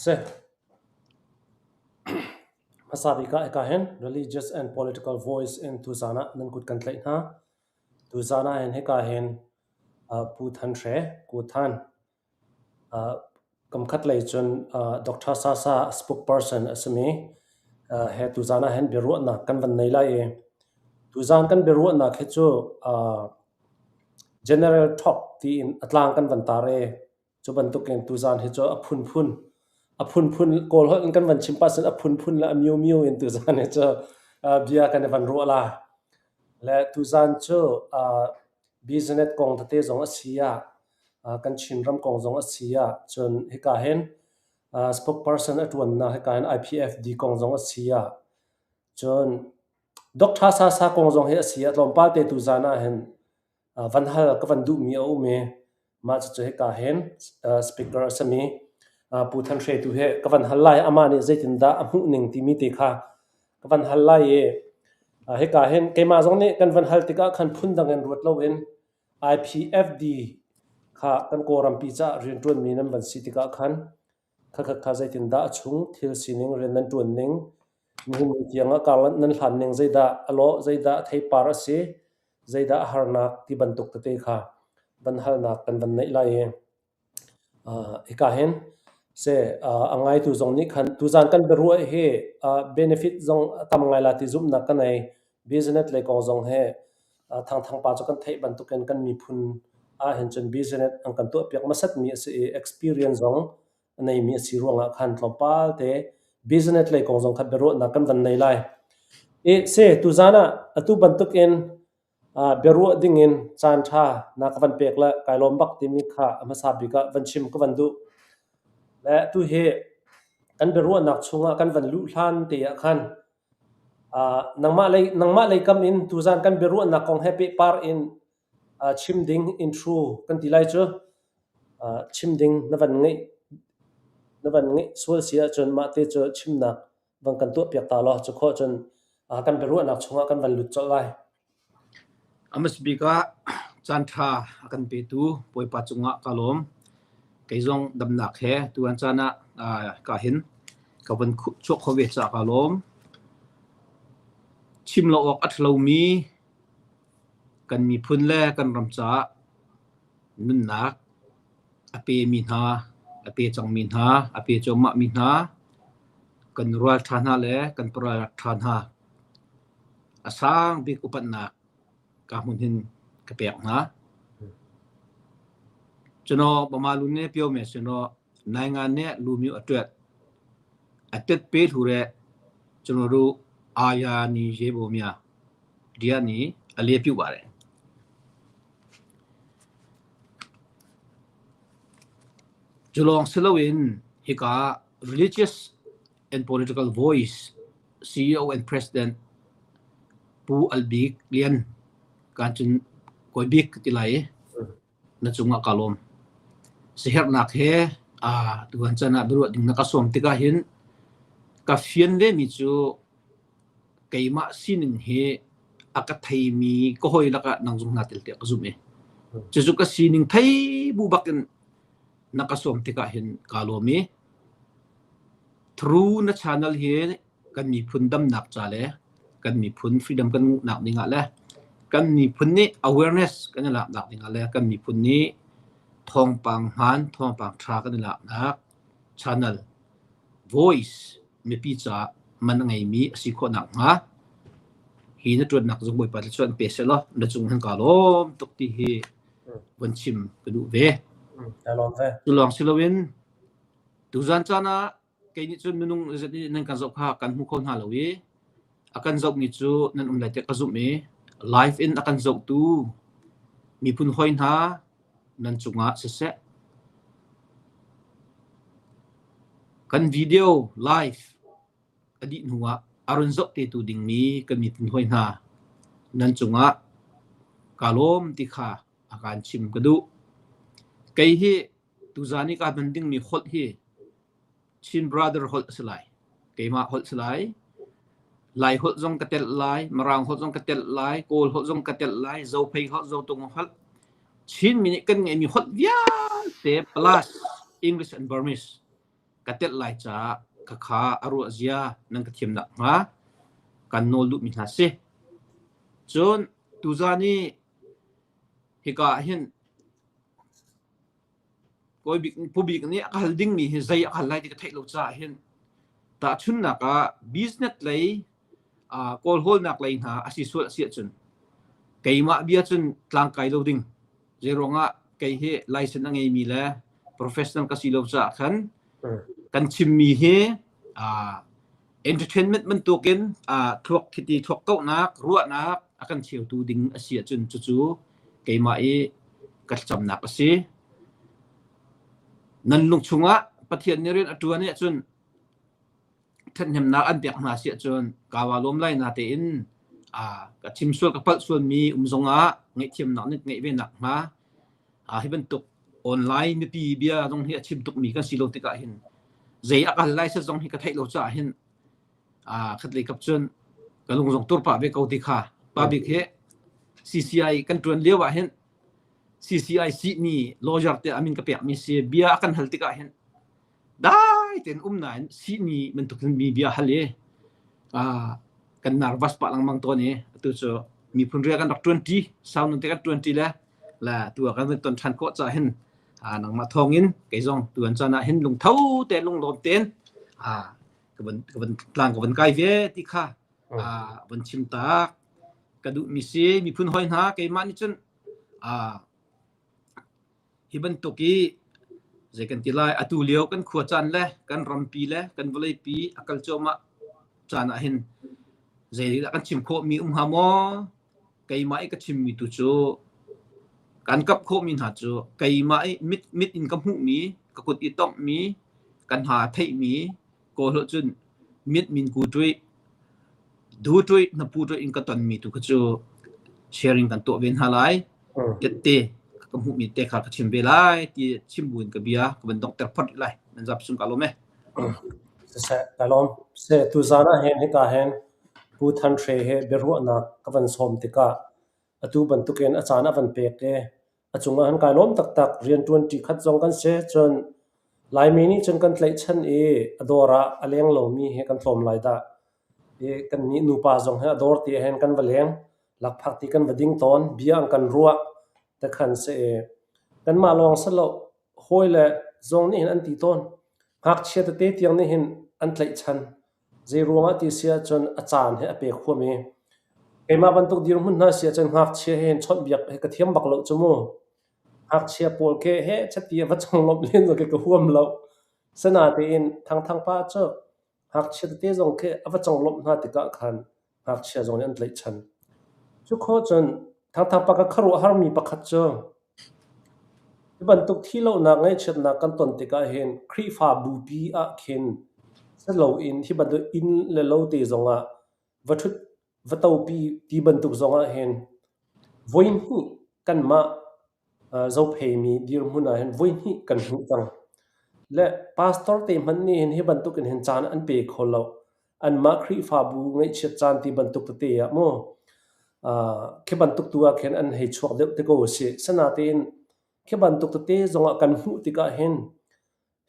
Seh. Hmasa bik ah hika hin Religious and Political Voice in tuzaan ah nan kut kan tlaih hna. Tuzaan ah hin hika hin Pu Than Hre, Ku Than, Kamkhat lei cun Doctor Sasa spokesperson a simi he tuzaan ah hin biaruahnak kan van nei lai i tuzaan kan biaruahnak hi cu General Talk tiin a tlang kan van tar i cu bantukin tuzaan hi cu a phunphun a phunphun Kawl holh in kan van chim pah cun a phunphun le a miumio in tuzaan hi cu bia kan i van ruah lai. Le tuzaan cu business kong tete zong a si ah kan Chinram kong zong a si ah cun hika hin spokesperson a ṭuannak hika hin IPFD kong zong a si ah cun Doctor Sasa kong zong hi a si ah tlawmpal te tuzaan ah hin van hal ka van duhmi a um i mah cucu hika hin speaker a simi Pu Than Hre tu hi ka van hal lai. Amah nih zeitindah a hmuh ning timi te kha ka van hal lai i hika hin keimah zong nih kan van hal tikah khan phundang in ruat loin IPFD kha kan Kawlrampi caah rianṭuanmi nan van si tikah khan khakha kha zeitindah a chung thil sining rian nan ṭuan ning, nihin ni tiangah karlanh nan hlan ning zeidah a lawh, zeidah a theipar a si, zeidah a harnak ti bantuk tete kha van halnak kan van neih lai i Hika hin seh a ngaitu zong nih khan tuzaan kan biaruah hi benefit zong a tam ngai la ti zumhnak ka nei. Business lei kong zong hi Thangthang pa cu kan theih bantukin kan miphun ahhin cun business an kan tuahpiak hmasatmi a si i experience zong a neimi a si ruangah khan tlawmpal te business lei kong zong kha biaruahnak kan van nei lai. I se tuzaan ah atu bantukin Biaruah dingin caanṭha na ka van pek le kai lawm bak timi kha a hmasa bik ah van chim ka van duh. Le tuhi kan biaruahnak chungah kan van luh hlan te ah khan nangmah lei kam in tuzaan kan biaruahnak kong he pehpar in chim ding intro kan ti lai cu. Chim ding na van ngeih na van ngeih sual si ahcun mah te cu chimnak van kan tuahpiak ta law cu khawh cun kan biaruahnak chungah kan van lut colh lai. A hmasa bik ah caanṭha a kan petu Bawipa cungah ka lawm. Kei zong damnak he tuan caan ah ka hin ka van chuak kho ve caah ka lawm. Chim lo awk a ṭha lomi kan miphun le kan ram caah nunnak a pemi hna, a pe cangmi hna, a pe cuahmahmi hna, kan ralṭha hna le kan paralṭha hna a sang bik upatnak ka hmun hin ka pek hna. Cuno Bama lu ne pio me sino naingan ne lu myu a tuet a tet pe thu re cuno ru aya ni je bo mya dia ni a le piu ba re. Cu lawng si loin hika Religious and Political Voice CEO and President Pu Al Bik Lian kan cun kawi bik ka ti lai i na cungah kaa lawm. Siherhnak he tuan chan ah biaruah ding na ka sawm tikah hin ka fian vemi cu keimah sining hi a ka theimi ka hawi lakah nang zong naa tel tiah ka zumh i cucu ka sining thei bu bakin na ka sawm tikah hin kaa lawm i through na channel hi kan miphun damnak ca le kan miphun freedom kan nguhnak dingah le kan miphun nih awareness kan i laknak dingah le kan miphun nih thawngpang hmaan thawngpang ṭha kan i laknak channel voice mipi caah man a ngeimi a si khawh nakhnga hi na ṭuannak zung Bawipa thluachuah in pe sehlaw na cung hin kaa lawm tuk ti hi von chim ka duh ve. Kaa lawm ve. Cu lawng si loin tuzan caan ah kei nih cun minung zet nih nan kan zoh kha kan hmu kho hna lo i a kan zohmi cu nan um lai tiah ka zumh i live in a kan zohtu miphun hawi hna nan cungah siseh Kan video live a dih hnuah a run zoh tetu dingmi kan miphun hawi hna nan cungah kaa lawm ti kha a kaan chim ka duh. Kei hi tuzaan i kaa hman dingmi holh hi Chin brother holh a si lai. Keimah holh si lai. Lai holh zong ka telh lai, Mirang holh zong ka telh lai, Kawl holh zong ka telh lai, Zophei holh, Zotung holh. Chinmi nih kan ngeihmi holh vialte plus English and Burmese. ka telh lai caah khakha a ruah zia nan ka thiam nakhnga kan nawl duhmi hna si. Cun tuzaan i hika ah hin Kawi Bik, Pu Bik nih a ka hal dingmi hi zei a hal lai ti ka theih lo caah hin tahchunhnak ah business lei kawlhawlnak lei hna a si sual a si ahcun keimah bia cun tlangkai lo ding. Zeiruangah kei hi license a ngeimi le professional ka si lo caah khan kan chimmi hi entertainment bantukin thluak khiti thluak kauhnak ruahnak a kan cheutu ding a si ahcun cucu keimah i ka thlacamnak a si. Nan lung chungah Pathian nih rian a ṭuan ahcun ṭhathnemnak an pek hna si ahcun kaa wa lawm lai natein ka chim sual ka palh sualmi um zongah ngaihthiamnak nih ngeih ve nakhnga hi bantuk online mipi bia zong hi a chim tukmi kan si lo tikah hin zei a kal lai set zong hi ka theih lo caah hin khatlei kap cun ka lung zong tur pah ve ko ti kha pa bik hi CCI kan ṭuan lio ah hin CCI sihni lawyer te amin ka pekmi si bia a kan hal tikah hin dai tein um nain sihni bantuk in mi bia hal i kan nervous pah lengmang tawn i atu cu miphun rian kan rak ṭuanṭi sau nun te kan ṭuanṭi le le tu ah kan ton ṭhan khawh caah hin nangmah thawngin kei zong tuan caan ah hin lungtho te lunglawm tein ka van ka van tlang ka van kai ve ti kha van chim tak ka duhmi si miphun hawi hna keimah nih cun Hi bantuk i zei kan ti lai, atu lio kan khua caan le kan rampi le kan vawleipi a kal cuahmah caan ah hin zeidah kan chim khawhmi um hnga maw? Keimah i ka chimmi tu cu kan kap khawhmi hna cu keimah i mit, mit in ka hmuhmi, ka kut i tonghmi, ka hna theihmi, Kawlholh cun mit min ku ṭuih, du ṭuih, hnapu ṭuih in ka tonmi tu kha cu sharing kan tuah ve hna lai. Tette ka hmuhmi te kha ka chim ve lai ti chim buin ka bia ka van donghter phot rih lai. Nan zapi sung ka lawm e. Siseh, ka lawm. Seh, tuzaan ah hin hika hin Pu Than Hre he biaruahnak ka van sawm tikah atu bantukin a caan a van pek i A cungah han kai lawm taktak. Rianṭuanṭi khat zong kan si. Cun Laimi nih cun kan tlaihchan i a dawr ah a leng lomi hi kan tlawm lai dah. I kannih nupa zong hi a dawr ti ahhin kan va leng. Lakphak ti kan va ding tawn. Bia an kan ruah te khan si i kanmah lawng si lo hawile zong nih hin an ti tawn. Ngakchia tete tiang nih hin an tlaihchan. Zeiruangah ti si ahcun a caan hi a pek huam i keimah bantuk dirhmun hna si ahcun ngakchia he hin chawnhbiak hi ka thiam bak lo cu mu. Ngakchia pawl khi heh chati a va conglawmh len zong khi ka huam lo. Sinain Thangthang pa cu ngakchia tete zong khi a va conglawmh hna tikah khan ngakchia zong nih an tlaihchan. Cu khawh cun Thangthang pa ka khuaruahharmi pakhat cu Hi bantuk thihlohnak ngaihchiatnak kan ton tikah hin Khrihfa bupi ah khin si loin hi bantuk inn le lo te zongah va ṭhut va topi ti bantuk zongah hin voihnih kanmah zopheimi dirhmun ah hin voihnih kan hmuh cang. Le pastor te hmanh nih hin hi bantuk in hin caan an pe kho lo. Anmah Khrihfabu ngaihchiat caan ti bantuk tete ah mu khi bantuk tu ah khin an hei chuak deuh te ko a si. Sinain khi bantuk tete zongah kan hmuh tikah hin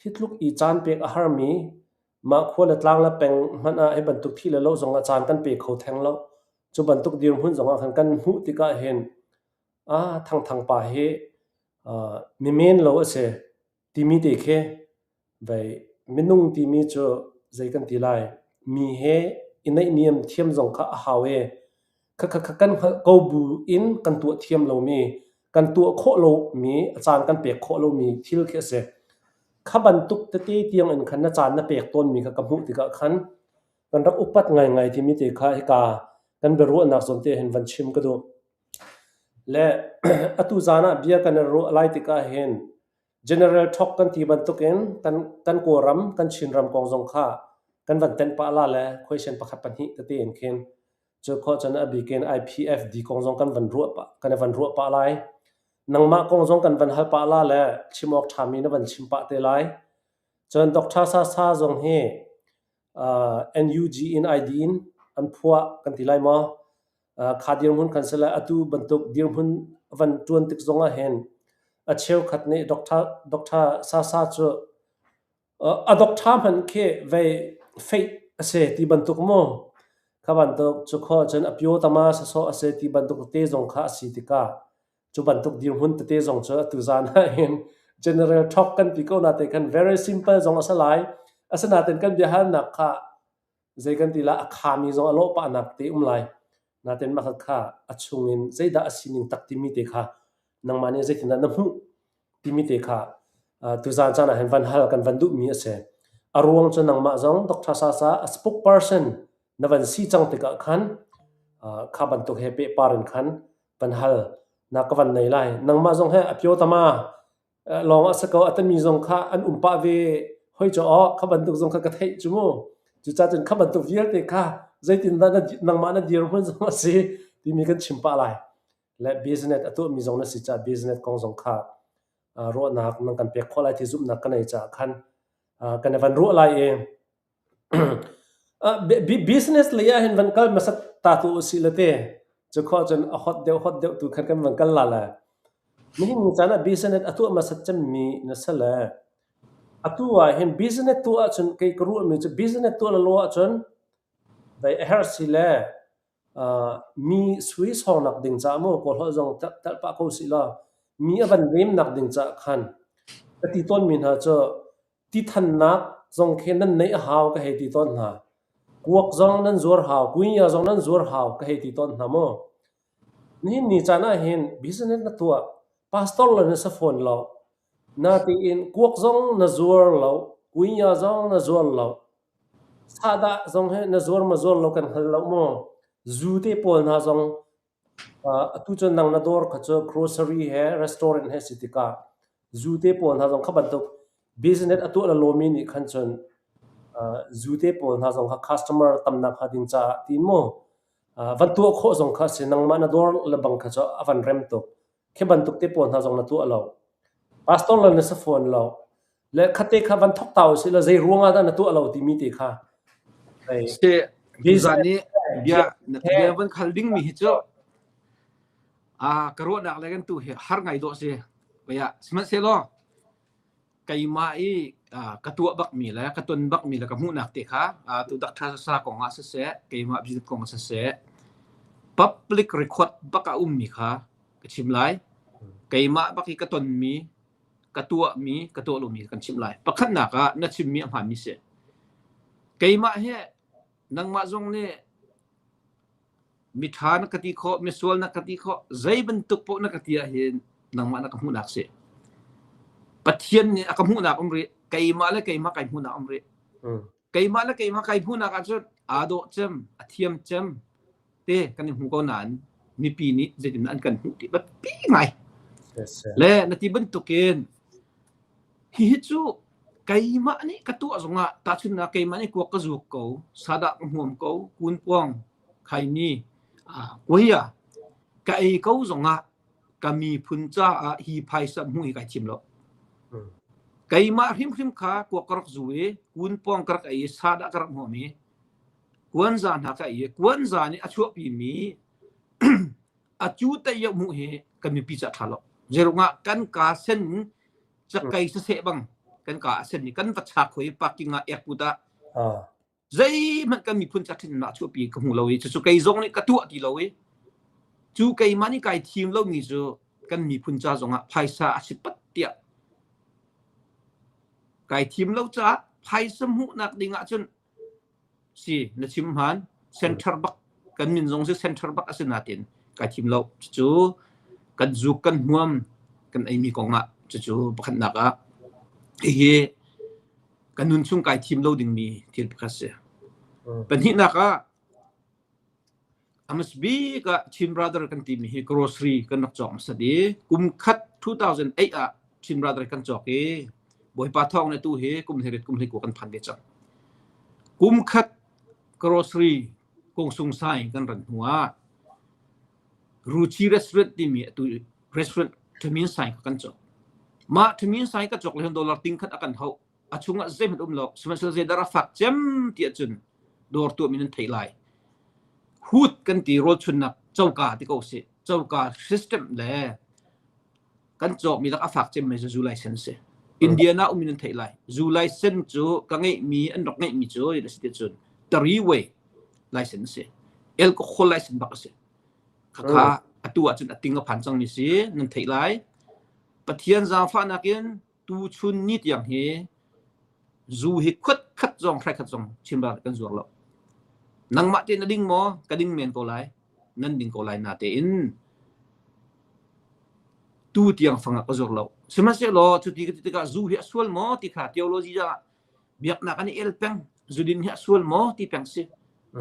hi tluk i caan pek a harmi mah khua le tlang le peng hmanh ah hi bantuk thi le lo zongah caan kan pe kho theng lo. Cu bantuk dirhmun zongah khan kan hmuh tikah hin ah Thangthang pa hi mi men lo a si timi te khi Vei minung timi cu zei kan ti lai, mi he i naihniam thiam zong kha a hau i khakha kan hngalh ko bu in kan tuah thiam lomi, kan tuah khawh lomi, a caan kan pek khawh lomi thil khi a si. Kha bantuk tete tiang in khan na caan na pek tawnmi kha ka hmuh tikah khan kan rak upat ngaingai timi te kha hika kan biaruahnak zawn te hin van chim ka duh. Le atu zaan ah bia kan i ruah lai tikah hin General Talk kan ti bantukin kan, kan Kawlram, kan Chinram kong zong kha kan van tenh pah la le question pakhat pahnih tete in khin cu khawh cun a bik in IPFD kong zong kan van ruah pah, kan i van ruah pah lai. Nangmah kong zong kan van hal pah la le chim awk ṭhami na van chim pah te lai. Cun Dr. Sasa zong hi NUG in ID in an phuah kan ti lai maw? Kha dirhmun khan sile atu bantuk dirhmun van ṭuan tik zongah hin a cheukhat nih Dr. Dr. Sasa cu A dok ṭha hmanh khi vei feih a si ti bantuk mu. Kha bantuk cu khawh cun a pio tama sawsawh a si ti bantuk te zong kha a si tikah cu bantuk dirhmun tete zong cu atu zan ah hin general talk kan ti ko natein khan very simple zong a si lai. Asinain kan biahalnak kha zei kan ti la a khami zong a lawh pahnak te um lai. Natein mah kha a chungin zeidah a sining tak timi te kha nangmah nih zeitindah na hmuh timi te kha tuzaan caan ah hin van hal kan van duhmi a si. A ruang cu nangmah zong Dr. Sasa a spokesperson na van si cang tikah khan kha bantuk he pehpar in khan van hal na ka van nei lai. Nangmah zong he a pyo tama lawng a si ko a tami zong kha an um pah ve hoi cu aw kha bantuk zong kha ka theih cu mu. Cucaah cun kha bantuk vialte kha zeitindah nangmah na dirhmun zong a si timi kan chim pah lai. Le business a tuahmi zong na si caah business kong zong kha ruahnak nan kan pek khawh lai ti zumhnak ka nei caah khan kan i van ruah lai i business lei ah hin van kal hmasat ta tu usih le te cu khawh cun a hot deuh hot deuh tu khan kan van kal la le nihin ni caan ah business a tuah hmasat cemmi na si le atu ah hin business tuah ahcun kei ka ruahmi cu business tuah la lo ahcun dai a herh si le mi sui sawngnak ding caah maw kawlholh zong telh pah ko sih law mi a van lemnak ding caah khan ka ti tawnmi hna cu ti thannak zong khi nan neih a hau ka hei ti tawn hna. Kuak zong nan zuar hau, kuinya zong nan zuar hau ka hei ti tawn hna mu. Nihin ni caan ah hin business na tuah, pastor le na si fawn lo. Natein kuak zong na zuar lo, kuinya zong na zuar lo. Sahdah zong hi na zuar ma zuar lo kan hngal lo mu. Zu te pawl hna zong atu cun nang na dawr kha cu grocery he restaurant he si tikah zu te pawl hna zong kha bantuk business a tuah lalomi nih khan cun zu te pawl hna zong kha customer tamnak hnga ding caah tiin mu van tuah khawh zong kha a si. Nangmah na dawr le bang kha cu a van rem tuk. Khi bantuk te pawl hna zong na tuah lo. Pastor le na si fawn lo. Le khate kha van thok ta usih law zei ruang ah dah na tuah lo timi te kha. Se tuzan ni bia bia van khal ding mi hi cu a ka ruahnak le kan tu hi har ngai dawh si. Baya sihmanhsehlaw keimah i ka tuah bakmi le ka ton bakmi le ka hmuhnak te kha tu Dr. Sasa kong ah siseh keimah business kong ah siseh public record bak a ummi kha ka chim lai. Keimah bak i ka tonmi ka tuahmi ka tuah lomi kan chimh lai. Pakhatnak ah na chimmi a hmaanmi si. Keimah he nangmah zong nih miṭha na ka ti khawh, misual na ka ti khawh, zei bantuk paoh na ka ti ahhin nangmah na ka hmuhnak si. Pathian nih a ka hmuhnak um rih, keimah le keimah kai hmuhnak um rih. Keimah le keimah kai hmuhnak ahcun aa dawh cem, a thiam cem te kan i hmu ko nain mipi nih zeitin an kan hmuh ti biapi ngai. Le na ti bantukin hihi cu keimah nih ka tuah zongah tahchunhnak keimah nih kuak ka zuk ko, sadah ka hmuam ko, kunpuang, khaini, kuaia ka ei ko zongah ka miphun caah hi phaisa hmuh hi kai thim lo. Keimah hrimhrim kha kuak ka rak zu i kunpuang ka rak ei i sadah ka rak hmuam i kuanza hna ka ei i kuanza nih a chuahpimi a cu te hmuh hi kan mipi ca ṭha lo. Zeirungah kan ka sen cakei saseh bang kan ka a sen i kan va chak hoi parking ah airport ah zeihmanh kan miphun ca ṭhennak chuahpi ka hmu lo i cucu kei zong nih ka tuah ti lo i cu keimah nih kai thim lomi cu kan miphun ca zongah phaisa a si pat tiah kai thim lo caah phaisa hmuhnak ding ah cun Si na chim hmaan. Center bak kan min zong si center bak a si natin kai thim lo. Cucu kan zuk kan hmuam kan eimi kong ah cucu pakhatnak ah hihi kan nun chung kai thim lo dingmi thil pakhat si. Pahnihnak ah A bik ah Chin Brother kan timi hi grocery kan rak cawk hmasat i kum khat 2008 ah Chin Brother kan cawk i Bawipa thawng le tu hi kum hleiriat kum hleikua kan phan ve cang. Kum khat grocery kung sai kan ran hnu ah Ruchi restaurant timi atu restaurant Thamin sai kan cawk. Mah Thamin sai ka cawk le dollar ting khat a kan hauh. A chungah zeihmanh um lo. Sihmanhsehlaw zeidah a fak cem ti ahcun dawr tuahmi nan theih lai. Hood kan ti rawlchunnak coka ti ko sih. Coka system le kan cawkmi lak a fak cemmi cu zu license si. Indiana um in an theih lai. Zu license cu ka ngeihmi an rak ngeihmi cu a si cun three way license si. Alcohol license bak a si. Khakha atu ahcun a ting a phan cangmi si nan theih lai. Pathian zaangfahnak in tu chun ni tiang hi zu hi khuat khat zong hrai khat zong chimral kan zuar lo. Nangmah te na ding maw? Ka ding men ko lai. Nan ding ko lai na tein tu tiang fang ah ka zuar lo. Sihmanhsehlaw cuti ka ti tikah zu hi a sual maw ti kha theology ah biaknak an i el peng. Zudin hi a sual maw ti peng si.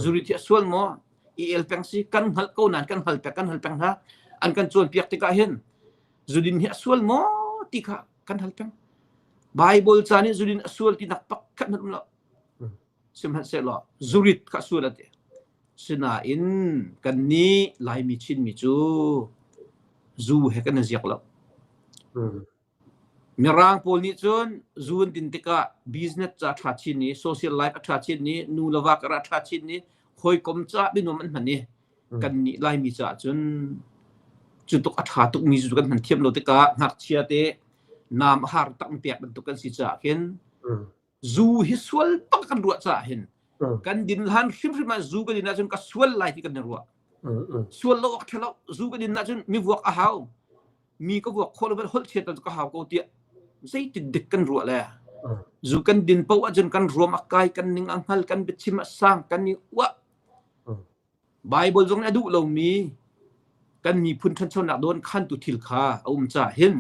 Zurit hi a sual maw i el peng si. Kan hngalh ko nain kan hal peng kan hal peng hna. An kan cawnpiak tikah hin zudin hi a sual maw ti kha kan hal peng. Bible ca nih zudin a sual ti nak pakhat hmanh um lo. Sihmanhsehlaw zurit kha sual a ti. Sinain kannih Laimi Chinmi cu zu he kan i ziak lo. Mirang pawl nih cun zu an din tikah business ca a ṭha chin i social life a ṭha chin i nu le va kar a ṭha chin i hawikom caah bianuam an hman i kannih Laimi caah cun cu tuk a ṭha tukmi zu kan hman thiam lo tikah ngakchia te naam a har tak pek bantuk kan si caah khin zu hi sual bak kan ruah caah hin kan din hlan hrimhrim ah zu kan din ahcun ka sual lai ti kan i ruah sual lo awk ṭhalo zu kan din ahcun mi vuak a hau mi ka vuak khawh lo holh chiat ka hau ko tiah zeitin dik kan ruah le zu kan din paoh ahcun kan ruam a kai kan ning a hngal kan biachim a sang kan i uah Bible zong nih a duh lomi kan miphun ṭhanchonak dawn khantu thil kha a um caah hin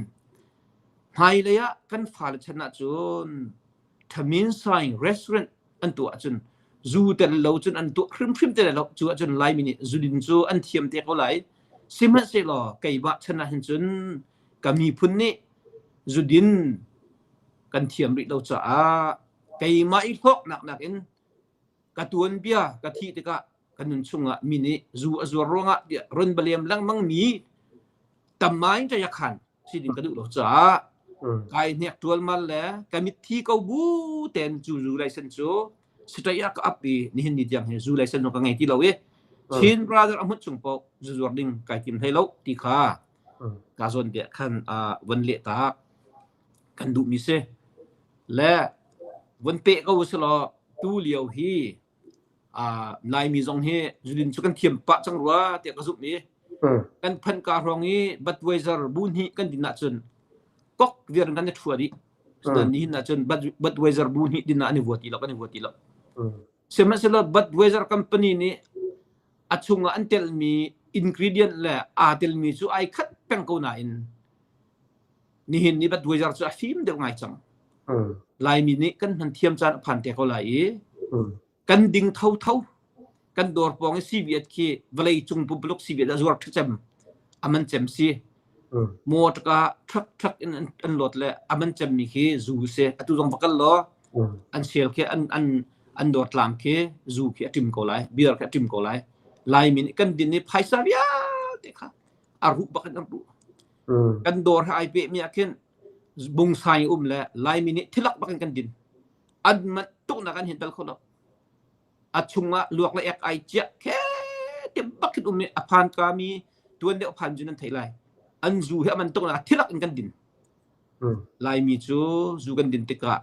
hmailei ah kan fale chan ahcun Thamin Saing restaurant an tuah ahcun zu tel lo cun an tuah hrimhrim te lai lo. Cu ahcun Laimi nih zudin cu an thiam te ko lai. Sihmanhsehlaw keimah chan ah hin cun ka miphun nih zudin kan thiam rih lo caah keimah i hlawknak nakin ka tuanbia ka thih tikah ka nun chungah mi nih zu a zuar ruangah tiah run balem lengmang mi tamai ta yakhan si ding ka duh lo caah kai hnek tualmal le ka mitthi ko bu ten cu zu license cu sitai ah ka ap i nihin ni tiang hi zu license ka ngei ti lo i Chin brother a hmut chung paoh zu zuar ding kai tim hlei lo ti kha ka zawn bia khan von leh tak kan duh mi si le von peh ko si law tu lio hi Laimi zong hi zulin cu kan thiam pah cang rua tiah ka zumh i kan phanh ka hrawng i Budweiser bu hnih kan din ahcun kok viar in kan i ṭhua dih. Asinain nihin ahcun Budweiser bu hnih din ah an i vua ti lo, kan i vua ti lo. Sihmanhsehlaw Budweiser company nih a chungah an telmi ingredient le aa telmi cu ai khat peng ko nain nihin ni Budweiser cu a fim deuh ngai cang. Laimi nih kan hman thiam caan a phan te ko lai i kan ding thotho kan dawr pawng i CVS khi vawlei cung pumpuluk CVS a zuar ṭhacem a man cem si motor truck truck in an lot le a man cem mi khi zu si atu zong va kal law an sel khi an an an dawr tlang khi zu khi a ṭim ko lai beer khi a ṭim ko lai Laimi nih kan din i phaisa vialte kha a ruh bak in an ruh kan dawr he ai peh mi ah khin bungsai um le Laimi nih thilak bak in kan din an manh tuknak an hin tal kho lo a chungah luak le ek ai ciah khe te bak in um i a phan ka mi tuan deuh phan cun an thei lai an zu hi a man tuk nak thilak in kan din Laimi cu zu kan din tikah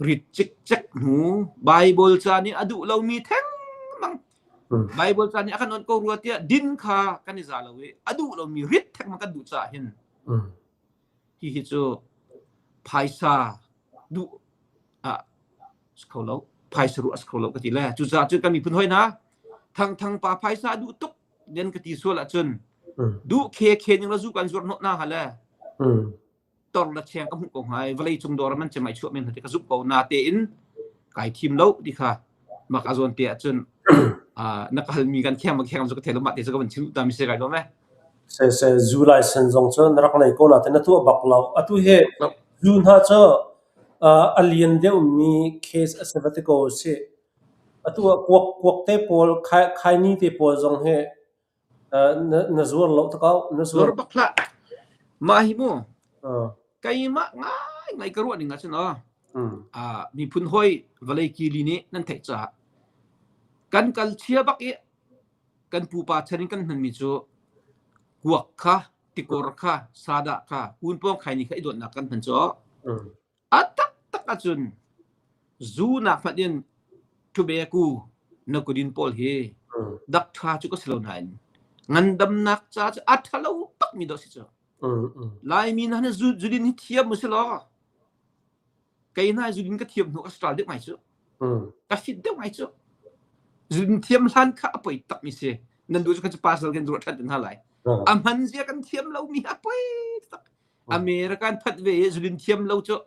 rit cikcek hnu Bible ca nih a duh lomi theng mang Bible ca nih a kan on ko rua tiah din kha kan i za lo i a duh lomi rit theng mang kan duh caah hin hihi cu phaisa duh ah si kho lo phaisa ruah a si kho lo ka ti le cucaah cun kan miphun hoi hna thangthang pa phaisa duh tuk nen ka ti sual ahcun duh khe khe ning la zu kan zuar hnawh na ha le tor la cheng ka hmuh ko hnga vawlei cung dawr man cemai chuah men hati ka zumh ko na te in kai thim lo ti kha mak a zawn te ahcun na ka halmi kan kheng ma kheng zu ka thelo ma te chu ka van chim ta mi se kai lo me Se se zu license zong cu na rak nei ko na te na tuah bak lo atu he zu hna cu a lian deuhmi case a si va ti ko si atu ah kuak kuak te pawl khai khaini te pawl zong hi na na zuar lo takau na zuar zuar bak hlah mah hi mu keimah ngai ngai ka ruah ning ahcun aw miphun hoi vawlei kili nih nan theih caah kan kal chia bak i kan pupa chan in kan hmanmi cu kuak kha tikor kha sadah kha kunpawng khaini kha i dawtnak kan hman cu. A taktak ahcun zu nak hmanh in ṭhubeku na kudin pawl hi dak ṭha cu ka si lo nain ngandamnak ca cu a ṭhalo takmi dawh si cu. Laimi hna nih zu zudin hi thiam u si law kei hna zudin ka thiam hnu ka stral deuh ngai cu. Ka fit deuh ngai cu. Zudin thiam hlan kha a poi takmi si. Nan duh cu kan cu pasal kan ruah ṭhan te hna lai. A hman zia kan thiam lomi a poi tak. American phanh ve i zulin thiam lo cu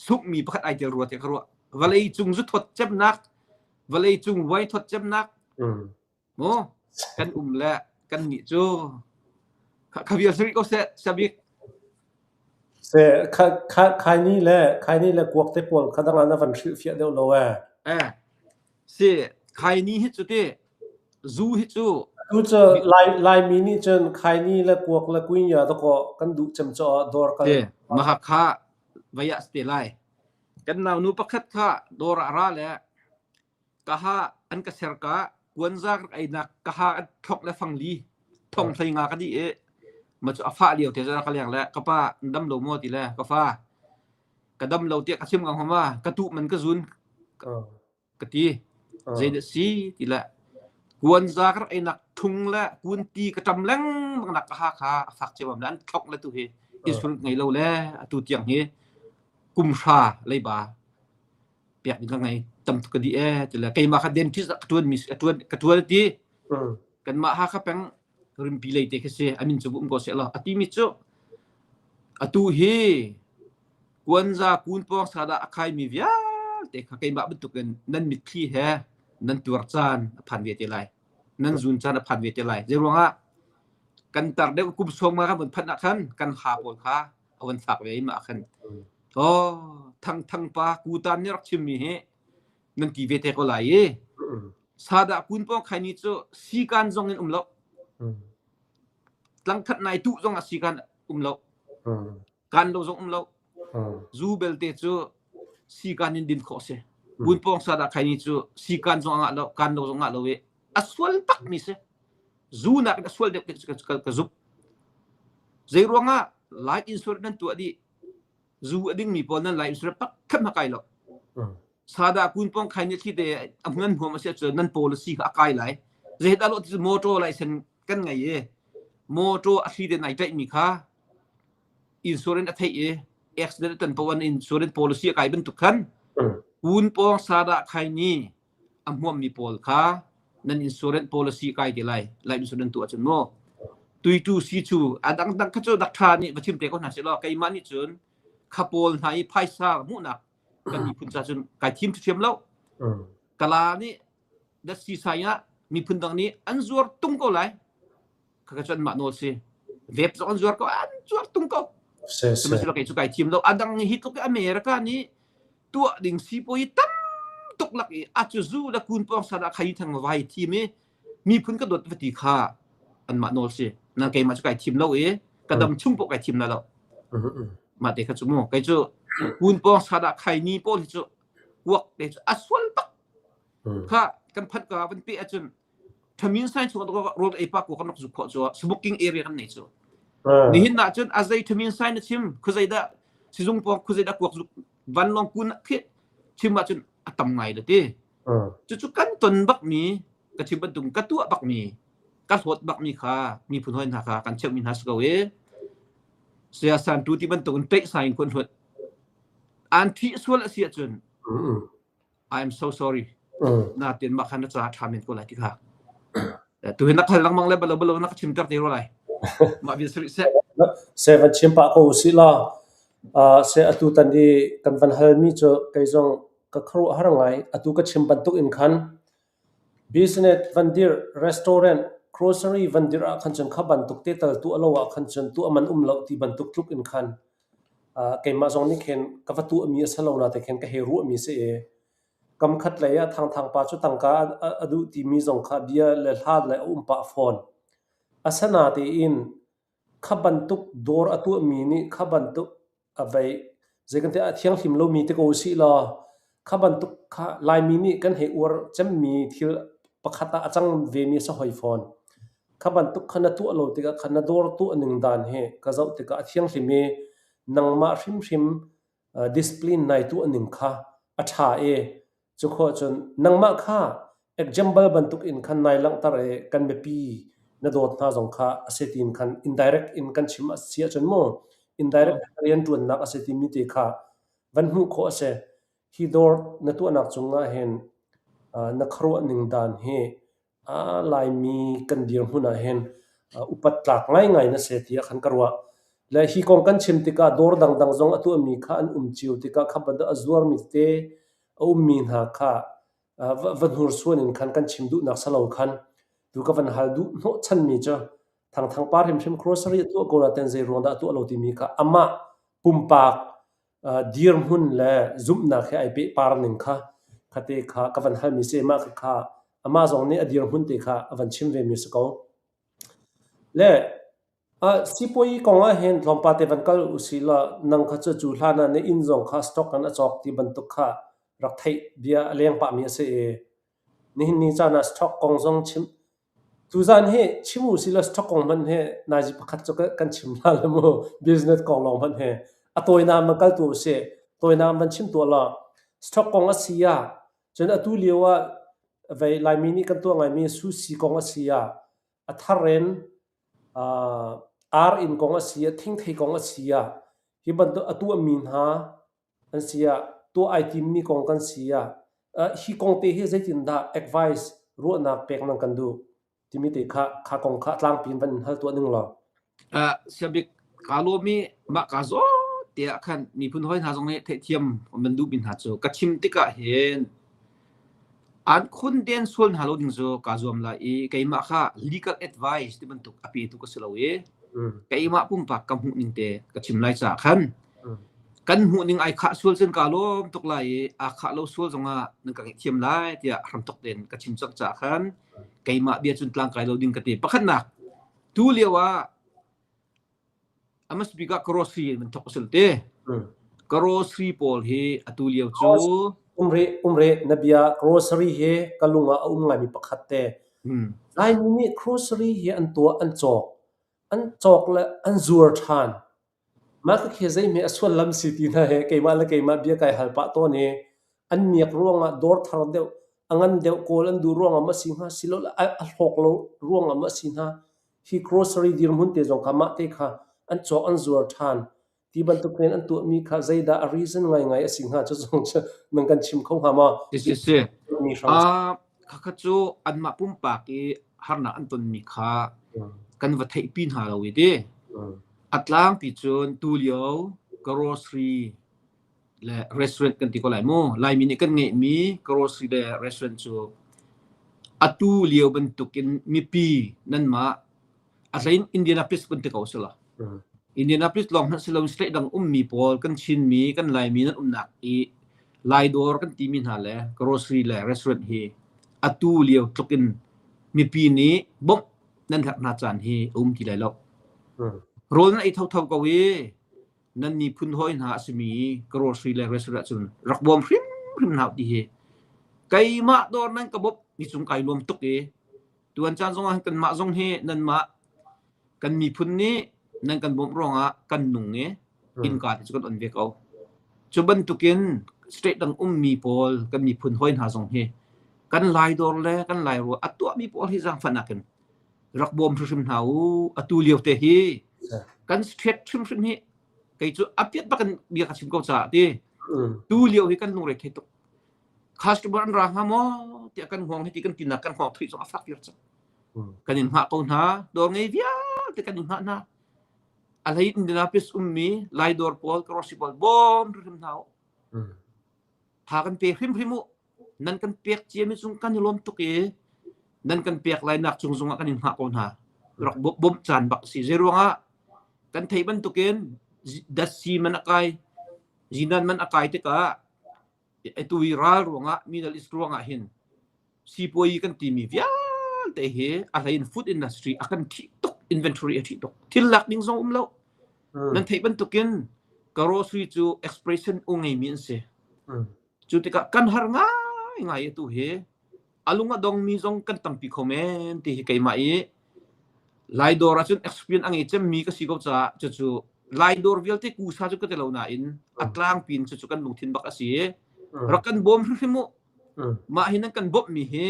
sukmi pakhat ai tel rua tiah ka ruah. Vawlei cung zu thawt cemnak, vawlei cung wine thawt cemnak, mu kan um le kan nih cu kha vial sari ko seh sabik. Se kha kha khaini le khaini le kuak te pawl kha dang ah na van hrilh fiah deuh lo eh. Eh si khaini hi cu ti Zu hi cu Tu cu Lai, Laimi nih cun khaini le kuak le kuinya dakaw kan duh cem caw dawr kal. Te, maha kha vai ah te lai. Kan naunu pakhat kha dawr ah ra le ka ha an ka ser ka kuanza rak einak ka ha an thok le fang li thong hlei nga ka di i ma cu a fah lio te ka leng le ka pa dam lo maw ti le ka fa ka dam lo tiah ka chim ngang hama ka tu man ka zun ka ti. Zeidah si ti le kuanza ka rak einak ṭhung le kunti ka ṭam lengmang nak ka ha kha a fak ciammam le an thlok le tu hi insurance ngei lo le atu tiang hi kum hra leiba pek ding ka ngei tam tuk ka di e ti le keimah kha dentist ah ka ṭuan mi ka ṭuan ka ṭuan ti kanmah Hakha peng rimpi lei te khi si a min cu um ko seh law a timi cu atu hi kuanza kun pawng sadah a khaimi vialte kha keimah bantukin nan mitthli he nan tuar caan a phan ve te lai nan zun caan a phan ve te lai zei ruangah kan tar deuh kum sawm nga kan vun phanh ah khan kan ha pawl kha a vun fak ve i mah khan oh thang thang pa kutan nih rak chimmi hi nan ti ve te ko lai i sadah kun pawng khai ni cu sikan zong in um lo tlangkhat nai tu zong ah sikan um lo kan lo zong um lo zu belte cu sikan in din khawh si kun pawng sadah khai ni cu sikan zong ngah lo kan lo zong ngah lo i a sual tak mi si zu nak in a sual deuh ka ka zup zei ruangah life insurance nan tuah dih zu a dingmi pawl nan life insurance pakhat ma kai lo Sada kun pong khai ni thli te a hmun huam a si ahcun nan policy kha a kai lai. Zeidah lo ti cu motor license kan ngei i motor a thli te nai ṭaih mi kha insurance a theih i accident a ton poah in insurance policy a kai bantuk khan kun pong sada khai ni a hmuam mi pawl kha nan insurance policy kai te lai life insurance tu ahcun mu tuitu si chu a dangdang kha cu dak ṭha nih va chim te ko hna seh law keimah nih cun kha pawl hna i phaisa hmuhnak kan miphun ca cun kai thim ṭhiam lo. Kala nih datsi sai ah miphun dang nih an zuar tung ko lai. Khaka cu anmah nawl si. Vep zong an zuar ko, an zuar tung ko. Sihmanhsehlaw kei cu kai thim lo. A dang hi tluk i America nih tuah ding sipuai tam tuk lak i a cu zu le kun pawng san ah khai thang vai thim i miphun ka dawt va ti kha anmah nawl si. Na keimah cu kai thim lo i ka dam chung poh kai thim na lo. Mah te kha cu mu kei cu kun pawng sadah khai ni pawl hi cu kuak te cu a sual bak. Kha kan phanh ka van pe ahcun thamin sign chung rawl ei pa ko kan rak zuk khawh cu smoking area kan nei cu. Nihin na cun a zei thamin sign na chim khuzei dah sizung pawng khuzei dah kuak zuk vanlawng kun khi chim ahcun a tam ngai le ti. Cucu kan ton bakmi ka chim bantuk ka tuah bakmi ka hlawt bakmi kha miphun hawi hna kha kan cheuhmi hna si ko i saya san tu ti bantuk in ṭeih sai in kun hlut an thih sual a si ahcun I am so sorry natin mah khan na ca ṭha men ko lai ti kha tu hi na khal lengmang le balo balo na ka chimter te ro lai mah bia sari seh se van chim pah ko si la se atu tan i kan van halmi cu kei zong ka khuaruahhar ngai. Atu ka chim bantuk in khan business van dirh, restaurant, grocery van dirh ah khan cun kha bantuk te tal tuah lo ah khan cun tuah man um lo ti bantuk tluk in khan keimah zong nih khin ka va tuahmi a si lo na te khin ka hei ruahmi si i kam khat lei ah Thangthang pa cu tangka a duh timi zong kha bia le hla le a um pah fawn. Asinain Kha bantuk dawr a tuahmi nih kha bantuk a vei zeikantiah a thianghlim lomi ti ko usih law kha bantuk kha Laimi nih kan hei uar cemmi thil pakhat ah a cang vemi a si hoi fawn. Kha bantuk kha na tuah lo tikah khan na dawr tuah ning dan hi ka zoh tikah a thianghlim i nangmah hrimhrim. Discipline nai tuah ning kha a ṭha i cukhawh cun nangmah kha example bantuk in khan nai langhter i kan mipi na dawt hna zong kha a si tiin khan indirect in kan chim a si ahcun mu indirect rianṭuannak a si timi te kha van hmuh khawh a si. Hi dawr na tuahnak cungah hin na khuaruah ning dan hi Laimi kan dirhmun ah hin upat tlak ngaingai na si tiah khan ka ruah. Le hi kong kan chim tikah dawr dangdang zong a tuahmi kha an um cio tikah kha bantuk a zuarmi tete a ummi hna kha va hnursuan in khan kan chim duhnak si lo khan tu ka van hal duh hnawhchanmi cu Thangthang pa hrimhrim grocery a tuah ko nain zei ruang dah a tuah lo timi kha amah pumpak dirhmun le zumhnak he ai pehpar ning kha khate kha ka van halmi si. Mah kha amah zong nih a dirhmun te kha a van chim vemi si ko. Le sipuai kong ah hin tlawmpal te van kal usih law nang kha cu cu hlan ah na inn zong kha stock in a cawk ti bantuk kha rak theih bia a leng pahmi a si i nihin ni caan ah stock kong zong chim Tuzaan hi chim usih law stock kong hmanh hi nazi pakhat cu kan chim hna lo mu. Business kong lawng hmanh hi. A tawinak man kal tuah usih. Tawinak van chim tuah law stock kong a si ah cun atu lio ah vei Laimi nih kan tuah ngaimi sushi kong a si ah a thar in ar inn kong a si ah thingthei kong a si ah hi bantuk a tuahmi hna an si ah tuah ai timmi kong kan si ah hi kong te hi zeitindah advice ruahnak pek nan kan duh timi te kha kha kong kha tlangpi in van in hal tuah ning law. Siabik kaa lawm i mah kaa zaw te ah khan miphun hawi hna zong nih theihthiam an duhmi hna cu ka chim tikah hin an khun den sual hna lo ding cu kaa zuam lai i keimah kha legal advice ti bantuk a petu ka si lo i keimah pumpak ka hmuh ning te ka chim lai caah khan kan hmuh ning ai khah sual cun kaa lawm tuk lai i aa khah lo sual zongah nan ka ngaihthiam lai tiah hramthok tein ka chim cang caah khan keimah bia cun tlangkai lo ding ka ti. Pakhatnak, tu lio ah a hmasa bik ah grocery in thok a si te. Grocery pawl hi atu lio cu Umre umre na bia grocery hi ka lung ah a um ngaimi pakhat te. Laimi nih grocery hi an tuah an cawk. An cawk le an zuar ṭhan. Mah khikhi zeihme a suallam si ti hna he keimah le keimah bia kai hal pah tawn i an miak ruangah dawr thar deuh, a ngan deuh kawl an duh ruangah maw a si hnga, silole a hlawk lo ruangah maw a si hnga. Hi grocery dirhmun te zong kha mah te kha an cawk an zuar ṭhan. Ti bantuk in an tuahmi kha zeidah a reason ngaingai a si hnga cu zong cu nan kan chim kho hnga maw? Si si si. Mi hrang. Khakha cu anmah pumpak i harnak an tonmi kha kan va theihpi hna lo i ti. A tlangpi cun tulio grocery le restaurant kan ti ko lai mu. Laimi nih kan ngeihmi grocery le restaurant cu atu lio bantukin mipi nanmah a hlein Indianapolis kan ti ko sila. Indianapolis lawng hmanh si loin state dang ummi pawl kan Chinmi kan Laimi nan umnak i Lai dawr kan timi hna le grocery le restaurant hi atu lio tluk in mipi nih bawmh nan herh hna caan hi a um ti lai lo. Rawl nan ei thotho ko i nan miphun hawi hna a simi grocery le restaurant cun rak bawm hrimhrim hna ti hi keimah dawr nan ka bawmh mi cung kai nuam tuk i tuan caan zong ah kanmah zong hi nanmah kan miphun nih nan kan bawmh ruangah kan nung i innka te cu kan on ve ko. Cu bantukin state dang ummi pawl kan miphun hawi hna zong hi kan lai dawr le kan lai rual a tuahmi pawl hi zaangfahnak in rak bawm hrimhrim hna u. Atu lio te hi kan state hrimhrim hi kei cu a piat bak in bia ka chim ko caah ti tu lio hi kan lungre thei tuk. Customer an ra hnga maw tiah kan huang hi ti kan tinak kan huang thui zong a fak viar cang. Kan in hngah ko hna. Dawr ngei vialte kan in hngah hna. A hlei Indianapolis ummi Lai dawr pawl, grocery pawl bawm hrimhrim hna u. Tha kan pe hrimhrim u. Nan kan pek ciami cung kan i lawm tuk i nan kan pek lai nak cung zongah kan in hngah ko hna. Rak bawmh caan bak si. Zei ruangah kan theih bantukin datsi man a kai, zinan man a kai tikah atu i ral ruangah Middle East ruangah hin sipuayi kan timi vialte hi a hlei in food industry a kan thih tuk inventory a thih tuk thil lak ding zong um lo nan theih bantukin grocery cu expression u ngeimi an si cu tikah kan har ngai ngai atu hi alung a dongmi zong kan tampi kho men ti hi keimah i lai dawr ahcun experience a ngei cemmi ka si ko caah cucu Lai dawr vialte kusa cu ka ti lo nain a tlangpi in cucu kan lungthin bak a si. Rak kan bawm hrimhrim u. Mah hi nan kan bawmhmi hi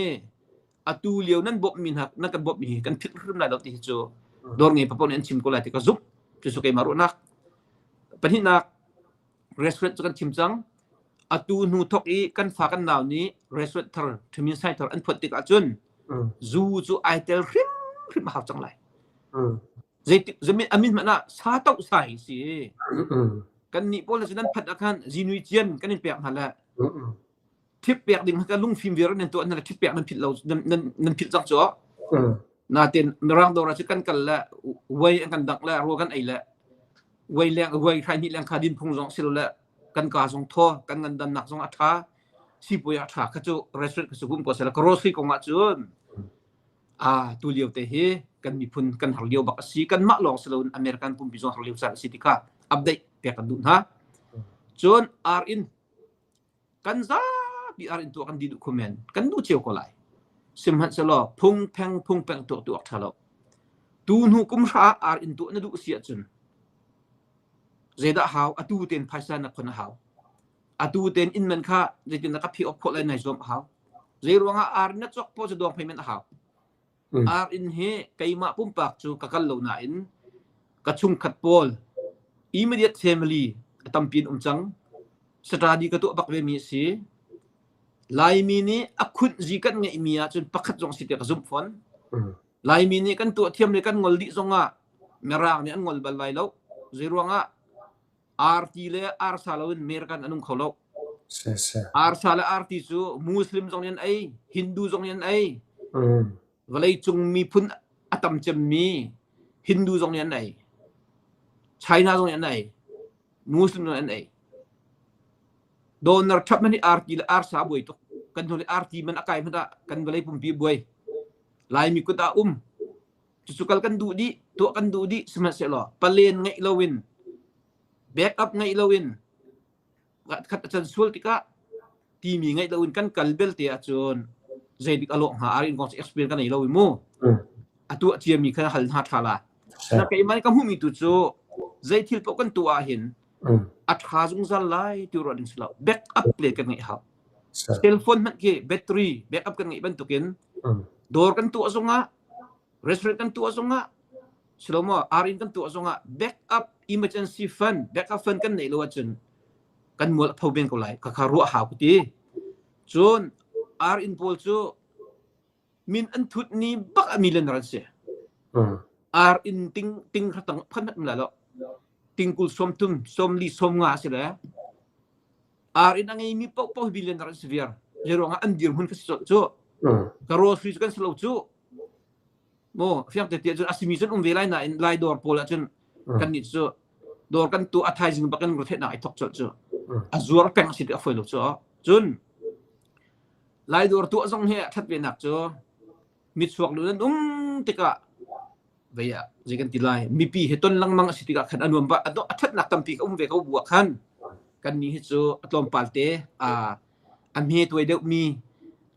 atu lio nan bawmhmi hna nan kan bawmhmi hi kan philh hrim lai lo ti hi cu dawr ngei papoh nih an chim ko lai ti ka zumh. Cucu keimah ruahnak. Pahnihnak restaurant cu kan chim cang. Atu hnu thok i kan fa kan nau nih restaurant thar Thamin Sai thar an phuat tik ahcun zu cu ai tel hrimhrim a hau cang lai. Zeitik zamin amin hmanh ah sa toh sai si. Kan nih pawl cu nan phat ah khan zinui cian kan in pek hna le thip pek ding ka lungfim viar nan tuah nan thip pek nan philh lo nan nan nan philh cang cu. Natin mirang dawr ah cu kan kal le wei an kan dangh le rua kan ei le wei leng wei hrai hnih leng kha din phung zong si lo le kan ka zong thaw kan ngandamnak zong a tha sipuai a tha kha cu restaurant ka su kum ko sela grocery kong ah cun Ah, tulio te hi kan miphun kan har lio bak a si. Kanmah lawng si loin American pumpi zong har lio caan a si ti kha update pek kan duh hna. Cun ar in kan zapi ar in tuah kan dih duh kho men. Kan duh cio ko lai. Sihmanhsehlaw phung pheng phung peng tuah tu awk ṭha lo. Tu hnu kum hra ah ar in tuah na duh si ahcun zeidah hau atu tein phaisa na khon a hau. Atu tein inn man kha zeitin dah ka phi awk khawh lai nai zuam a hau. Zei ruangah ar na cawk paoh cu dawng phei men a hau. Ar inn hi keimah pumpak cu ka kal lo nain ka chungkhat pawl immediate family a tampi in um cang. Study ka tuah bak ve mi a si. Laimi nih a khunh zi kan ngeihmi ahcun pakhat zong si tiah ka zumh fawn. Laimi nih kan tuah thiam le kan ngol dih zongah Mirang nih an ngol bal lai lo. Zei ruangah Arti le arsa loin American an um kho lo. Arsa le arti cu Muslim zong nih an ei, Hindu zong nih an ei. Vawlei cung miphun a tam cemmi Hindu zong nih an ei. China zong nih an ei. Muslim zong nih an ei. Donor ṭhap man hi arti le arsa a buai tuk. Kan hnu le arti man a kai hmanh ah kan vawlei pumpi buai. Laimi kut ah um. Cucu kal kan duh dih, tuah kan duh dih, sihmanhsehlaw palen ngeih loin, backup ngeih loin, khat a can sual tikah timi ngeih loin kan kal belte ahcun zeidik a lawh hnga arin kong cu experience ka nei lo i mu. A tuah ciami kha hal hna ṭha la. Na keimah ka hmuhmi tu cu zei thil paoh kan tuah ahhin a ṭha zungzal lai ti ruah ding si lo. Backup plan kan ngeih hau. Cell phone hmanh khi battery backup kan ngeih bantukin dawr kan tuah zongah restaurant kan tuah zongah silomaw ar in kan tuah zongah backup emergency fund backup fund kan neih lo ahcun kan mual a pho ben ko lai ka kha ruah hau ka ti cun ar in pawl cu min an thut ni bak a millionaire an si ar in ting ting kha tang phan mat la lo tingkul som tum som li som nga si le Ar in a ngeimi paohpaoh hi billionaire an si viar. Zei ruangah an dirhmun ka si colh cu. Ka grocery cu kan si lo cu. Maw fiang te te cun a simi cun um ve lai nain lai dawr pawl ahcun kan nih cu dawr kan tu a thaizing bak in retheihnak ai thok colh cu. A zuar peng a si ti a fawi lo cu. Cun lai dawr tuah zong hi a that ve nak cu mitchuak lu nan um tikah vei ah zei kan ti lai mipi he ton lengmang a si tikah khan a nuam ba a ṭhatnak tampi ka um ve ko bu ah khan kan nih hi cu a tlawmpal te a a hme tuai deuh mi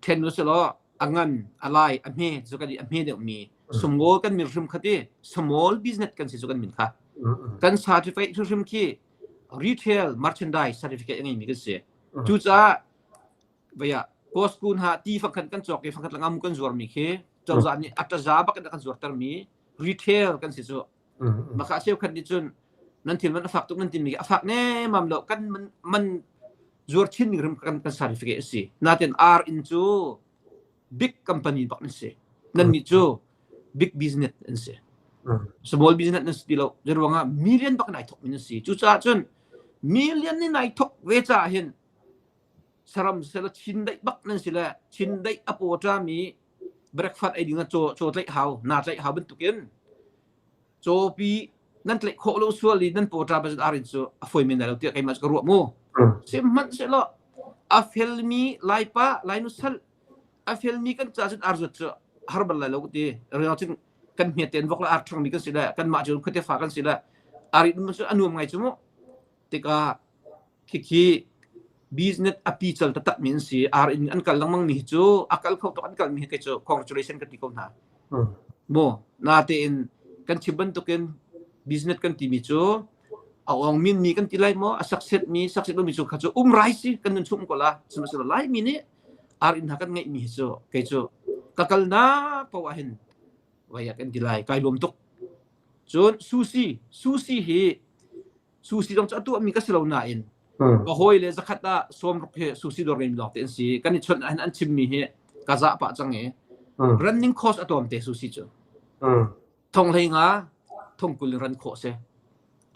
ṭhen u selaw a ngan a lai a hme cu kan i a hme deuh mi small kan min hrim kha ti small business kan si cu kan min kha kan certificate hrim khi retail merchandise certificate a ngeimi kan si cucaah vei ah Costco hna ti fangkhat kan cawk i fangkhat langam kan zuarmi khi cozah nih a ṭaza bak in a kan zuartermi retail kan si cu. Maka cheukhat nih cun nan thil man a fak tuk nan timi a fak nemam lo kan man, man zuar chin ning rim kan kan certificate a si. Natin R in cu big company bak nan si. Nan nih cu big business an si. Small business nan si ti lo. Zeiruangah million bak nai thok mi nan si. Cucaah cun million ni nai thok ve caah hin saram siseh chindeih bak nan si le chindeih a paw ṭami breakfast ei ding ah caw caw tlaih hau na tlaih hau bantukin cawpi nan tlaih khawh lo sual i nan paw ṭa bazat arin cu a fawi men lai lo tiah keimah cu ka ruah mu sihmanhsehlaw a felmi laipa lainu sal a felmi kan ca cun arzuat cu har bal lai lo ka ti riang cun kan hmet tein vok le ar ṭhangmi kan si le kanmah cu khuate fa kan si le ari cu a nuam ngai cu mu tikah Khikhi business a pical taktak mi an si. Ar in an kal lengmang mi hi cu a kal kho tuk an kal mi hi kei cu congratulation ka ti ko hna. Mu natein kan chim bantukin business kan timi cu A ong min mi kan ti lai maw a success mi success mi cu kha cu um rai si kan nun chung ko la sihmanhsehlaw lai mi nih ar inn ha kan ngeih mi hi cu kei cu ka kal na poah ah hin vai kan ti lai kai lawm tuk cun sushi sushi hi sushi zong cu a tuah mi ka si lo nain ka hawi le zakhat ah sawm ruk hi sushi dawr ngei lawng te an si kan i chawnh ah hin an chim mi hi ka zah pah cang i running cost a tlawm te sushi cu thong hlei nga thong kul in ran khawh si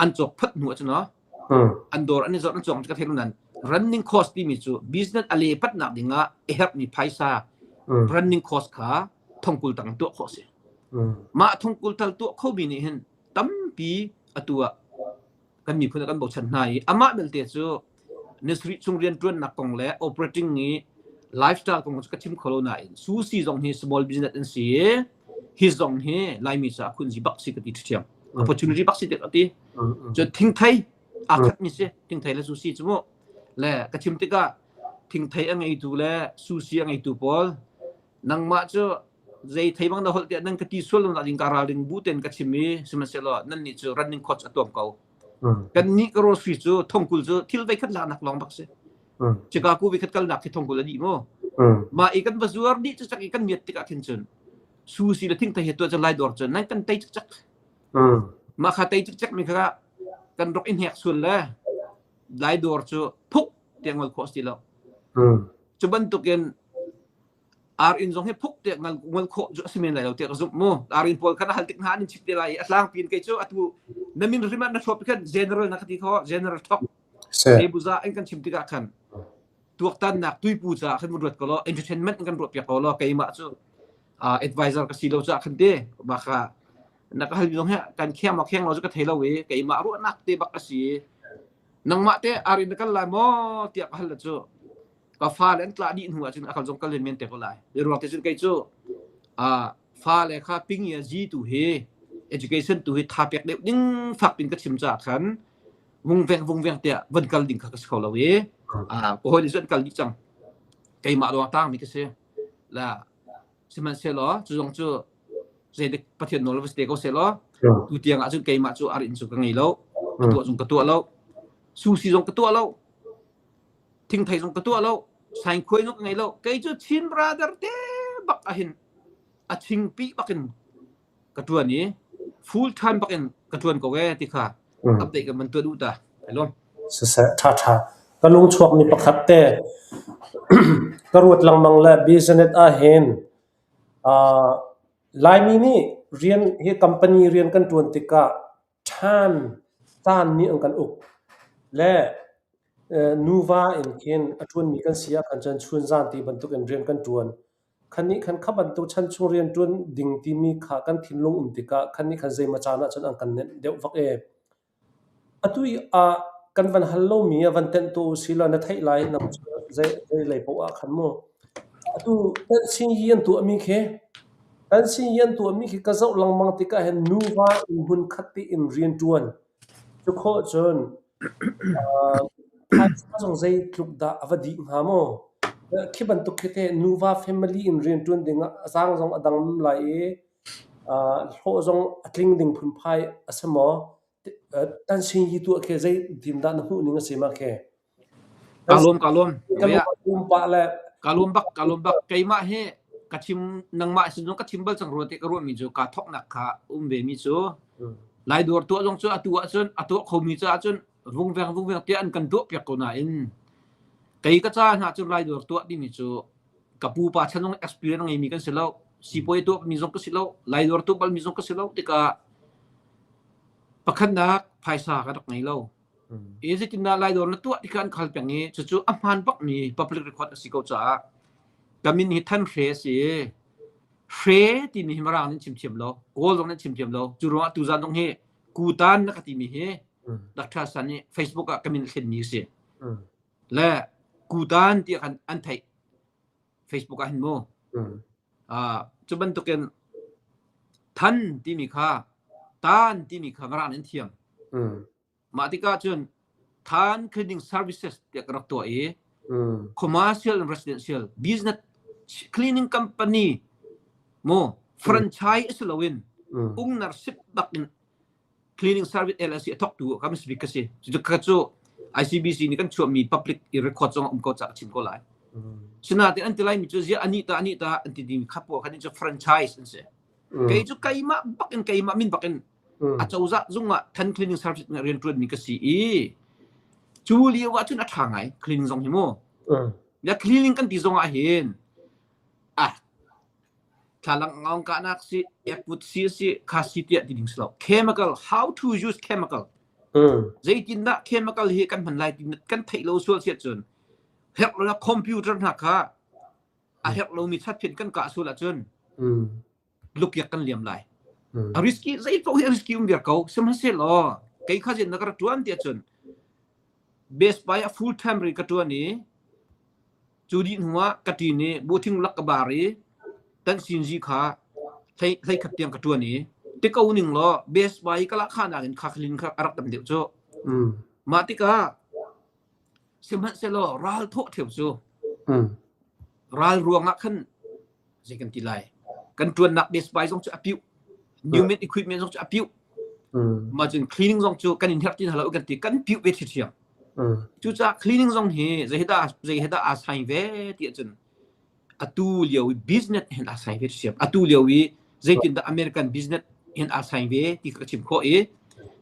an cawk phot hnu ahcun an dawr an i zawt an cawk ka thei nan running cost timi cu business a le patnak ding ah a herhmi phaisa running cost kha thongkul tang tuah khawh si mah thongkul tal tuah kho mi nih hin tampi atu ah kan miphun ah kan bochan hna i amah belte cu nisri chung rianṭuannak kong le operating i lifestyle kong cu ka chim kho lo nain sushi zong hi small business an si i hi zong hi Laimi caah khunzi bak si ka ti ṭhiam opportunity bak si ka ti cu thingthei aa khat mi si thingthei le sushi cu mu le ka chim tikah thingthei a ngeitu le sushi a ngeitu pawl nangmah cu zei thei bang na holh tiah nan ka ti sual lo ding ka ralring bu ten ka chim i sihmanhsehlaw nan nih cu running coach a tuam ko kan nih ka grocery cu thongkul cu thil vei khat laknak lawng bak si Chicago vi khat kalnak khi thongkul a dih mu ma i kan va zuar dih cu cak i kan miat tikah khin cun sushi le thingthei he tuah cu lai dawr cu nan kan tei cak ma kha tei cak mi kha kan rok in hek sual le lai dawr cu phuk tiang ngol khawh si lo cu bantukin Ar inn zong hi phuk tiah ngal ngol khawh cu a si men lai lo tiah ka zumh mu. Ar inn pawl kha na hal tik hna an in chimh te lai i a tlangpi in kei cu atu na min hrim ah na hrawp khan general na ka ti kho general thok Zebuza in kan chim tikah khan tuaktannak tuipu caah khan mun ruat ko law entertainment in kan ruah piak ko law keimah cu advisor ka si lo caah khan te ba kha na ka hal mi zong hi kan kheng ma kheng lo cu ka thei lo i keimah ruahnak te bak a si nangmah te ar in na kal lai maw tiah ka hal la cu ka fale an tlah dih hnu ahcun a kal zong kal men te ko lai i ruang te cun kei cu fale kha ping ya zi tu hi education tu hi tha pek deuh ding fak pin ka chim ca khan vungveng vungveng tiah van kal ding kha ka si kho lo i ka hawi le an kal dih cang keimah lawng tang mi ka si la sihmanhsehlaw cu zong cu zeidik pathian nawl va si te ko selaw tu tiang ahcun keimah cu ar in cu ka ngei lo ka tuah zong ka tuah lo sushi zong ka tuah lo thingthei zong ka tuah lo saingkhuai zong ka ngei lo kei cu Chin brother te bak ahin a chingpi bakin ka tuan i full time bakin ka tuan ko e ti kha update kan man tuan u ta ai lom Siseh tha tha ka lung chuak mi pakhat te ka ruat lengmang le business ah hin Laimi nih rian hi company rian kan tuan tikah Ṭhan caan nih an kan uk le nuva in khin a ṭuanmi kan si ahkhan cun chunzan ti bantukin rian kan ṭuan. Khan nih khan kha bantuk chanchung rian ṭuan ding timi kha kan thinlung um tikah khan nih khan zeimaw caan ahcun an kan nenh deuh vak ee. Atu i ah kan van hal lomi ah van tenh tuah usih law na theih lai nang cu zei lei paoh ah khan mu. Atu tenh an tuahmi khi Kan sii an tuahmi khi ka zoh lengmang tikah hin nuva in hmunkhat tein rianṭuan cu khawh cun phaisa zong zeitluk dah a va dih hnga maw? Khi bantuk khi teh nuva family in rianṭuan dingah a zaang zong a dang lai i hlawh zong a tling ding phunphai a si maw? Tan singyi tuah khi zeitindah na hmuh ning a si mah khi? Ka lawm ka lawm. Ka lawm pah le ka lawm bak ka lawm bak keimah hi ka chim nangmah sin zong ka chim bal cang rua te ka ruah mi cu ka thoknak kha um ve mi cu lai dawr tuah zong cu atu ahcun a tuah kho mi cu ahcun vungveng vungveng tiah an kan tuah piak ko nain kei ka ca hna cu lai dawr tuah timi cu ka pupa chan zong experience ngei mi kan si lo sipuai tuah mi zong ka si lo lai dawr tuah bal mi zong ka si lo tikah pakhatnak phaisa ka rak ngei lo I zeitindah Lai dawr na tuah ti kha an khal peng i cucu a hmaan bakmi public record a si ko caah ka min hi Than Hre a si i Hre timi hi Mirang nih an chim thiam lo, Kawl zong nih an chim thiam lo. Cu ruangah tuzaan zong hi Kutan na ka timi hi Dr. San nih Facebook ah ka min a thlenmi a si. Le Kutan tiah khan an theih Facebook ah hin mu. Cu bantukin Than timi kha Tan timi kha Mirang nih an thiam. Mah tikah cun Than Cleaning Services tiah ka rak tuah i commercial and residential business cleaning company mu franchise a si loin ownership bak in. Cleaning Service LLC a thawktu ka misbik ka si. Cucu ka cu ICBC nih kan chuahmi public i record zong a um ko caah ka chim ko lai. Sinain an ti laimi cu ziah anih ta anih ta an ti ding kha pawl kha nih cu franchise an si. Kei cu keimah bak in keimah min bak in a cozah zung ah Than Cleaning Service in rian ṭuanmi ka si i cu lio ah cun a ṭha ngai cleaning zong hi mu. Ya cleaning kan ti zong ah hin ah thlalang ngong kahnak si ekput si si kha si tiah ti ding si lo chemical how to use chemical zeitindah chemical hi kan hman lai ti kan theih lo sual siah cun herh lo computer hna kha a herh lomi chatphin kan kah sual ahcun lukyak kan liam lai a risky zei paoh hi a risky um viar ko sihmanhsehlaw kei kha zin na ka rak tuan tiah cun Best Buy a full time ri ka tuan i Cu dih hnu ah ka ṭin i buthing lak ka bar i tansinzi kha hlei khat tiang ka ṭuan i ti ko ning law Best Buy ka lahkhah in kha khalin kha a rak tam deuh cu. Mah tikah sihmanhsehlaw ral thawh ṭheo cu ral ruangah khan zei kan ti lai kan ṭuannak Best Buy zong cu a piuh Newman equipment zong cu a piuh mah cun cleaning zong cu kan in herh ti hna lo kan ti kan piuh ve ṭhiṭhiam cucaah cleaning zong hi zei dah zei dah aa sai ve ti ahcun atu lio i business hin aa sai ve ṭhiam atu lio i zeitindah American business hin aa sai ve ti ka chim khawh i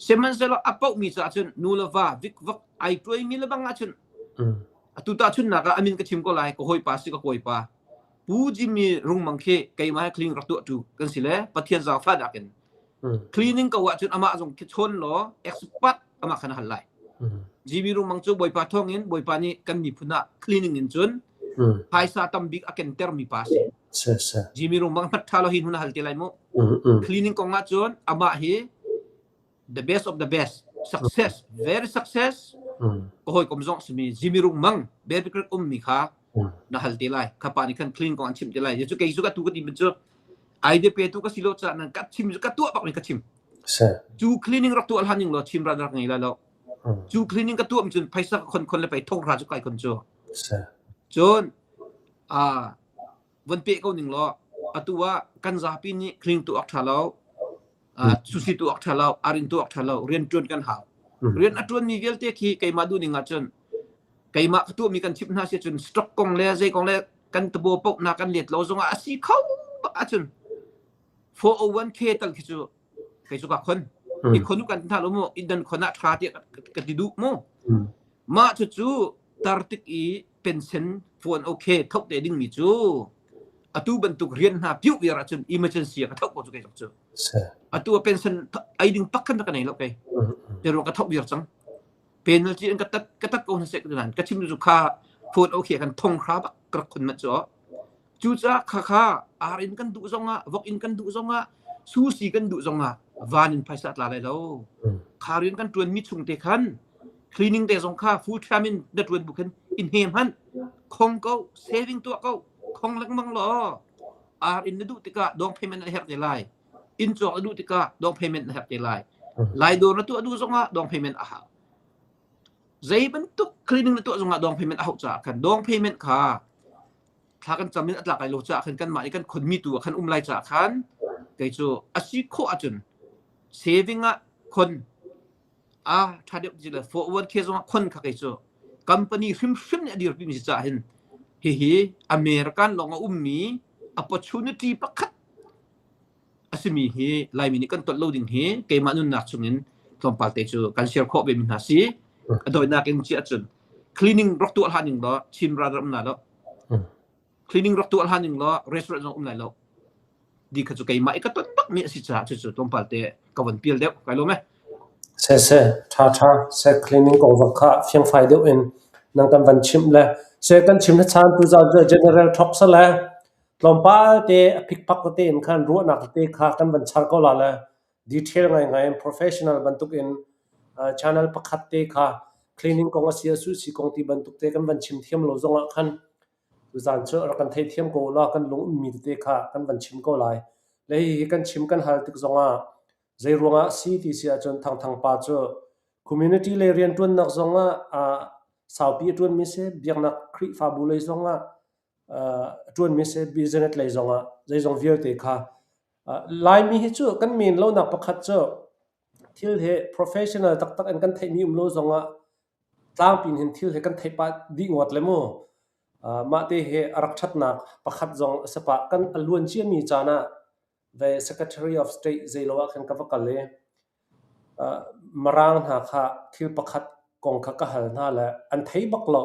sihmanhsehlaw a paohmi caah cun nu le va vikvak ai tuaimi le bang ahcun atu tahchunhnak ah amin ka chim ko lai ka hawipa si ka kawipa Pu Jimmy Rungmang khi keimah he cleaning rak tuahtu kan si le Pathian zaangfahnak in cleaning ko ahcun amah zong khi chawn law expert amah khan a hal lai. Jimmy Rungmang cu Bawipa thawngin Bawipa nih kan miphun ah cleaning in cun phaisa tam bik a kenter mi pa si. Jimmy Rungmang hmat tha lo hi hun a hal te lai mu. Cleaning kong ahcun amah hi the best of the best success very success ka hawikom zong simi Jimmy Rung Mang Baby Creek ummi kha na hal te lai kha pa nih khan clean kong an chim te lai cu kei cu ka tu ka ti cu idea pe tu ka si lo ca nan ka chim ka tuah bak mi ka chim cu cleaning rak tuah hlan ning lo chim ran rak ngei lai lo cu cleaning ka tuah mi cun phaisa ka khon khon le pei thong ra cu kai khon cu cun a von pe ko ning law atu ah kan zapi nih clean tu ak ṭha lo sushi tu ak ṭha lo arin tu ak ṭha lo rian ṭuan kan hau rian a ṭuan mi vialte khi keimah duh ning ahcun keimah ka tuahmi kan chimh hna si cun stock kong le zei kong le kan tabo poh na kan let lo zongah a si kho bak ahcun 401k tal khi cu kei cu ka khon i khonu kan hna lo mu idan khon ah ṭha tiah ka ti duh mu mah cu cu tar tik i pension phone okay thok te ding mi cu atu bantuk rian hna piu viar ahcun emergency ka thok ko cu kei cu atu a pension ai ding pak khan ka nei lo kei te ruang ka thok viar cang penalty in ka tat ka tat ko hna sek nan ka chim cu kha phone okay kan thong hra bak ka rak khun mat cu Cucaah khakha ar in kan duh zongah, vok in kan duh zongah, sushi kan duh zongah van in phaisa tla lai lo. Kha rian kan ṭuanmi chung te khan cleaning te zong kha full time in na ṭuan bu khan in hne hmanh khong ko, saving tuah ko, khong lengmang law ar in na duh tikah down payment na herh te lai. Inn cawk na duh tikah down payment na herh te lai. Lai dawr na tuah duh zongah down payment a hau. Zei bantuk cleaning na tuah zongah down payment a hauh caah khan down payment kha thla kan cam in a tlak lai lo caah khan kanmah nih kan khonmi tu ah khan um lai caah khan kei cu a si khawh ahcun saving ah khon a ṭha deuh ti le 401k zong ah khon kha kei cu company hrimhrim nih a dirpi mi si caah hin hihi American lawng a ummi opportunity pakhat a simi hi Laimi nih kan tolh lo ding hi keimah nunnak chungin tlawmpal te cu kan share khawh ve mi hna si. A doinak in ci ahcun cleaning rak tuah hlan ning law Chin ral ram na lo. Cleaning rak tuah hlan ning law restaurant zong um lai lo. Di kha cu keimah i ka ton bak mi a si caah cucu tlawmpal te ka von pial deuh kai lawm e. Se se tha tha se cleaning kong zong kha fiangfai deuh in nang kan van chimh le se kan chim na chan tu zan cu general talk sa le Tlawmpal te a phikphak tete in khan ruahnak tete kha kan van char ko la le detail ngaingai in professional bantukin channel pakhat te kha cleaning kong a si a suhsi kong ti bantuk te kan van chim thiam lo zongah khan tuzaan cu rak kan theithiam ko la kan lung ummi tete kha kan van chim ko lai. Le hihi kan chim kan hal tik zongah zei ruangah si ti si ahcun Thangthang pa cu community lei rianṭuannak zongah saupi a ṭuanmi si, biaknak Khrihfabu lei zongah a ṭuanmi si business lei zongah zeizong vialte kha Laimi hi cu kan men lonak pakhat cu Thil hi professional taktak in kan theihmi um lo zongah tlangpi in hin thil hi kan theih pah dih ngawt le mu. Mah te hi a rak ṭhatnak pakhat zong a si pah. Kan a luan ciami caan ah ve Secretary of State zeilo ah khan ka va kal i Mirang hna kha thil pakhat kong kha ka hal hna le an thei bak lo.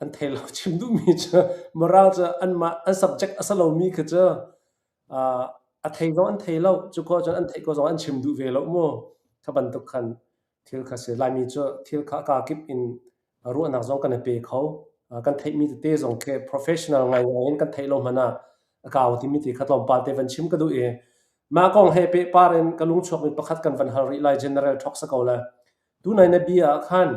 An thei lo chim duhmi cu Mirang cu anmah an subject a si lomi kha cu a thei zong an thei lo. Cu ko cun an theih ko zong an chim duh ve lo mu. Kha bantuk khan thil kha si. Laimi cu thil kha a kakip in ruahnak zong kan i pe kho. Kan theihmi tete zong khi professional ngaingai in kan theih lo hmanh ah a kau timi ti kha tlawmpal te van chim ka duh i mah kong he pehpar in ka lung chuakmi pakhat kan van hal rih lai general talk sa ko le. Tunai na bia ah khan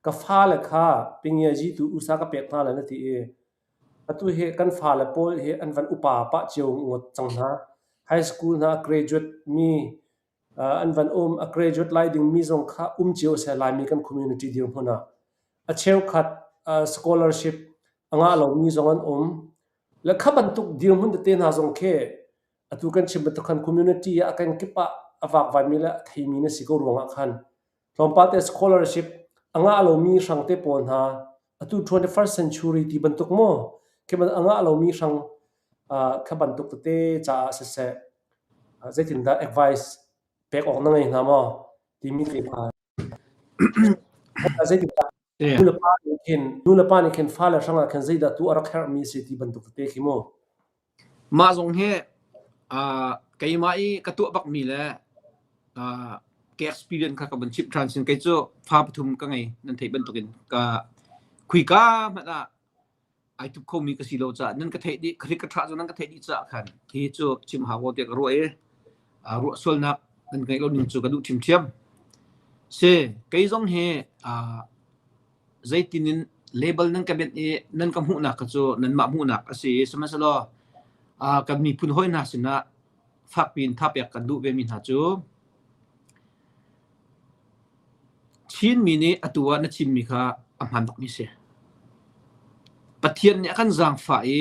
ka fale kha pingiazi tu usa ka pek hna lai na ti i atu hi kan fale pawl hi an van upa pah cio ngawt cang hna. High school hna graduate mi an van um. A graduate lai dingmi zong kha um cio a si Laimi kan community dirhmun ah. A cheukhat scholarship a ngah lomi zong an um. Le kha bantuk dirhmun tete hna zong khi atu kan chim bantuk khan community ah a kenkip ah a vakvaimi le a theimi na si ko ruangah khan tlawmpal te scholarship a ngah lomi hrang te pawl hna atu 21st century ti bantuk maw khi a ngah lomi hrang kha bantuk tete caah siseh zeitindah advice pek awk na ngei hna maw timi te kha zeitindah nulepa nih khin nulepa nih khin fale hrang ah khin zeidah tu a rak herhmi si ti bantuk tete khi mu Mah zong hi keimah i ka tuah bakmi le ka experience kha ka vun chimh ṭhan sin. Kei cu fa pathum ka ngei nan theih bantukin ka khuika hmanh ah ai thup khomi ka si lo caah nan ka theih dih ka hrik ka ṭha cu nan ka theih dih caah khan hi cu chim hau ko tiah ka ruah i ruah sualnak nan ngeih lo ning cu ka duh ṭhiamṭhiam. Si kei zong hi Zeitin in label nan ka benh i nan ka hmuhnak kha cu nanmah hmuhnak a si i sihmanhsehlaw kan miphun hawi hna sinah fakpi in thapek kan duh vemi hna cu Chinmi nih atu ah na chimmi kha a hmaan bakmi si. Pathian nih a kan zaangfah i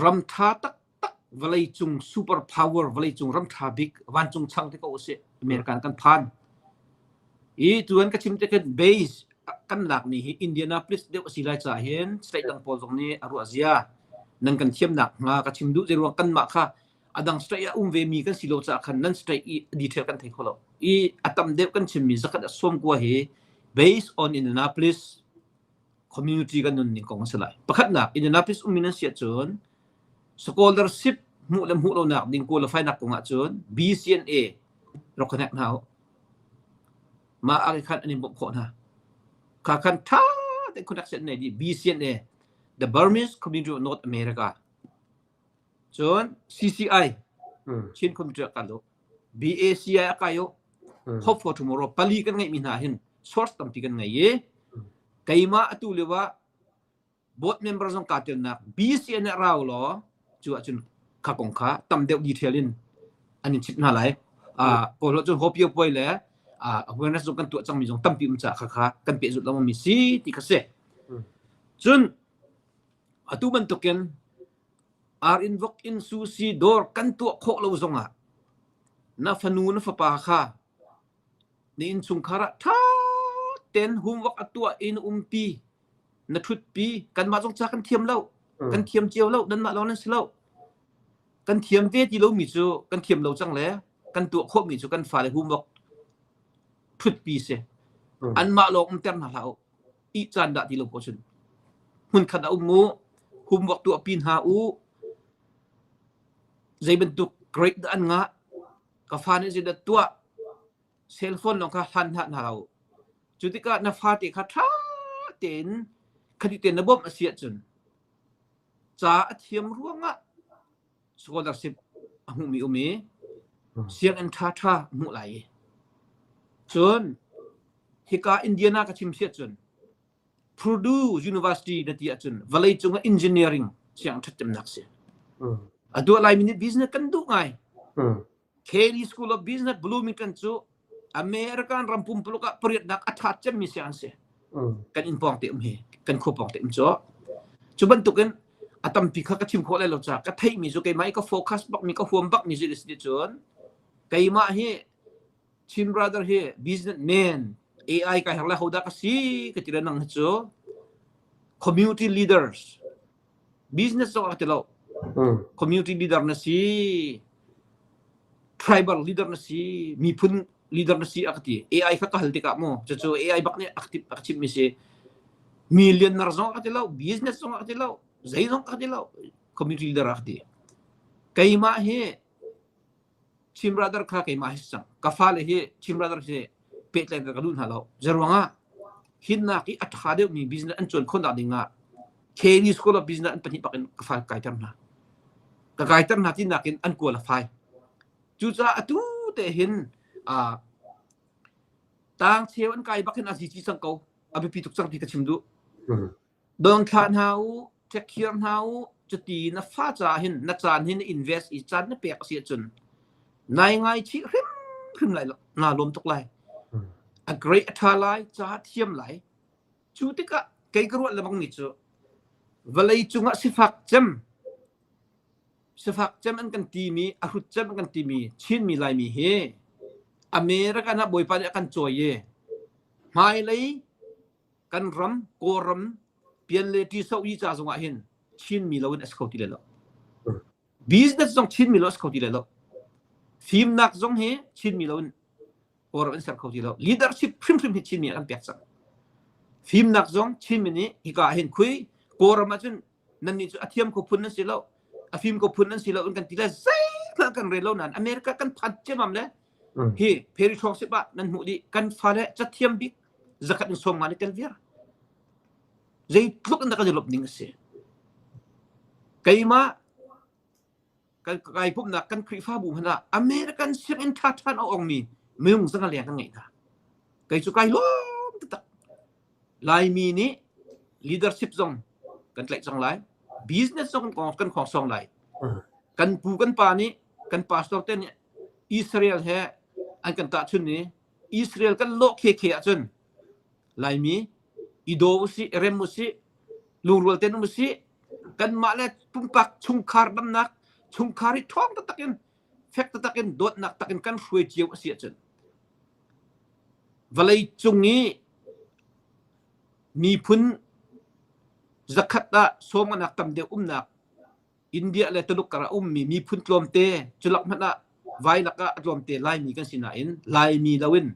ram ṭha taktak vawleicung super power vawleicung ram ṭha bik vancung chang te ko usih American kan phan. I tuan ka chim te khin base kan lakmi hi Indianapolis deuh a si lai caah hin state dang pawl zong nih a ruah zia nan kan thiamnak hnga ka chim duh zeiruang kanmah kha a dang state ah um ve mi kan si lo caah khan nan state i detail kan thei kho lo i a tam deuh kan chimmi zakhat a sawm kua hi based on Indianapolis community kan nun ning kong a si lai pakhatnak Indianapolis ummi nan si ahcun scholarship hmuh le hmuh lonak ding qualify nak kong ahcun BCNA rak connect hna u mah ah khan an in bawmh khawh hna kha khan tha te connection nei di BCNA the Burmese Community of North America cun CCI Chin Community kan do BACI a kai u Hope for Tomorrow pali kan ngeih mi hna hin source tampi kan ngei i keimah atu lio ah board member zong kaa telnak BCN ah rau law cu ahcun kha kong kha tam deuh detail in an in chimh hna lai. Kawl cun hopio puai le awareness zong kan tuah cangmi zong tampi um caah kha kha kan pehzulh lengmang mi si ti kha si. Cun atu bantukin ar in vok in susi dawr kan tuah khawh lo zongah na fanu na fapa kha na innchungkhar ah ṭha tein homework a tuah in umpi na ṭhutpi kanmah zong ca kan thiam lo kan thiam cio lo nanmah lawng nan si lo kan thiam ve ti lomi cu kan thiam lo cang le kan tuah khawhmi cu kan fale homework ṭhutpi si anmah lawng umter hna hlah u ih caan dah ti lo ko cun hmunkhat ah um u homework tuahpi hna u zei bantuk grade dah an ngah ka fa nih zeidah tuah cell phone lawng kha hlan hlah hna u Cu tikah na fate kha ṭha tein khati tein na bawmh a si ahcun ca a thiam ruangah scholarship a hmuhmi um i sianginn ṭhaṭha a hmuh lai i cun hika Indiana ka chim si ahcun Purdue University na ti ahcun vawleicung ah engineering sianginn ṭhat cemnak si. Atu ah Laimi nih business kan duh ngai. Kelley School of Business Bloomington cu American ram pumpuluk ah pariatnak a ṭha cemmi si an si. Kan inn pawng te um hi, kan khua pawng te um cu. Cu bantukin a tampi kha ka chim khawh lai lo caah ka theihmi cu keimah i ka focus bakmi ka huam bakmi cu si cun keimah hi Chin brother hi businessman AI kai her lai hodah ka si ka ti le nang hi cu community leaders business zong a ti lo community leader na si tribal leader na si miphun leader na si a ka ti AI kha ka hal tikah mu cucu AI bak nih a ka chimh mi si millionaire zong a ka ti lo business zong a ka ti lo zei zong a ka ti lo community leader a ka ti keimah hi Chin brother kha keimah hi si cang. Ka fale hi Chin brother hi pehtlaih ka duh hna lo. Zeruangah hinnak i a ṭha deuhmi business an cawn khawhnak ding ah KD School of Business an pahnih bak in ka fa kaiter hna. Ka kaiter hna tinak in an qualify. Cucaah atu te hin uh, tang cheu an kai bak hin a zici cang ko. A biapi tuk cang ti ka chim duh. Dong thlah hna u, ṭhekkhiar hna u, cuti na fa caah hin na caan hi na invest i caan na pek a si ahcun nai ngaichih hrimhrim lai lo, naa lawm tuk lai. A grade a ṭha lai, ca a thiam lai. Cu tikah kei ka ruah lengmang mi cu vawlei cungah sifak cem sifak cem an kan timi, a hrut cem an kan timi Chinmi Laimi hi American ah Bawipa nih a kan cawi i hmailei kan ram Kawlram pian le ṭiso yi ca zongah hin Chinmi lo in a si kho ti lai lo. Business zong Chinmi lo a si kho ti lai lo. Fimnak zong hi Chinmi lo in Kawlram an ser kho ti lo. Leadership hrimhrim hi Chinmi an pek cang. Fimnak zong Chinmi nih hika ah hin khui Kawlram ahcun nannih cu a thiam kho phun nan si lo a fim ko phun nan si lo in kan ti le zeihmanh kan rel lo nain America kan phan ciamam le hi Perry Township ah nan hmuh dih kan fale cathiam bik zakhat in 50 ni tel viar zeitluk in dah kan i lawmh ning a si keimah kan kai pumhnak kan Khrihfabu hmanh ah American sianginn ṭha ṭhan a ongmi minung zanga leng kan ngeih hna kei cu kai lawm taktak Laimi nih leadership zong kan tlaih cang lai business zong kan khong song lai kan pu kan pa nih kan pastor te nih Israel he an kan tahchun i Israel kan lawh khekhe ahcun Laimi i daw usih, i rem usih, lungrual tein um usih, kanmah le pumpak chungkhar damnak, chungkhar hi ṭhawng taktak in, fek taktak in, dawtnak tak in kan hruai cio a si ahcun vawlei cung i miphun zakhat ah sawm tam deuh umnak India le Tuluk kar ah ummi miphun tlawmte culak hmanh ah vai lakah a tlawmte Laimi kan si nain Laimi loin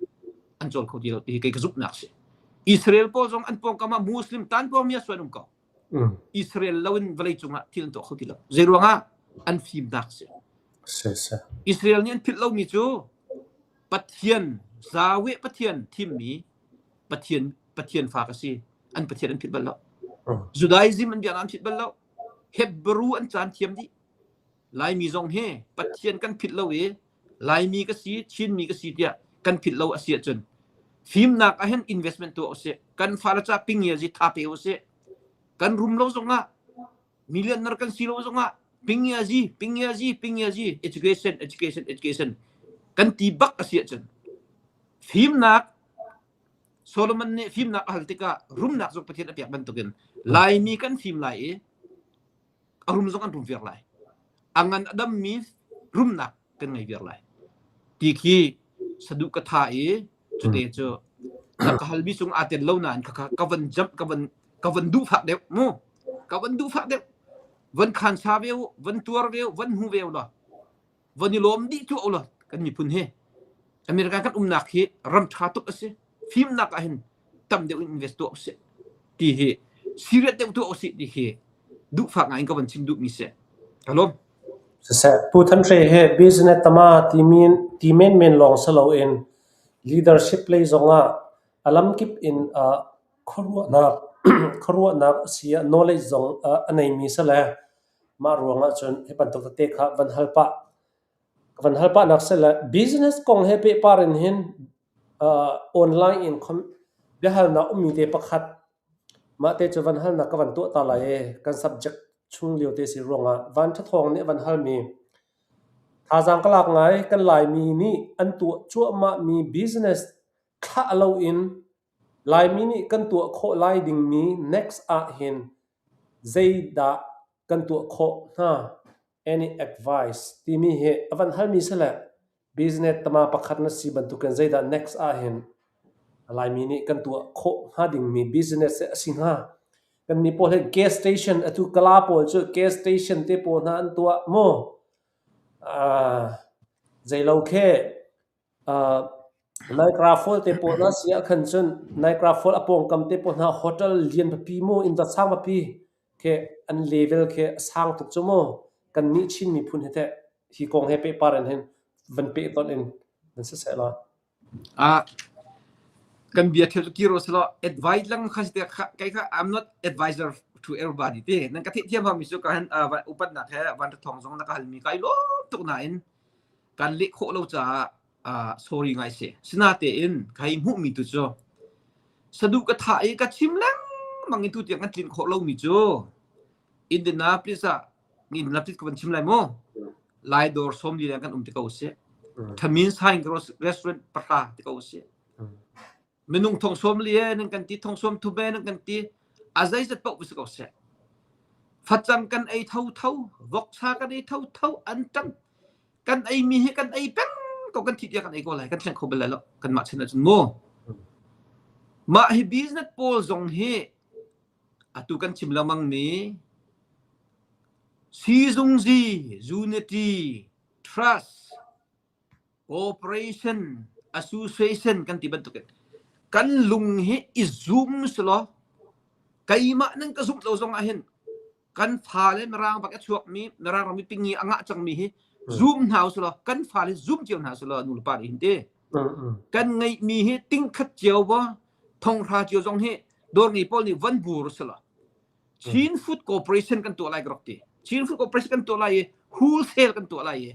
an cawl kho ti lo ti hi kei ka zumhnak si. Israel pawl zong an pawngkam ah Muslim tan pawng mi a suan um ko. Israel loin vawlei cungah thil an tuah kho ti lo. Zei ruangah an fimnak si. Israel nih an philh lomi cu Pathian Zaweh Pathian thimmi Pathian Pathian fa ka si. An Pathian an philh bal lo. Judaism an biaknak an philh bal lo. Hebrew an caan thiam dih. Laimi zong hi Pathian kan philh lo i Laimi ka si, Chinmi ka si tiah kan philh lo a si ahcun fimnak ah hin investment tuah usih. Kan fale ca pingiazi tha pe usih. Kan rum lo zongah millionaire kan si lo zongah pingiazi, pingiazi, pingiazi, education, education, education kan ti bak a si ahcun fimnak Solomon nih fimnak a hal tikah rumnak zong Pathian a pek bantukin Laimi kan fim lai i a rum zong an rum viar lai. A ngan a dammi rumnak kan ngei viar lai. Ti khi saduh ka tha i cute cu na ka halmi cung aa tel lo nain ka ka van jump ka van ka van duh fak deuh mu ka van duh fak deuh van khan sa ve u van tuar ve u van hmu ve u law van i lawm dih tu lo kan miphun hi America kan umnak hi ram ṭha tuk a si fimnak ah hin tam deuh in invest tuah usih ti hi serious deuh tuah usih ti hi duhfak ngai in ka van chim duhmi si ka lawm Siseh, Pu Than Hre hi business tama ti ti menmen lawng si loin leadership lei zongah a lamkip in khuaruahnak khuaruahnak a si ah knowledge zong a neimi si le Mah ruangah cun hi bantuk tete kha van hal pah. Ka van hal pahnak si le business kong he pehpar in hin online in biahalnak ummi te pakhat mah te cu van halnak ka van tuah ta lai i kan subject chung lio te si ruangah Van Ṭha Thawng nih a van halmi thazaang ka lak ngai kan Laimi nih an tuah cuahmahmi business thlah loin Laimi nih kan tuah khawh lai dingmi next ah hin zeidah kan tuah khawh hnga? Any advice timi hi a van halmi si le. Business tama pakhat na si bantukin zeidah next ahhin Laimi nih kan tuah khawh hnga dingmi business a si hnga? Kannih pawl hi gas station atu Kala pawl cu gas station te pawl hna an tuah mu. Uh, zeilo khi uh, Niagara Fall te pawl hna si ahkhan cun Niagara Fall a pawngkam te pawl hna hotel lian pipi mu inn dot sang pipi khi an level khi a sang tuk cu mu. Kannih Chin miphun hi teh hi kong he pehpar in hin van pehtonh in van siseh law. Ah, kan bia thil kir selaw advice lang kha si te kai kha I'm not advisor to everybody te nan ka theih thiam mi su ka han upatnak he van thong zong na ka hal mi kai lom tuk nain kan leh khawh lo caah sorry ngai si sinatein kai hmuh mi tu cu sadu ka tha i ka chim lengmang in tu tiang kan tlin khawh lo mi cu Indianapolis ah Indianapolis ka van chim lai mu Lai dawr sawmli leng kan um ti ko si. Thamin Saing restaurant pahra ti ko si. Minung thong sawm li nan kan ti thong sawm thu be nan kan ti a zeizat paoh si ko seh. Facang kan ei tho tho, voksa kan ei tho tho, an tam. Kan ei mi hi kan ei peng ko kan thi tiah kan ei ko lai kan thleng kho bal lai lo kan mah chan ahcun mu. Mah hi business pawl zong hi atu kan chim lengmang mi Siizungzi, unity, trust, cooperation, association kan ti bantukin kan lung hi i zum selaw keimah nan ka zumh lo zong ah hin kan fale mirang bak a chuakmi mirang ram i pingi a ngah cangmi hi zum hna usulaw kan fale zum cio hna usulaw nu le pa nih hin ti kan ngeihmi hi tingkhat cio va thonghra cio zong hi dawr ngei pawl nih van bur usulaw Chin Food Corporation kan tuah lai ka rak ti. Chin Food Corporation kan tuah lai i wholesale kan tuah lai i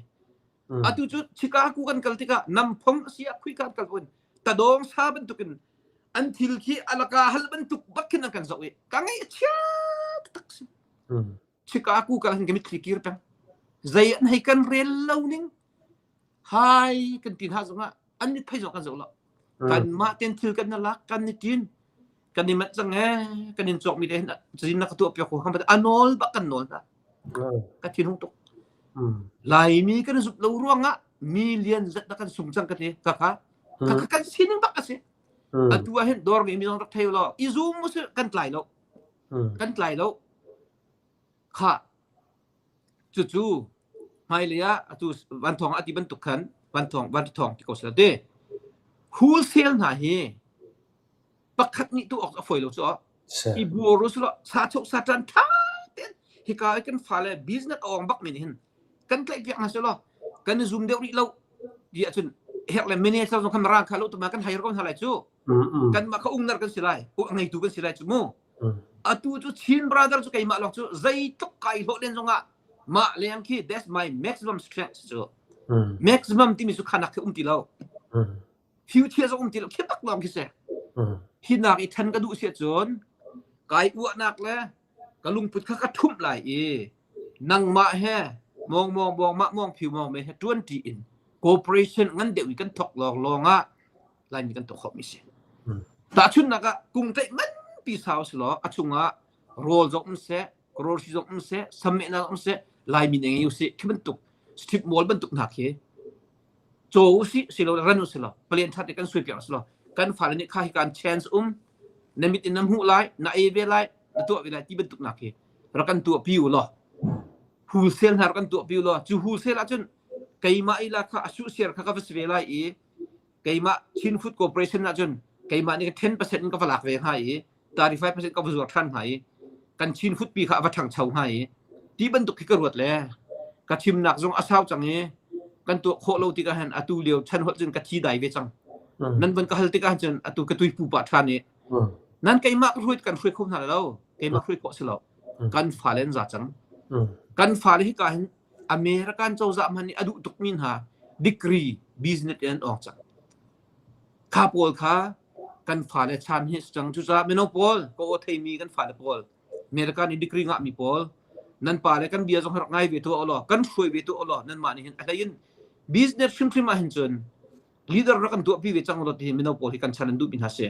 atu cu Chicago kan kal tikah namphong a si ah khui kan kal pun tadawng sa bantukin an thil khi alaka hal bantuk bak khin an kan zoh i ka ngaih a chia taktak si. Chicago kal hin ka mitthli kir peng. Zei an hei kan rel lo ning hai kan ti hna zongah an mit phei zong kan zoh lo. Kanmah ten thil kan na lak kan ni tin kan i manh cang ee kan in cawkmi te hin cazin na ka tuah piak ko a nawl bak kan nawl hna ka thinhung tuk Laimi kan zumh lo ruangah million zat na kan sung cang ka ti ka kha ka kan sining bak a si atu ah hin dawr ngeimi zong rak thei law i zum mu si kan tlai lo kan tlai lo kha cucu hmailei ah atu vanthawng a ti bantuk khan vanthawng vanthawng ti ko sila te wholesale hna hi pakhat nih tu awk a fawi lo cu i buar u silo sa chok sa tan tha ten hika i kan fale business a ong bak mi nih hin kan tlaih piak hna silo kan i zoom deuh rih lo ti ahcun herh le manager zong khan rang kha lo tuma kan hire ko hna lai cu kan mah kha ungnar kan si lai ngeitu kan si lai cu mu atu cu Chin brother cu keimah lawng cu zeitluk kai hlawh len zongah mah leng khi that's my maximum strength cu maximum timi cu khanak khi um ti lo future zong um ti lo khi bak lawng khi si hi nak i ṭhen ka duh si ahcun kai uahnak le ka lungput kha ka ṭhumh lai i nangmah he mawng mawng mawng mah mawng phiu mawng me he ṭuan ṭi in cooperation ngan deuh i kan thok lawng lawng ah Laimi kan tuah khawhmi si. Tahchunhnak ah kungtlaih nganpi sau si law a chungah rawl zong um seh, rawlhri zong um seh, sammehnak um seh, Laimi nih ngei usih khi bantuk strip mall bantuk hna khi caw usih silo ran usih law palen ṭha te kan suai piak usih law kan fale nih kha hi kan chance um na mit in na hmuh lai na ei ve lai na tuah ve lai ti bantuk nak khi rak kan tuah pi u law wholesale hna rak kan tuah pi u law cu wholesale ahcun keimah i la kha a su share kha ka va si ve lai i keimah Chin Food Corporation ahcun keimah nih 10% in ka va lak ve hnga i 35% ka va zuar ṭhan hnga i kan Chin Food pi kha a va ṭhangcho hnga i ti bantuk khi ka ruat le ka chimnak zong a sau cang i kan tuah khawh lo tikah hin atu lio chan holh cun ka thi dai ve cang nan van ka hal tikah cun atu ka tui pupa ṭhan i nan keimah ka hruai kan hruai kho hna lo keimah hruai khawh si lo kan fale an za cang kan fale hi ka hin American cozah hmanh nih a duh tukmi hna degree business in an awng cang. Kha pawl kha kan fale chan hi si cang. Cucaah mino pawl, ka aw theimi kan fale pawl, American i degree ngahmi pawl, nan pale kan bia zong rak ngai ve tuah ulaw, kan hruai ve tuah ulaw, nanmah nih hin a hlei in business hrimhrim ah hin cun leader rak kan tuahpi ve cang ulaw ti hi mino pawl hi kan chan an duhmi hna si.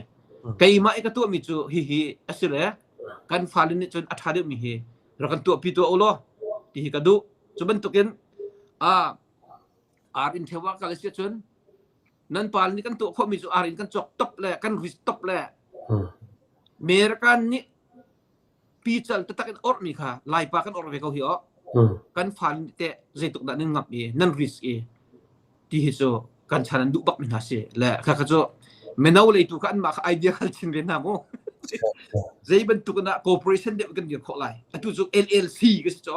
Keimah i ka tuahmi cu hihi a si le kan fale nih cun a ṭha deuhmi hi rak kan tuahpi tuah ulaw ti hi ka duh. Cu bantukin ah. Ar inn ṭheo ah kal a si ahcun nan pa nih kan tuah khawhmi cu ar inn kan cawk top le kan ris top le American nih pical taktak in orhmi kha Laipa kan orh ve ko hi aw. Kan fa nih teh zeitluk dah nan ngamh i nan risk i ti hi cu kan chan an duh bak mi hna si le kha kha cu mino leitu kha anmah kha idea khal chin ve hna mu. Zei bantuk in ah corporation deuh kan dir khawh lai. Atu cu LLC ka si cu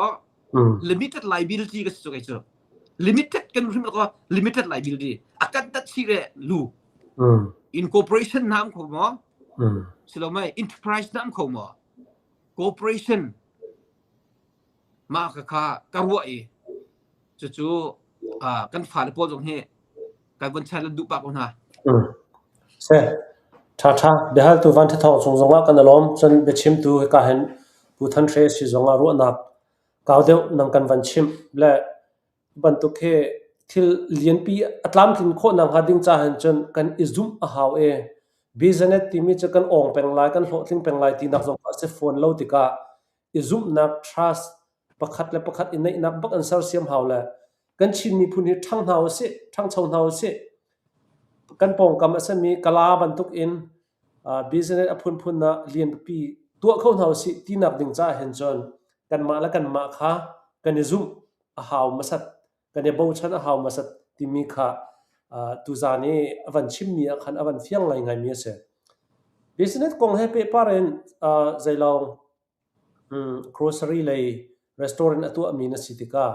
limited liability ka si cu kei cu. Limited kan hrim ko limited liability akan tat si le lu. Incorporation nam kho maw? Silomai enterprise nam kho maw? Corporation mah kha kha ka ruah i cucu kan fale pawl zong hi kan von chan duh pah ko hna. Se ṭha ṭha biahaltu Van Ṭha Thawng cung zongah kan i lawm. Cun biachimtu hika hin Pu Than Hre si zongah ruahnak kau deuh nang kan van chimh le bantuk hi thil lianpi a tlamtlin khawh nakhnga ding ca hin cun kan i zumh a hau i business timi cu kan awng peng lai, kan hlawhtling peng lai tinak zong kha a si fawn lo tikah i zumhnak trust pakhat le pakhat i neihnak bak an sersiam hau le kan Chin miphun hi ṭhang hna usih, ṭhangcho hna usih. Kan pawngkam a simi Kala bantuk in business a phunphun ah lianpipi tuah kho hna usih tinak ding caah hin cun kanmah le kanmah kha kan i zumh a hau hmasat, kan i bochan a hau hmasat timi kha tuzaan i a van chimmi ah khan a van fiang ngaingaimi a si. Business kong he pehpar in zeilawng grocery lei restaurant a tuahmi na si tikah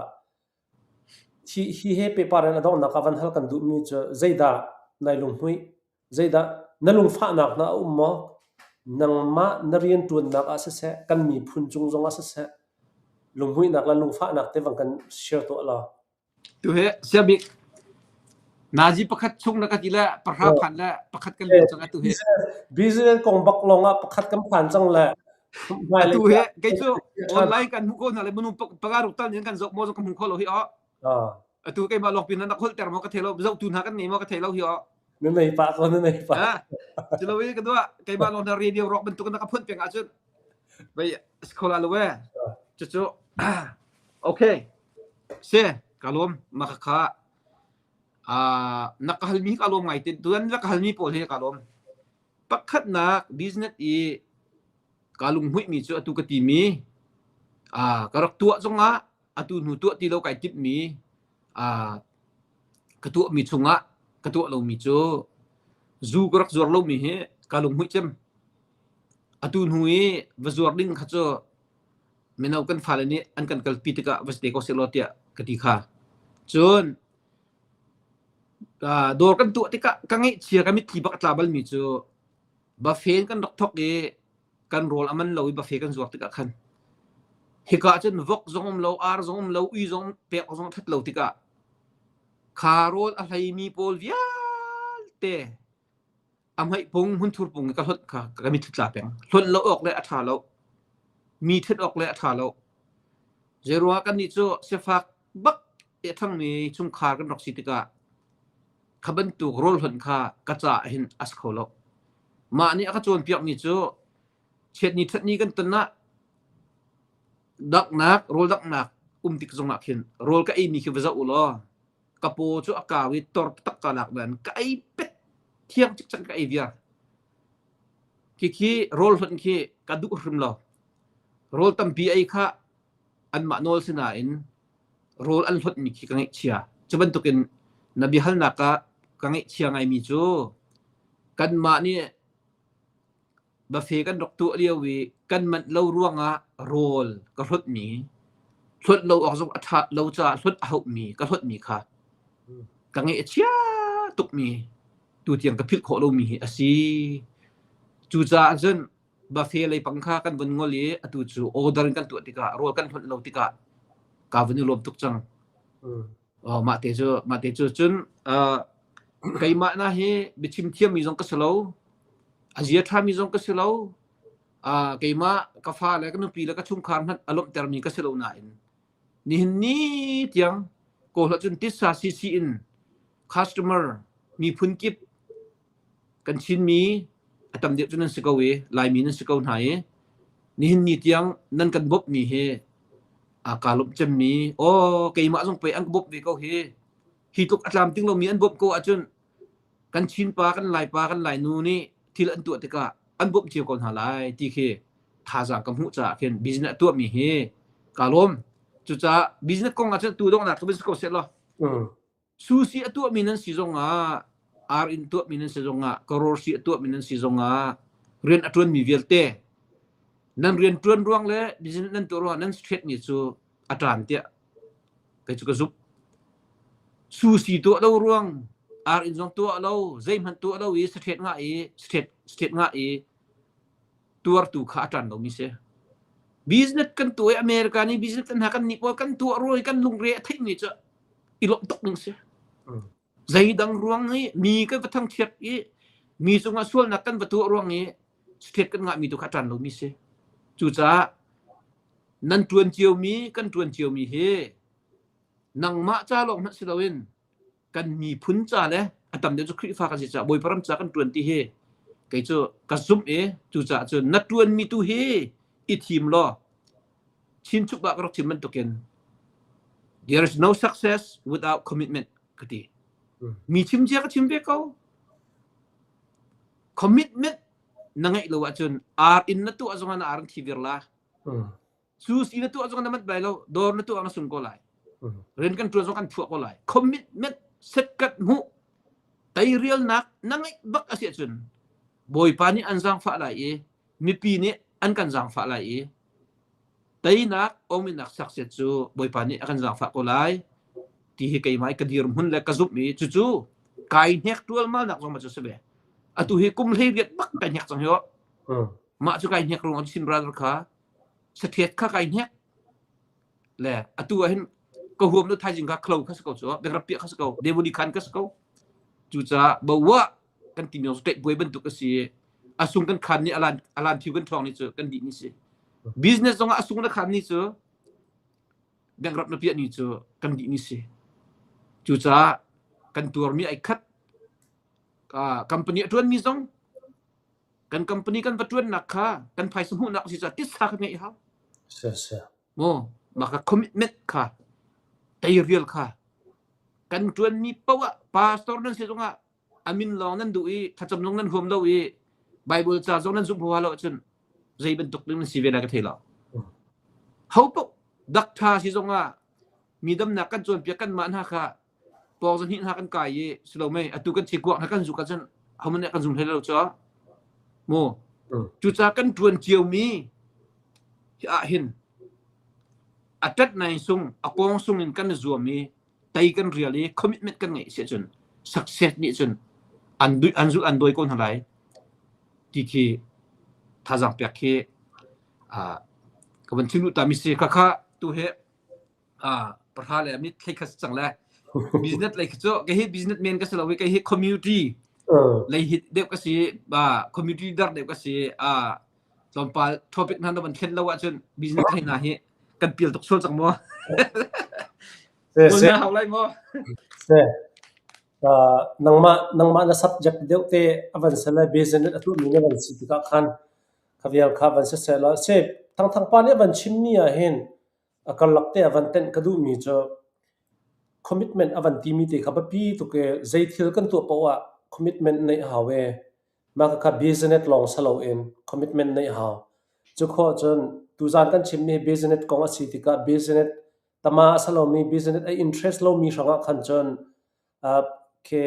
hi hi he pehpar in a donghnak ah van hal kan duhmi cu zeidah nai lunghmuih? Zeidah na lungfahnak hna a um maw? Nangmah na rianṭuannak ah siseh, kan miphun cung zongah siseh, lunghmuihnak le lungfahnak te van kan share tuah law. Tuhi siabik nazi pakhat chung na ka ti le pahra phan le pakhat kan lian cang atu hi. Business kong bak lawng ah pakhat kan phan cang le atu hi kei cu online kan hmu ko hna le minung panga ruk tal in kan zoh maw zong ka hmu kho lo hi o. Atu keimah lawng pin na holh ter maw ka thei lo zoh tu hna kan nei maw ka thei lo hi o. Na nei pah ko na nei pah. Culo i ka dua keimah lawng na radio rock bantuk na ka phun peng ahcun vai skola lo we. Cucu okay. Se ka lawm ma ka kha na ka halmi ka lawm ngai te tuan na ka halmi pawl hi ka lawm. Pakhatnak business i ka lunghmuih mi cu atu ka ti mi ka rak tuah zongah atu hnu tuah ti lo kai timh mi ka tuahmi chungah ka tuah lomi cu zu ka rak zuar lomi hi ka lunghmuih cem. Atu hnu i va zuar ding kha cu mino kan fale nih an kan kalpi tikah va si te ko sehlaw tiah ka ti kha. Cun dawr kan tuah tikah ka ngaihchia ka mitthli bak a tla balmi cu buffet kan rak thawk i kan rawl a man lo i buffet kan zuar tikah khan hika ah cun vok zong um lo ar zong um lo ui zong pek zong ṭhat lo tikah kha rawl a hleimi pawl vialte a hmaih pung hmunthur pung i ka hlonh kha ka mitthli tla peng hlonh lo awk le a ṭha lo mi ṭhet awk le a ṭha lo zeiruangah kannih cu sifak bak i a ṭhangmi chungkhar kan rak si tikah kha bantuk rawl hlonh kha ka caah hin a si kho lo. Mah nih a ka cawnpiakmi cu chiatni ṭhatni kan ton ah daknak rawl daknak um tik zongah khin rawl ka eimi khi va zoh u law ka paw cu a kau i tor tak ka lak nain ka ei pet thiang cikcek ka ei viar. Khikhi rawl hlonh khi ka duh hrim lo. Rawl tampi ei kha anmah nawl si nain rawl an hlonhmi khi ka ngaihchia. Cu bantukin na biahalnak ah ka ngaihchia ngaimi cu kanmah nih buffet kan rak tuah lio i kan manh lo ruangah rawl ka hlonhmi, hlonh lo awk zong a ṭhat lo caah hlonh a hauhmi ka hlonhmi kha ka ngaih a chia tukmi tutiang ka philh khawh lomi hi a si. Cucaah cun buffet lei pang kha kan vun ngol i atu cu order in kan tuah tikah rawl kan hlonh lo tikah ka vun i lawm tuk cang. Oh, mah te cu mah te cu cun uh, keimah na hi biachim thiammi zong ka si lo a zia ṭhami zong ka si lo uh, keimah ka fa le ka nupi le ka chungkhar hmanh a lawmhtermi ka si lo nain nihin ni tiang kawl cun titsa CC in customer miphun kip Kan Chinmi a tam deuh cu nan si ko i Laimi nan si ko hna i nihin ni tiang nan kan bawmhmi hi a kaa lawmh cemmi aw keimah zong pei an ka bawmh ve ko hi. Hi tluk a tlamtling lomi an bawmh ko ahcun kan Chin pa, kan Lai pa, kan Lai nu nih thil an tuah tikah an bawmh cio ko hna lai ti khi thazaang ka hmuh caah khin business a tuahmi hi kaa lawm. Cucaah business kong ahcun tu donghnak ka van si ko seh law Sushi a tuahmi nan si zongah, ar in tuahmi nan si zongah, karawrsi a tuahmi nan si zongah, rian a ṭuanmi vialte nan rian ṭuan ruang le business nan tuah ruangah nan ṭhiatmi cu a ṭan tiah kei cu ka zumh. Sushi tuah lo ruang, ar inn zong tuah lo, zeihmanh tuah lo i saṭhiat ngah i saṭhiat ngah i tuartu kha a ṭan lomi si. Business kan tuah i America nih business kan hna kan nih pawl kan tuah ruang i kan lungre a theihmi cu i lawmh tuk ning si. Zeidang ruang i mi kan va thangchiat i mi cungah sualnak kan va tuah ruang i state kan ngahmi tu kha a ṭan lomi si. Cucaah nan ṭuan ciomi kan ṭuan ciomi hi nangmah ca lawng hmanh si loin kan miphun ca le a tam deuh cu Khrihfa kan si caah Bawipa ram ca kan ṭuan ti hi kei cu ka zumh i cucaah cun na ṭuanmi tu hi i thim law Chinchuk ah ka rak chim bantukin there is no success without commitment ka ti. Mi chim cia ka chim ve ko. Commitment na ngeih lo ahcun ar in na tuah zongah na ar an thi vir la. Su si na tuah zongah na mat bai lo, dawr na tuah na sung ko lai. Rian kan tuan zong kan phuah ko lai. Commitment set kat hmuh teirialnak na ngeih bak a si ahcun Bawipa nih an zaangfah lai i mipi nih an kan zaangfah lai i teinak ominak success cu Bawipa nih a kan zaangfah ko lai ti hi keimah i ka dirhmun le ka zumh i cucu kai hnek ṭualmalnak zong ma cu si ve. Atu hi kum 18 bak kai hnek cang hi mah cu kai hnek ruangah Chin brother kha sathiat kha kai hnek le atu ah hin ka huam lo thaizing kha khlo kha si ko cu biakrap piah kha si ko devoli khan kha si ko cucaah bawa kan timi zong buai bantuk a si a sung kan khan ni alan alan thiu kan ṭhawng ni cu kan dih ni si business zong ah a sung na khan ni cu bankrap na piah ni cu kan dih ni si cucaah kan tuarmi ai khat company a ṭuanmi zong kan company kan va ṭuannak kha kan phaisa hmuhnak si caah titsa kan ngeih hau Maw mah kha commitment kha teirial kha kan ṭuanmi paoh ah pastor nan si zongah a min lawng nan duh i thlacam zong nan huam lo i Bible ca zong nan zumh huaha lo ahcun zei bantuk ding nan si ve lai ka thei lo. Ho paoh doctor si zongah mi damnak kan cawnpiak kanmah hna kha pawng zahnih hna kan kai i si lo mei atu kan thikuak hna kan zuk ahcun homan nih kan zum hlei lo cu mu cucaah kan ṭuan ciomi hi ah hin a ṭat nai sung a kong sung in kan i zuam i tei kan rial i commitment kan ngeih si ahcun success nih cun an duh an zulh an dawi ko hna lai ti khi thazaang pek khi ka van chim duh ta mi si kha kha tu he pahra le mit thlei kha cang le business lei cu kei hi business man ka si lo i kei hi community lei hi deuh ka si ba community leader deuh ka si a tlawmpal topic hna na van thlen lo ahcun business lei hna hi kan pial tuk sual cang maw Se na hau lai maw se nangmah nangmah na subject deuh te avan sele business atu mi na van si tikah khan khavial kha van se se la se thang thang pa nih van chim mi ah hin A karlak te ah van tenh ka duhmi cu commitment a van timi te kha biapi tuk i zei thil kan tuah paoh ah commitment neih a hau i mah khakha business lawng si loin commitment neih a hau. Cu khawh cun tuzaan kan chimmi business kong a si tikah business tama a si lomi business a interest lomi hrangah khan cun khi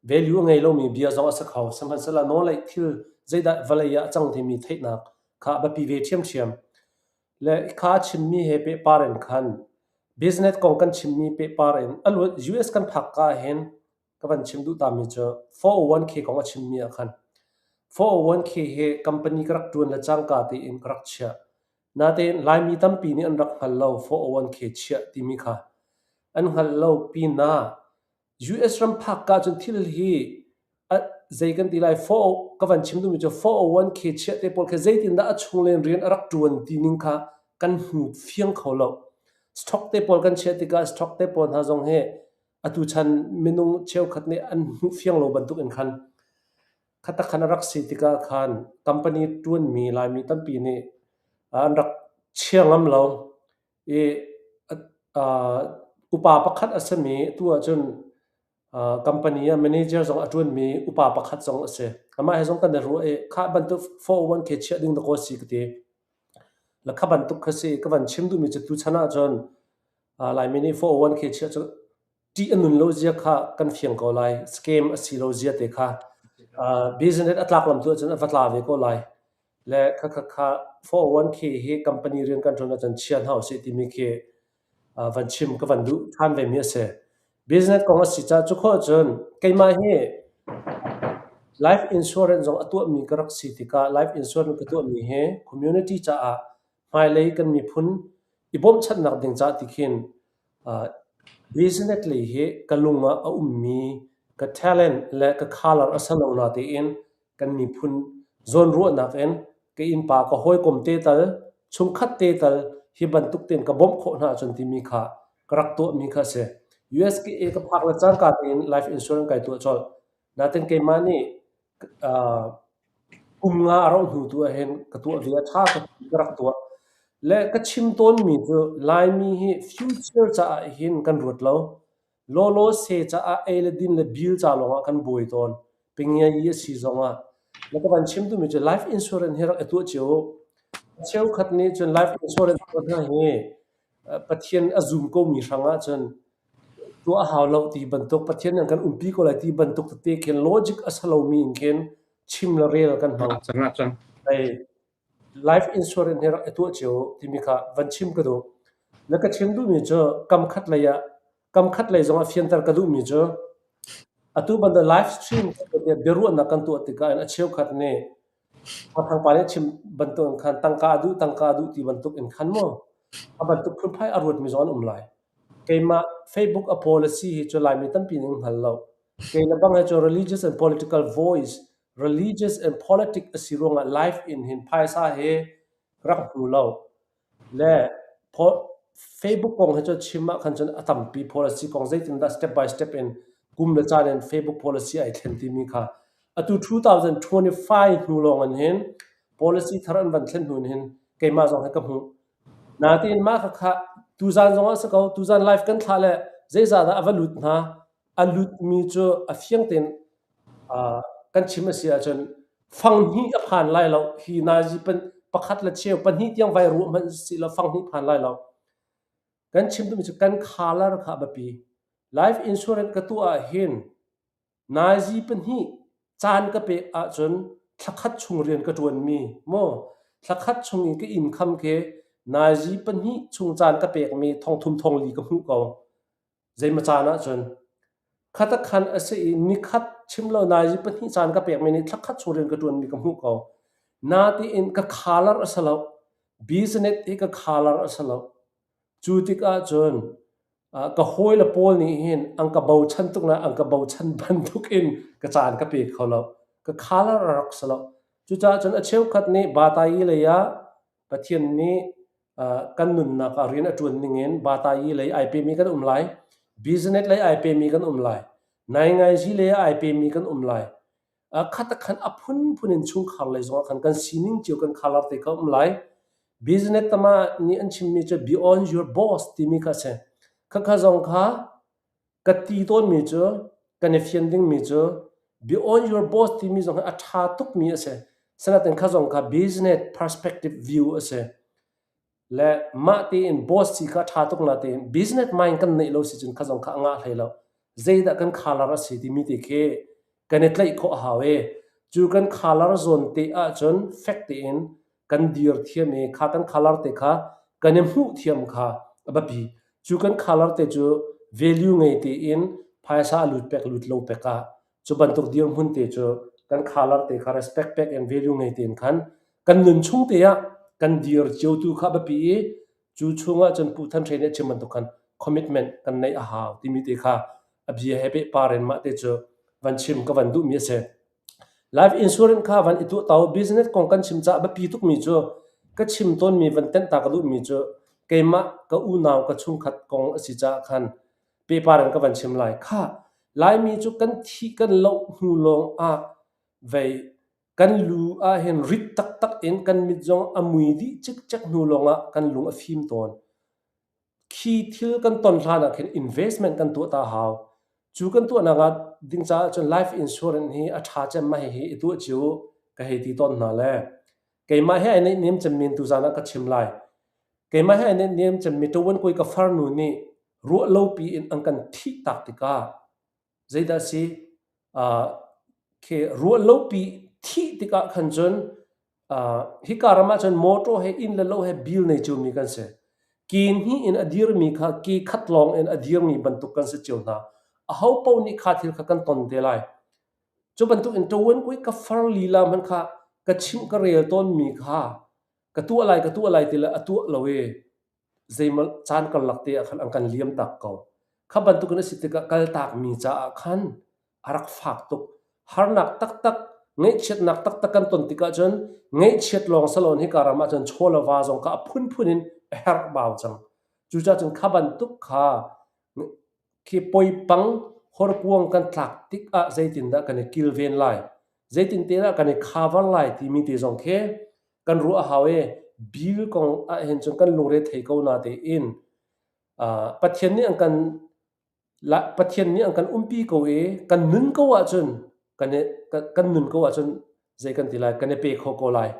value a ngei lomi bia zong a si kho. Sihmanhsehlaw nawlei thil zeidah vawlei ah a cang timi theihnak kha a biapi ve ṭhiamṭhiam. Le kha a chimmi he pehpar in khan business kong kan chimmi pehpar in a luat US kan phak ka ahhin ka van chim duh tami cu 401k kong a chimmi ah khan 401k hi company ka rak ṭuan le cangka tein ka rak chiah. Natein Laimi tampi nih an rak hngal lo 401k chiah timi kha. An hngalh lo pinah US ram phak ka cun thil hi zei kan ti lai ka van chim duhmi cu 401k chiah te pawl khi zeitindah a chunglen rian a rak ṭuan ti ning kha kan hmu fiang kho lo. Stock te pawl kan chiah tikah stock te pawl hna zong hi atu chan minung cheukhat nih an hmuh fiang lo bantuk in khan khatak khan a rak si tikah khan company ṭuanmi Laimi tampi nih an rak chia ngam lo. I upa pakhat a simi tu ahcun. Company ah manager zong a ṭuanmi upa pakhat zong a si. Amah he zong kan i ruah i khah bantuk 401k chiah ding dakaw si ka ti. Le kha bantuk kha si ka van chim duhmi cu tuchan ahcun Laimi nih 401k chiah cu ṭih a nun lo zia kha kan fiang ko lai. Scam a si lo zia te kha. Business a tlak lam tu ahcun a va tla ve ko lai. Le kha kha kha 401k hi company rian kan ṭuan ahcun chia hna usih timi khi van chim ka van duh ṭhan vemi a si. Business kong a si caah cu khawh cun keimah hi life insurance zong a tuahmi ka rak si tikah life insurance ka tuahmi hi community caah hmailei kan miphun i bawmhchanhnak ding caah ti khin business lei hi ka lung ah a ummi ka talent le ka color a si lo natein kan miphun zawnruahnak in ka innpa ka hawikom te tal chungkhat te tal hi bantuk tein ka bawmh khawh hna ahcun timi kha ka rak tuahmi kha a si. USKA ka phak le cangka tein life insurance kai tuah colh. Natin keimah nih kum nga a rauh hnu tu ahhin ka tuah ve a ṭha ka ti ka rak tuah. Le ka chim tawnmi cu Laimi hi future caah hin kan ruat lo. Lawlaw se caah ei le din le bil ca lawngah kan buai tawn. Pingiai a si zongah. Na ka van chim duhmi cu life insurance hi rak i tuah cio u. Cheukhat nih cun life insurance tuah hna hi Pathian a zum komi hrangah cun tuah a hau lo ti bantuk, Pathian nih an kan umpi ko lai ti bantuk tete khin logic a si lomi in khin chim le rel kan hmang. Cang. Hei, life insurance hi rak i tuah cio timi kha van chim ka duh. Na ka chim duhmi cu kam khat lei ah kam khat lei zongah fianter ka duhmi cu atu bantuk live stream biaruahnak kan tuah tikah in a cheukhat nih Thangpa nih chim bantuk in khan tangka a duh tangka a duh ti bantuk in khan maw a bantuk phunphai a ruatmi zong an um lai. Keimah Facebook a policy hi cu Laimi tampi nih an hngal lo. Kei le bang he cu religious and political voice religious and politic a si ruangah life in hin phaisa he rak hmu lo. Le Facebook kong he cu chim ah khan cun a tampi policy kong zeitindah step by step in kum le caan in Facebook policy ai thlen timi kha atu 2025 hnu lawng in hin policy thar an van thlen hnu in hin keimah zong he ka hmuh. Natein mah kha kha tuzan zong ah si ko tuzan live kan thlah le zeizah dah a va lut hna a lutmi cu a fiang tein kan chim a si ahcun fang hnih a phan lai lo. Hi nazi pakhat le cheu pahnih tiang vai ruah hmanh sih law fang hnih phan lai lo. Kan chim duhmi cu kan color kha a biapi. Life insurance ka tuah ah hin nazi pahnih caan ka pek ahcun thlakhat chung rian ka ṭuanmi maw thlakhat chung i ka income khi nazi pahnih chung caan ka pekmi thongthum thongli ka hmuh ko. Zeimaw caan ahcun khatakhan a si i nikhat chim lo nazi pahnih caan ka pekmi nih thlakhat chung rian ka ṭuanmi ka hmuh ko. Natein ka khalar a si lo. Business hi ka khalar a si lo. Cu tikah cun ka hawile pawl nih hin an ka bochan tuk le an ka bochan bantuk in ka caan ka pe kho lo. Ka khalar a rak si lo. Cucaah cun a cheukhat nih Batayi lei ah Pathian nih kan nunnak ah rian a ṭuan ningin batayi lei ai pemi kan um lai, business lei ai pemi kan um lai, naingaizi lei ai pemi kan um lai. Khat a khan a phunphun in chungkhar lei zongah khan kan sining cio kan khalar te kha um lai. Business tama nih an chimmi cu beyond your boss timi kha a si. Khakha zong kha Ka ti tawnmi cu kan i fian dingmi cu beyond your boss timi zong hi a ṭha tukmi a si. Sinain kha zong kha business perspective view a si. Le mah tein boss si kha a ṭha tuk natein business mind kan neih lo si cun kha zong kha a ngah hlei lo. Zeidah kan khalar a si timi te khi kan i tlaih khawh a hau i cu kan khalar zawn te ahcun fek tein kan dir thiam i kha kan khalar te kha kan i hmuh thiam kha a biapi. Cu kan khalar te cu value ngei tein phaisa a lut pek lut lo pek ah cu bantuk dirhmun te cu kan khalar te kha respect pek in value ngei tein khan kan nun chung te ah kan dir cio tu kha a biapi i cu chungah cun Pu Than Hre nih a chim bantuk khan commitment kan neih a hau timi te kha a bia he pehpar in mah te cu van chim ka van duhmi a si. Life insurance kha van i tuahto. Business kong kan chim caah biapi tukmi cu ka chim tawnmi van tenh ta ka duhmi cu keimah ka unau ka chungkhat kong a si caah khan pehpar in ka van chim lai. Khah, Laimi cu kan thih kan loh hnu lawng ah vei kan lu ahhin rit taktak in kan mit zong a mui dih cikcek hnu lawng ah kan lung a fim tawn. Khi thil kan ton hlan ah khin investment kan tuah ta hau. Cu kan tuahnak ah ding caah cun life insurance hi a ṭha cem ma hihi i tuah cio ka hei ti tawn hna le keimah he ai neihniam cemmi in tuzaan ah ka chim lai. Keimah he ai neihniam cemmi ṭavuan kawi ka farnu nih ruah lopi in an kan thih tak tikah zeidah si khi ruah lopi thih tikah khan cun hika ram ah cun motor he inn le lo he bill nei ciomi kan si. Ke hnih in a dirmi kha ke khat lawng in a dirmi bantuk kan si cio hna. Aho paoh nih kha thil kha kan ton te lai. Cu bantuk in ṭavuan kui ka far lila hmanh kha ka chimh ka rel tawnmi kha ka tuah lai ka tuah lai ti le a tuah lo i zeimaw caan karlak te ah khan an kan liam tak ko. Kha bantukin a si tikah kaltakmi caah khan a rak fak tuk. Harnak taktak, ngaihchiatnak taktak kan ton tikah cun ngaihchiat lawng salon hika ram ah cun chaw le va zong kha a phunphun in a herh bau cang. Cucaah cun kha bantuk kha khi poipang horkuang kan tlak tikah zeitindah kan i kilven lai, zeitin dah kan i cover lai timi te zong khi kan ruah a hau i bill kong ahhin cun kan lungre thei ko na tein Pathian nih an kan Pathian nih an kan umpi ko i kan nun ko ahcun kan i kan nun ko ahcun zei kan ti lai kan i pe kho ko lai.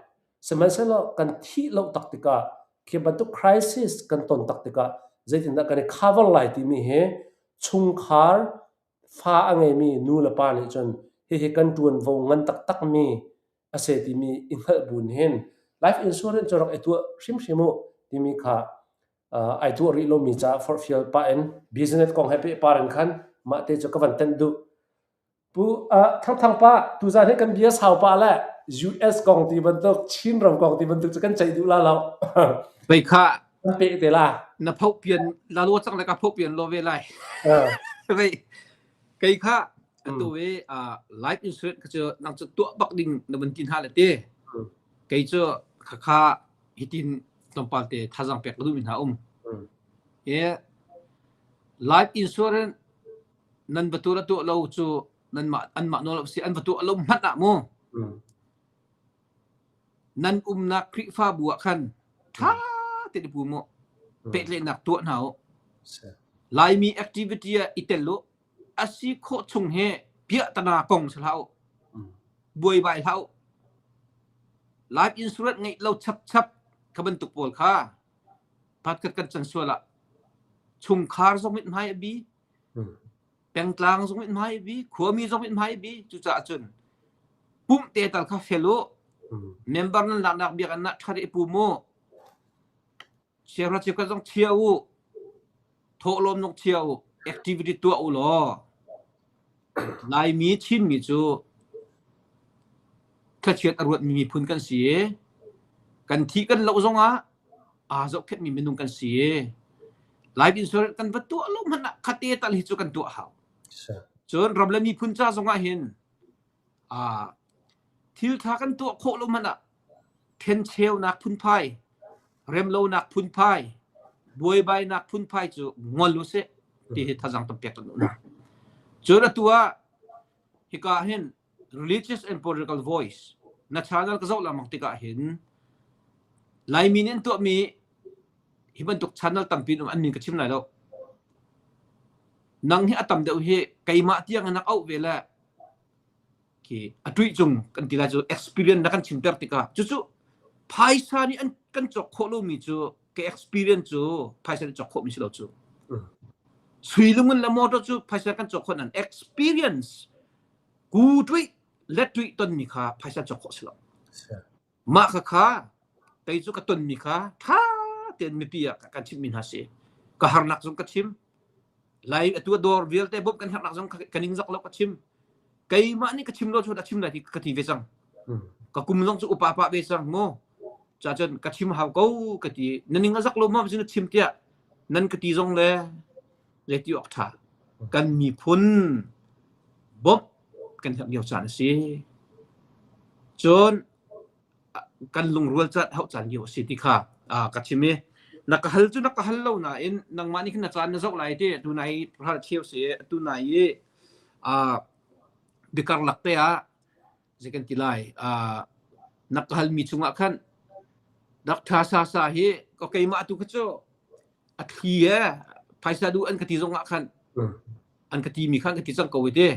Sihmanhsehlaw kan thih lo tak tikah khi bantuk crisis kan ton tak tikah zeitindah kan i cover lai timi hi chungkhar fa a ngeimi nu le pa nih cun hihi kan ṭuanvo ngan taktakmi a si timi i hngalh buin hin life insurance cu rak i tuah hrimhrim u timi kha ai tuah rih lomi caah forhfial pah in business kong he pehpar in khan mah te cu ka van tenh duh. Pu Thangthang pa tuzaan hi kan bia sau pah le US kong ti bantuk Chin ram kong ti bantuk cu kan ceih duh la lo. Pei kha Kan peh te la. na phoh pian la lo cang le ka phoh pian lo ve lai. Vei kei kha atu i life insurance kha cu nang cu tuah bak ding na van ti hna le te. Kei cu khakha hitin tlawmpal te thazaang pek ka duhmi hna um. E life insurance nan va tuah tuah lo cu nanmah anmah nawl si an va tuah lo hmanh ah mu nan umnak Khrihfabu ah khan ṭha tein i pum u pehtlaihnak tuah hna u Laimi activity ah i tel u a si khawh chung he piahtana kong si hlah u buaibai hlah u life insurance ngeih lo chapchap kha bantuk pawl kha phatkhat kan can sual ah chungkhar zong mithmai a bi pengtlang zong mithmai a bi khuami zong mithmai a bi cucaah cun pumh te tal kha fel u member nan laknak biakinn ah ṭha i pum u Siangngakchia cheukhat zong chia u. Thawhlawm zong chia u. Activity tuah u law Laimi Chinmi cu thlachiat a ruatmi miphun kan si i kan thih kan loh zongah aa zohkhenhmi minung kan si i life insurance kan va tuah lo hmanh ah khate tal hi cu kan tuah hau. Cun ram le miphun ca zongah hin Thil ṭha kan tuah khawh lo hmanh ah ṭhencheunak phunphai, remlonak phunphai, buaibainak phunphai cu ngol u sih ti hi thazaang tam pek kan duh hna. Cun atu ah hika ah hin religious and political voice na channel ka zoh lengmang tikah hin Laimi nih an tuahmi hi bantuk channel tampi an um an min ka chim lai lo. Nang hi a tam deuh hi keimah tiang in a auh ve le khi a tuih cung kan ti lai cu experience na kan chimter tikah cucu phaisa nih an kan cawk khawh lomi cu ka experience cu phaisa nih cawk khawhmi si lo cu sui lungun le motor cu phaisa kan cawk khawh nan experience ku tuih le tuih tonmi kha phaisa cawk khawh si lo mah kha kha kei cu ka tonmi kha tha tein mipi ah kan chimmi hna si ka harnak zong ka chim Lai atu a dawr vialte bawmh kan herhnak zong ka ningzak lo ka chim. Keimah nih ka chim lo cu a chim lai ti ka ti ve cang. Ka kum zong cu upa pah ve cang mu. Ca cun ka chim hau ko ka ti. Na ning a zak lo ma na chim tiah nan ka ti zong le zei ti awk ṭha. Kan miphun bawmh kan herh lio caan a si. Cun kan lungrual caan hauh caan lio a si ti kha ka chim i na ka hal cu na ka hal lo nain nangmah nih khin na caan na zoh lai ti tu nai hal cheu si tu nai i biakarlak te ah zei kan ti lai na ka halmi chungah khan Dr. Sasa hi ko keimah tu kha cu a thli e phaisa duh an ka ti zongah khan a An ka timi kha an ka ti cang ko i ti.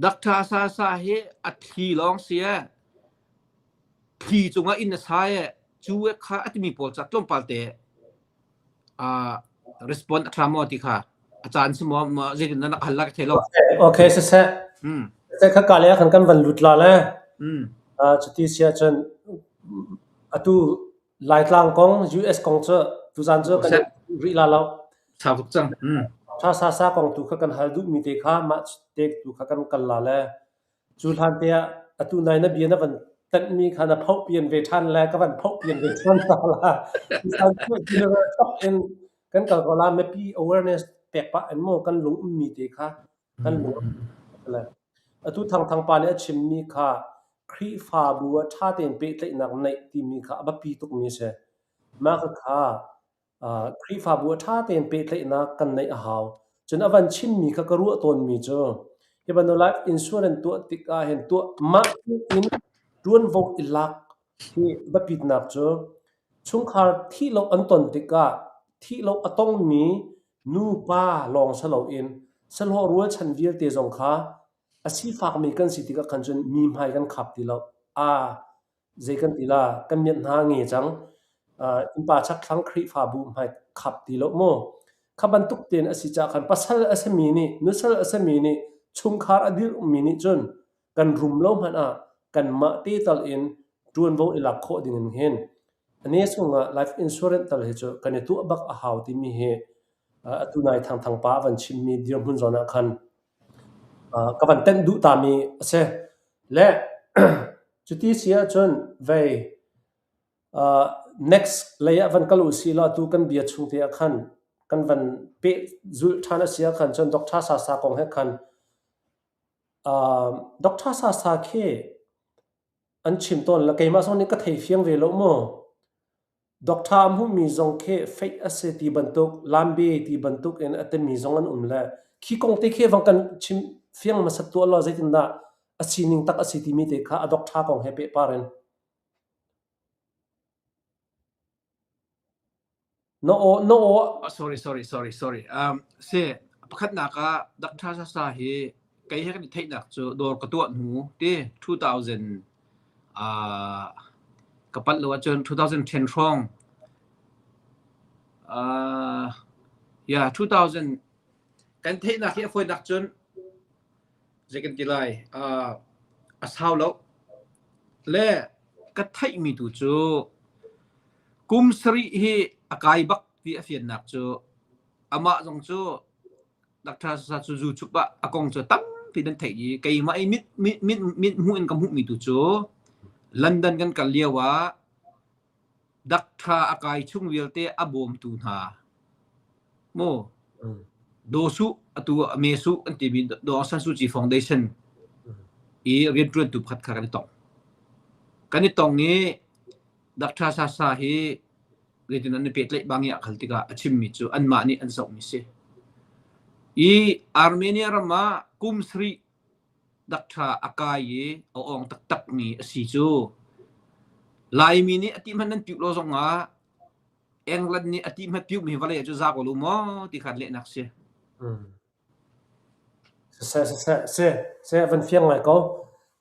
Doctor Sasa hi a thli lawng si e. Thli cungah inn a sa e. Cu e kha a timi pawl ca tlawmpal te uh, respond a ṭha maw ti kha a caan si maw zeitin na hal la ka thei lo. Okay, siseh. Mm. Siseh kha ka le khan kan van lut la le. Mm. Uh, cuti sia cun atu Laitlang kong US kong cu tuzan cu kan rih la lo. Sau tuk cang. Mm. Tha sa sa kong tu kha kan hal duh mi te kha mah te tu kha kan kal la le. Cu hlan te ah atu nai na bia na van tanhmi kha na phoh pian ve ṭhan le ka van phoh pian ve ṭhan ta la. Tuzan cu general talk in kan kal ko la mipi awareness pek pah in maw kan lung ummi te kha kan lung le. Atu Thangthang pa nih a chimmi kha Khrihfabu ah ṭha tein pehtlaihnak neih timi kha a biapi tukmi a si. Mah khakha Khrihfabu ah ṭha tein pehtlaihnak kan neih a hau. Cun a van chimmi kha ka ruah tawnmi cu hi bantuk life insurance tuah tik ahhin tuah mah in ṭuanvo i lak hi biapitnak cu chungkhar thih lo an ton tikah thih lo a tongmi nupa lawng si loin sahlawh rualchan vialte zong kha a sifakmi kan si tikah khan cun mi hmai kan khap ti lo. Aa zei kan ti la kan miat hna nge cang innpa chakthlang Khrihfabu hmai khap ti lo mu kha bantuk tein a si caah khan pasal a simi nih nusal a simi nih chungkhar a dirh ummi nih cun kan rum lo hmanh ah kanmah te tal in ṭuanvo i lak khawh ding in hin ane sungah life insurance tal hi cu kan i tuah bak a hau timi hi atu nai Thangthang pa a van chimmi dirhmun zawn ah khan ka van tenh duh tami a si. Le cuti si ahcun vei next lei ah van kal u sih law atu kan bia chung te ah khan kan van peh zulh ṭhan a si ah khan cun Doctor Sasa kong he khan Doctor Sasa khi an chim tawn le keimah zong nih ka thei fiang ve lo mu. Doctor a hmuhmi zong khi fake a si ti bantuk, lambe ti bantuk in a timi zong an um le khi kong te khi vang kan chim fiang hmasat tuah law zeitindah a sining tak a si timi te kha a doctor kong he pehpar in. Na aw, na aw. Oh, sorry, sorry, sorry, sorry. Si, pakhatnak ah Doctor Sasa hi kei he kan i theihnak cu dawr ka tuah hnu ti 2000 uh, ka palh lo ahcun 2010 hrawng uh, yeah 2000 kan theihnak hi a fawinak cun zei kan ti lai uh, a sau lo le ka theihmi tu cu kum sarih hi a kai bak ti a fiannak cu amah zong cu Doctor Sasa cu zu chup ah a kong cu tampi nan theih i keimah i mit mit mit mit hmuh in ka hmuhmi tu cu London kan kal lio ah Doctor a kai chung vialte a bawmtu hna mu Daw Suh atu Me Suh an timi Daw Aung San Suu Kyi Foundation i rianṭuantu pakhat kha kan i tong. Kan i tong i Doctor Sasa hi zeitin an i pehtlaih bang i a khal tikah a chimmi cu anmah nih an zohmi si. I Armenia ram ah kum sarih dakṭha a kai i a awng taktakmi a si cu Laimi nih a ti hmanh nan piuh lo zongah England nih a ti hmanh piuhmi vawlei ah cu za ko lu maw ti kha lehnak si. Siseh, siseh, seh, seh, van fiang ngai ko.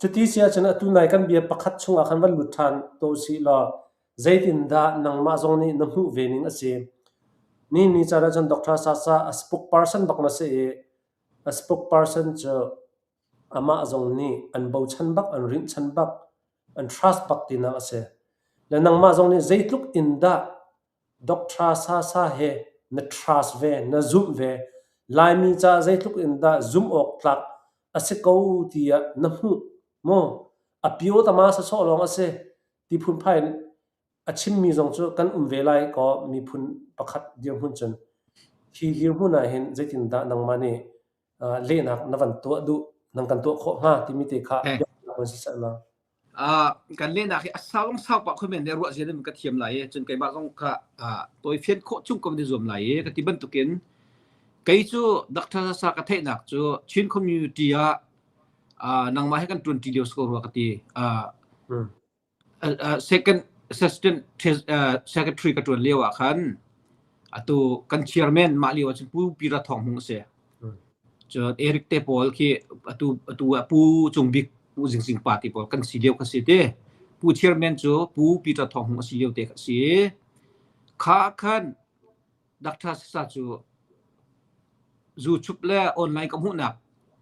Cuti si ahcun atu nai kan bia pakhat chungah khan van lut ṭhan to usih law zeitindah nangmah zong nih na hmuh ve ning a si? Ni ni caan ahcun Doctor Sasa a spokesperson bak na si i a spokesperson cu amah zong nih an bochan bak, an rinhchan bak, an trust bak tinak a si. Le nangmah zong nih zeitluk in dah Doctor Sasa he na trust ve, na zumh ve. Laimi caah zeitluk in dah zumh awk tlak a si ko tiah na hmuh maw? A pio tama sawsawh lawng a si ti phunphai in a chimmi zong cu kan um ve lai kaw miphun pakhat dirhmun cun. Hi dirhmun ah hin zeitindah nangmah nih lehnak na van tuah duh, nang kan tuah khawh hnga timi te kha biaknak van siseh la. Kan lehnak hi a sau sau pah kho men le ruah zia ka thiam lai i cun keimah zong kha tawi fian khawh chung ko ni zuam lai i ka ti bantukin kei cu Dr. Sasa ka theihnak cu Chin community ah nangmah he kan ṭuanṭi lio si ko rua ka ti. Second assistant secretary ka ṭuan lio ah khan atu kan chairman mah lio ah cun Pu Pira Thawng Hmung a si. Cun Eric te pawl khi atu atu ah Pu Cung Bik Pu Zing Zing pa ti pawl kan si lio kha si te. Pu chairman cu Pu Peter Thawng Hmung a si lio te kha si. Kha khan Dr. Sasa cu YouTube le online ka hmuhnak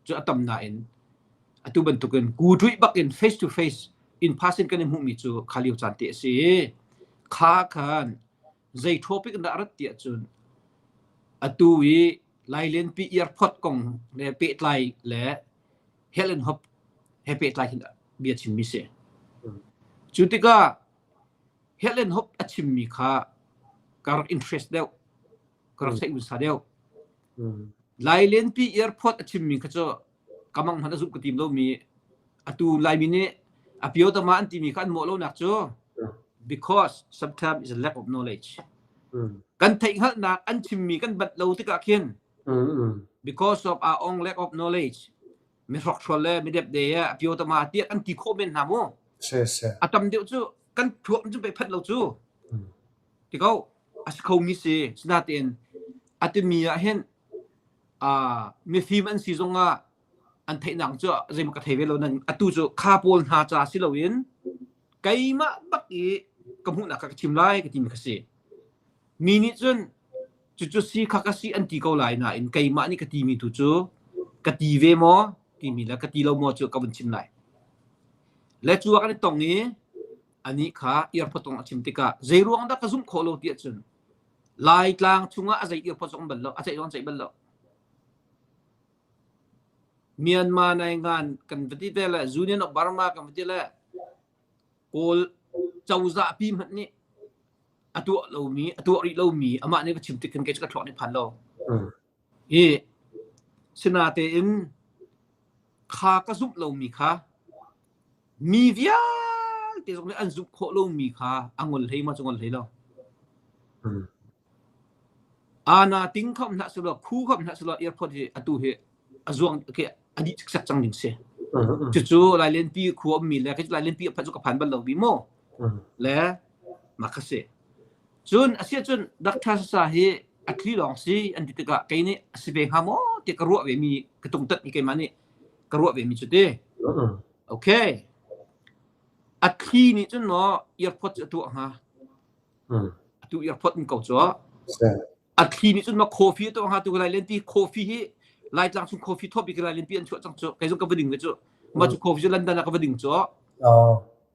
cu a tam nain atu bantukin kuṭuih bakin face to face in person kan i hmuhmi cu kha lio caan te a si. Kha khan zei topic dah a rat tiah cun atu i Lailenpi airport kong le pehtlai le Helen Hop he pehtlai hin bia chimmi si. Cu tikah Helen Hop a chimmi kha ka rak interest deuh, ka rak theih unsa deuh. Lailenpi airport a chimmi kha cu ka mang hmanh a zumh ka tim lomi atu Laimi nih a piotama an timi kha an mawh lonak cu because sometimes is a lack of knowledge. Kan theihhngalhnak an chimmi kan banh lo tikah khin because of our own lack of knowledge mi hrokhrawl le mi depde a piotama tiah kan ti khawh men hna mu. A tam deuh cu kan thuak cu pei phat lo cu. Ti ko a si kho mi si sinain a timi ah hin mifim an si zongah an theihnak cu zeimaw ka thei ve lo nan atu cu kha pawl hna ca si loin keimah bak i ka hmuhnak kha ka chim lai ka timi kha si mi nih cun cucu si kha ka si an ti ko lai nain keimah nih ka timi tu cu ka ti ve maw timi le ka ti lo maw cu ka vun chim lai le cu ah kan i tong i anih kha airport kong a chim tikah zei ruang dah ka zumh khawh lo tiah cun Laitlang chungah a zei airport zong bal lo a ceih zong ceih bal lo Myanmar naingan kan va ti te le Union of Burma kan va ti le Kawl cozah pi hmanh nih a tuah lomi a tuah rih lomi amah nih va chim tik khin kei cu ka thluak nih phan lo. Hi sinatein kha ka zumh lomi kha mi vialte zong nih an zumh khawh lomi kha a ngol hlei ma cu ngol hlei lo. Ana ting khom hlah selaw khu khom hlah selaw airport hi atu hi a zuang ke a dih cikcek cang ding si. Cucu Lailenpi khua ummi le kei cu Lailenpi a phanh cu ka phan bal lo bi mu. Le mah kha si. Cun asiahcun Dr. Sasa hi a thli lawng si an ti tikah kei nih a si ve hnga maw ti ka ruah ve mi ka tungtat mi keimah nih ka ruah ve mi cu ti. Okay. A thli nih cun maw airport cu a tuah hnga. Atu airport in ko cu. A thli nih cun ma coffee a tuah hnga tu ka Lailenpi coffee hi Laitlang chung coffee thawp bik Lailenpi an chuah cang cu. Kei zong ka va ding ve cu. Mah cu coffee cu London ah ka va ding cu.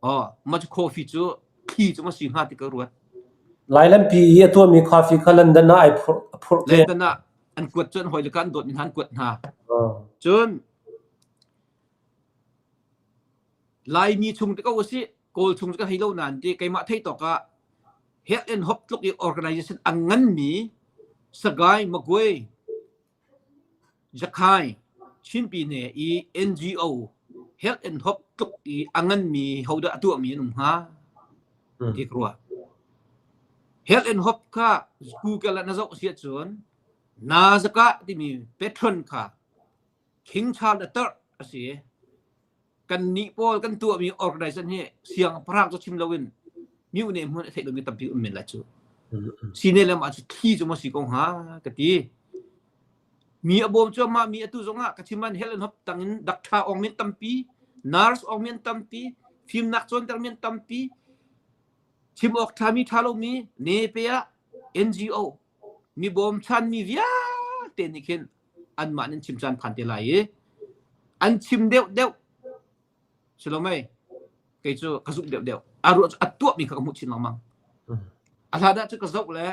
Oh, mah cu coffee cu thli cu ma si hnga ti ka ruat. Lailenpi i a tuahmi coffee kha London ah ai phurh a phurh te. London ah an kuat cu an hawi le ka an dawt mi hna an kuat hna. Cun Laimi chung te ko usih Kawl chung cu ka thei lo nain ti keimah theih tawk ah Health and Hope tluk i organization a nganmi Sagaing Magway Jakhai Chin Pyine i NGO Health and Hope tluk i a nganmi hodah a tuahmi an um hnga ti ka ruah. Health and Hope kha Google ah na zoh si ahcun Nazaka timi patron kha King Charles the Third a si. Kannih pawl kan tuahmi organization hi siangpahrang cu chim loin mihne hmun a theih lomi tampi um men lai cu. Sine lam ah cu thli cu maw si ko hnga ka ti. Mi a bawm cuahmah mi atu zongah ka chim an hell an hop tangin doctor ong min tampi, nurse ong min tampi, fimnak cawnter min tampi, chim awk ṭhami ṭha lomi nepe ah NGO mi bawmchanmi vialte nih khin anmah nih an chim caan phan te lai i an chim deuh deuh si lo mei kei cu ka zumh deuh deuh a ruah cu a tuahmi kha ka hmuh chin lengmang a hlan ah cu ka zoh le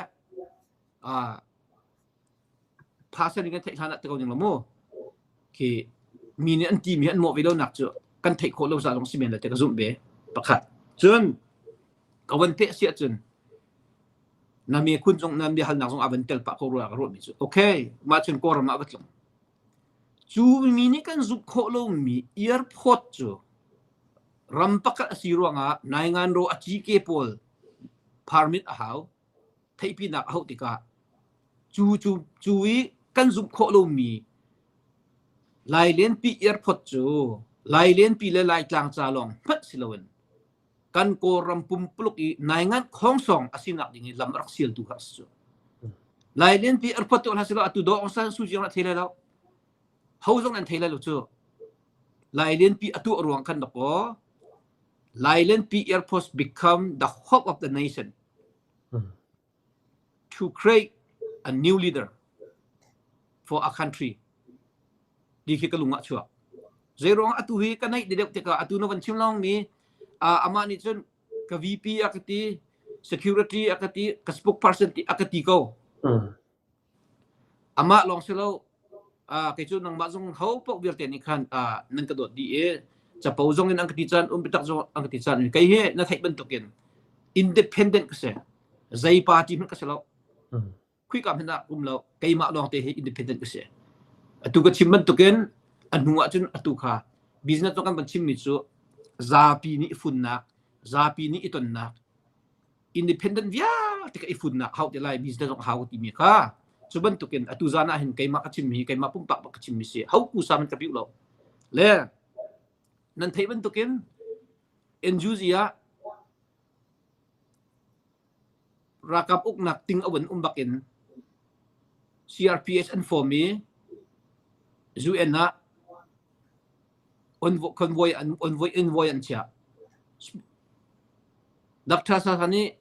phasan in kan theih hlan ah ti ko ning lo mu khi mi nih an timi an mawh ve lonak cu kan theih khawh lo za zong si men le te ka zumh ve pakhat cun ka van peh si ahcun na mi khun zong na biahalnak zong a van tel pah ko rua ka ruahmi cu okay mah cun kawlram ah va tlung cu mi nih kan zumh khawh lomi airport cu ram pakhat a si ruangah naingan ro a cike pawl permit a hau theihpinak a hauh tikah cu cu cu i kan zumh khawh lomi Lailenpi airport cu Lailenpi le Laitlang ca lawng hmanh si loin kan Kawlram pumpuluk i naingan khongsong a sinak ding i lam a rak sialtu kha a si cu. Lailenpi airport tu hlah silo atu Daw Aung San Suu Kyi zong a thei lai lo. Ho zong nan thei lai lo cu. Lailianpi a tuah ruang khan dakaw Lailianpi Air Force become the hope of the nation to create a new leader for a country ti khi ka lung ah chuak. Zeiruang atu hi ka naih deuh tikah atu na van chim lawng mi amah nih cun ka VP a ka ti, security a ka ti, ka spokesperson ti a ka ti ko. Amah lawng si lo, kei cu nangmah zong ho paoh vialte nih khan nan ka dawt dih i capo zong in an ka ti caan, um biatak zong an ka ti caan kei hi na theih bantukin independent ka si. Zei party hmanh ka si lo. Khuika hmanh ah um lo. Keimah lawng te hi independent ka si. Atu ka chim bantukin a hnu ah cun atu kha business zong kan van chimmi cu zapi nih i funnak, zapi nih i tonnak, independent vialte ka i funnak hau te lai business zong hau timi kha cu bantukin atu zan ah hin keimah ka chimmi hi keimah pumpak bak ka chimmi si ho ku sa man ka piu lo le nan theih bantukin NUG ah ralkap uknak ting a vun um bakin CRPH an form i UN ah convoy an convoy envoy an chiah Dr. Sasa nih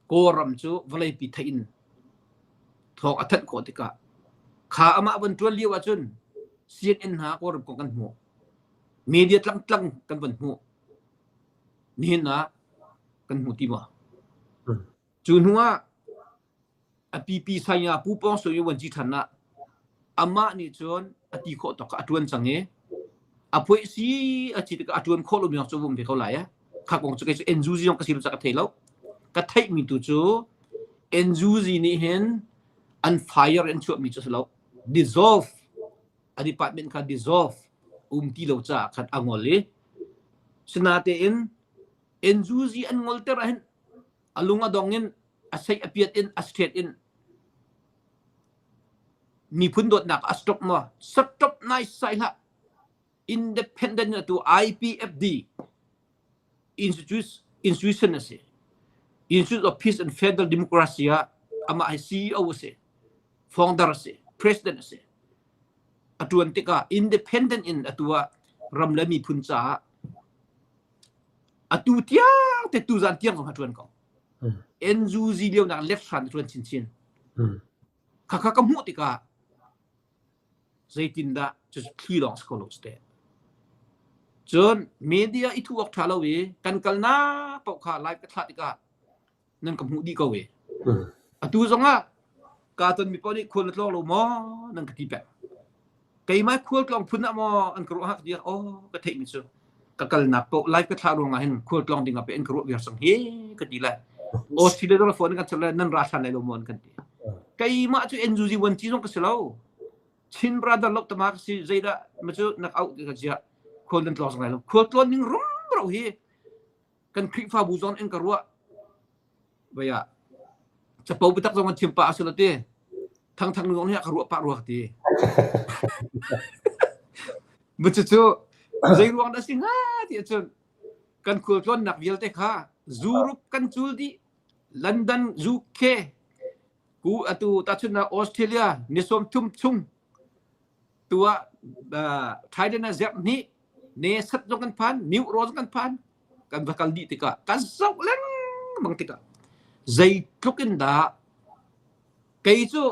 Kawlram cu vawleipi theih in thawng a thanh khawh tikah kha amah von ṭuan lio ahcun CNN hna Kawlram kong kan hmuh. Media tlangtlang kan von hmuh. Nihin ah kan hmu ti maw? Cu hnu ah A pipi saya Pu Pawng Sui vuanci ṭhan ah amah nih cun a ti khawh tawk a ṭuan cang i a phuai si a ci tikah a ṭuan khawh lomi cu vum ve ko lai. Kha kong cu kei cu NUG zong ka si lo ca ka thei lo. Ka theihmi tu cu NUG nih hin an fire an chuahmi cu a si lo. Dissolve a department kha dissolve um ti lo caah khan a ngol i sinatein NUG an ngolter ahhin a lung a dong in a seih a piat in a straight in miphun dawtnak a stop maw stop nai sai hlah independent na tu IPFD institute institution a si Institute of Peace and Federal Democracy ah amah hi CEO a si founder a si president a si a tuan tikah independent in atu ah ram le miphun caah Atu tiang te tuzan tiang zong a ṭuan ko. NUG lio nak left hran a ṭuan chinchin. Khakha ka hmuh tikah zeitindah cu thli lawng si ko lo te. Cun media i thu awk ṭha lo i kan kalnak paoh kha live ka thlah tikah nan ka hmuh dih ko e. Atu zong ah kaa tonmi paoh nih khual na tlawng lo maw nan ka ti peng. Keimah khual tlawng phun ah maw an ka ruah hak tiah aw ka theihmi cu ka kalnak paoh live ka thlah ruang ah hin khual tlawng ding ah pe an ka ruah viar sang hi ka ti lai. Australia zong phone kan chat nan ra hlan lai lo maw an kan ti. Keimah cu NUG vuanci zong ka si lo. Chin brother lo tama ka si zeidah ma cu nak auh ka sia khual nan tlawng sang lai lo. Khual tlawn ning rumro hi kan Khrihfabu zong in ka ruah vai ah capo biatak zong an chim pah a si lo ti thangthang zong nih a ka ruah pah rua ka ti bu cu zei ruang dah si hnga ti ahcun kan khualtlawnnak vialte kha Europe kan cul dih London UK ku atu tahchunhnak Australia ni sawm thum chung tu ah Thailand ah zerh hnih ne sat zong kan phan New Ro zong kan phan kan va kal dih tikah kan zoh lengmang tikah zeitluk in dah kei cu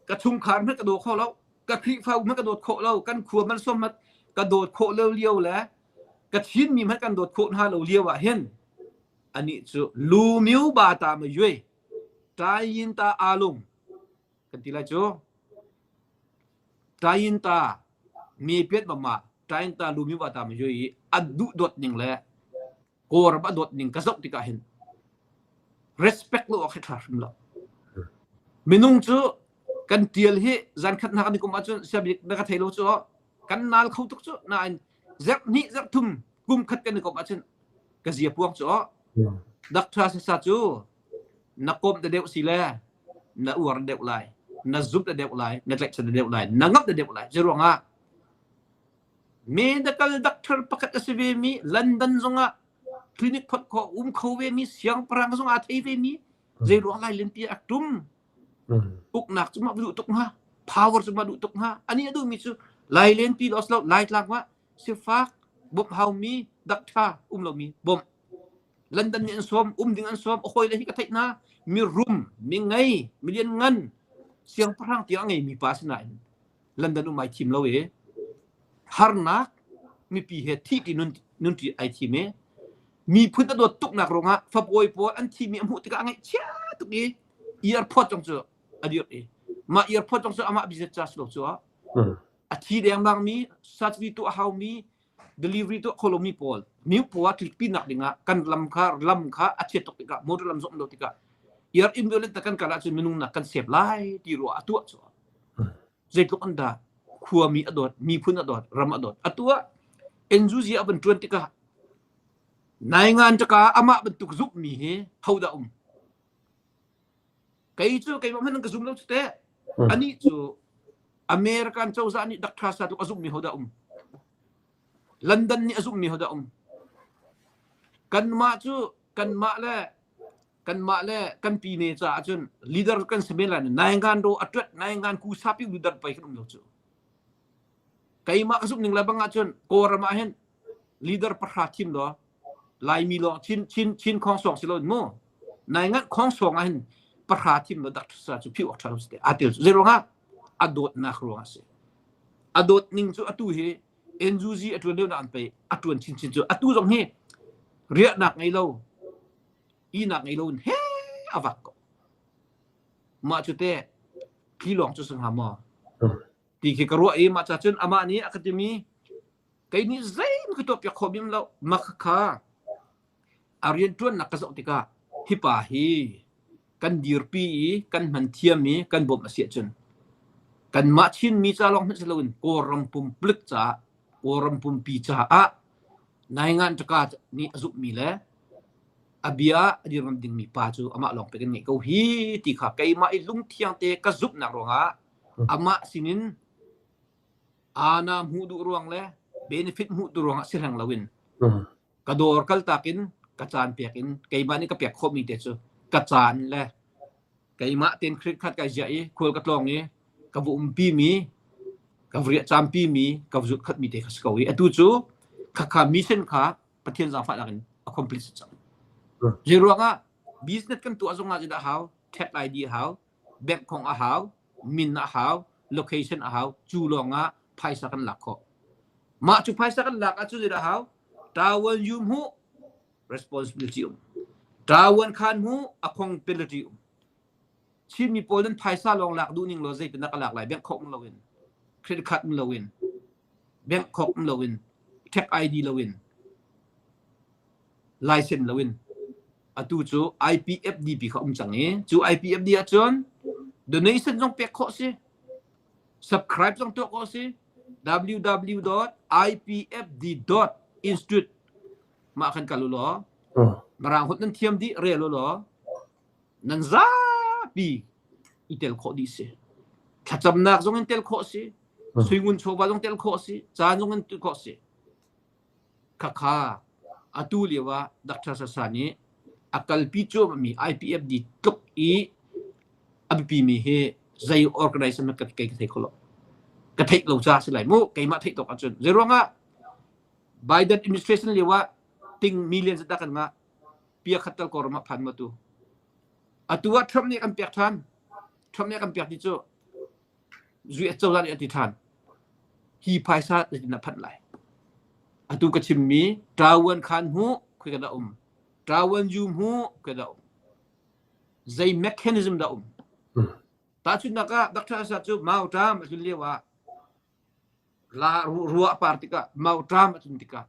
ka chungkhar hmanh ka daw kho lo ka Khrihfabu hmanh ka dawt khawh lo kan khua hmanh som hmanh ka dawt khawh lo lio le ka Chinmi hmanh kan dawt khawh hna lo lio ah hin anih cu lu miu ba ta ma yue tain ta alung kan ti lai cu tain ta mi piat ma ma tain ta lu miu ba ta ma yue i a duh dawt ning le kawlram a dawt ning ka zoh tikah hin respect lo awk hi ṭha hrim lo minung cu kan tial hi zankhat hna kan i kum ahcun siabik na ka thei lo cu kan nal kho tuk cu nain zerh hnih zerh thum kum khat kan i kom ahcun ka zia puang cu Dr. Sasa cu na kom te deuh si le na uar deuh lai na zumh te deuh lai na tlaihchan te deuh lai na ngamh te deuh lai zeiruangah medical doctor pakhat a si ve mi London zongah clinic phot kho um kho ve mi siangpahrang zong aa thei ve mi zeiruang lai len pi a tum uknak cu mah duh tuk hnga power cu mah duh tuk hnga ani a duh mi cu Lai lenpi lo lo Laitlang ah sifak bawmh haumi dakṭha um lomi bawmh. London nih an sawm, um ding an sawm, a hawile hi ka theih hna. Mi rum, mi ngei, mi lianngan, siangpahrang tiang a ngeimi pa sinain London um ai thim lo i harnak mipi he thih ti nun nun ti ai thim i miphun a dawt tuknak ruangah fapawi pawl an thimi a hmuh tikah a ngaihchia tuk i airport zong cu a dirh i mah airport zong cu amah business ca si lo cu a thi dengmang mi surgery tuah haumi delivery tuah kho lomi pawl miu paw ah tlikpi nak dingah kan lam kha lam kha a chiat tuk tikah motor lam zong lo tikah air ambulance kan kal ahcun minung nak kan save lai ti ruah a tuah cu zeitluk an dah khuami a dawt miphun a dawt ram a dawt atu ah NUG a van ṭuan tikah naingan taka amah bantuk zumhmi hi hodah um kei cu keimah hmanh ka zum lo cu teh anih cu American cozah nih Dr. Sa tluk a zumhmi hodah um London nih a zumhmi hodah um kanmah cu kanmah le kanmah le kan pine caah cun leader kan si men lai naingan ro a tuat naingan ku sapi leader pai kan um lo cu keimah ka zumh ning le bang ahcun Kawlram ah hin leader pahra thim law Laimi lawng Chin Chin Chin khong song si lo mu naingan khong song ah hin pahra thim law dak sa cu phiu awk tha lo si a tel zei ruangah a dawtnak ruangah si a dawt ning cu atu hi NUG a tuan lio na an pei a tuan chinchin cu atu zong hi riahnak ngei lo ihnak ngei lo in he a vak ko mah cu te tli lawng cu si hnga maw ti khi ka ruah i mah ca cun amah nih a ka timi kei nih zeim ka tuah piak khawh bim lo mah kha a rianṭuannak ka zoh tikah hi pa hi kan dirpi i kan hman thiam i kan bawmh a si ahcun kanmah Chinmi ca lawng hmanh si loin Kawlram pumpak caah Kawlram pumpi caah naingan ṭaka nih a zumhmi le a bia a dirngam dingmi pa cu amah lawng pek in ngeih ko hi ti kha keimah i lungthiang te ka zumhnak ruangah amah sinin aana hmuh duh ruang le benefit hmuh duh ruangah si hleng loin ka dawr kaltak in ka caan pek in keimah nih ka pek khawhmi te cu ka caan le keimah tein credit card kai ziah i khual ka tlawng i ka va umpi mi ka va riah caampi mi ka va zut khat mi te kha si ko i atu cu khakha mission kha Pathian zaangfahnak in a complete cang. Zei ruangah business kan tuah zongah zeidah hau? Tax ID hau, bank khong a hau, min a hau, location a hau, cu lawngah phaisa kan lak khawh. Mah cu phaisa kan lak ahcun zeidah hau? Tawan yu hmuh responsibility um. Tawan khan hmuh accountability um. Chinmi pawl nan phaisa lawng lak duh ning law zeitin dah ka lak lai? Bank khok um loin, credit card um loin, bank khok um loin, tax ID loin, license loin atu cu IPFDP kha um cang i cu IPFD ahcun donation zong pek khawh si subscribe zong tuah khawh si www.ipfd.institute mah khan kal u law Mirang holh nan thiam dih rel u law nan zapi i tel khawh dih si thlacamnak zong in tel khawh si suingun chawva zong tel khawh si caan zong in tel khawh si Khakha atu lio ah Dr. Sasa nih a kalpi cuahmahmi IPFD tluk i a biapimi hi zei organization hmanh kei ka thei kho lo. Ka theih lo caah si lai mu keimah theih tawk ahcun. Zeiruangah Biden administration lio ah ting million zat dah kan ngah pia khat tal Kawlram ah phan ma tu. Atu ah Trump nih kan pek ṭhan. Trump nih a kan pek ti cu US cozah nih a ti ṭhan. Hi phaisa zeitin dah phanh lai? Atu ka chimmi Ṭawan khan hmu khoi dah um? Ṭawan yu hmu khoi dah um? Zei mechanism dah um? Tahchunhnak ah Dr. Asa cu Mauṭam a tlun lio ah la ruah a par tikah Mauṭam a tlun tikah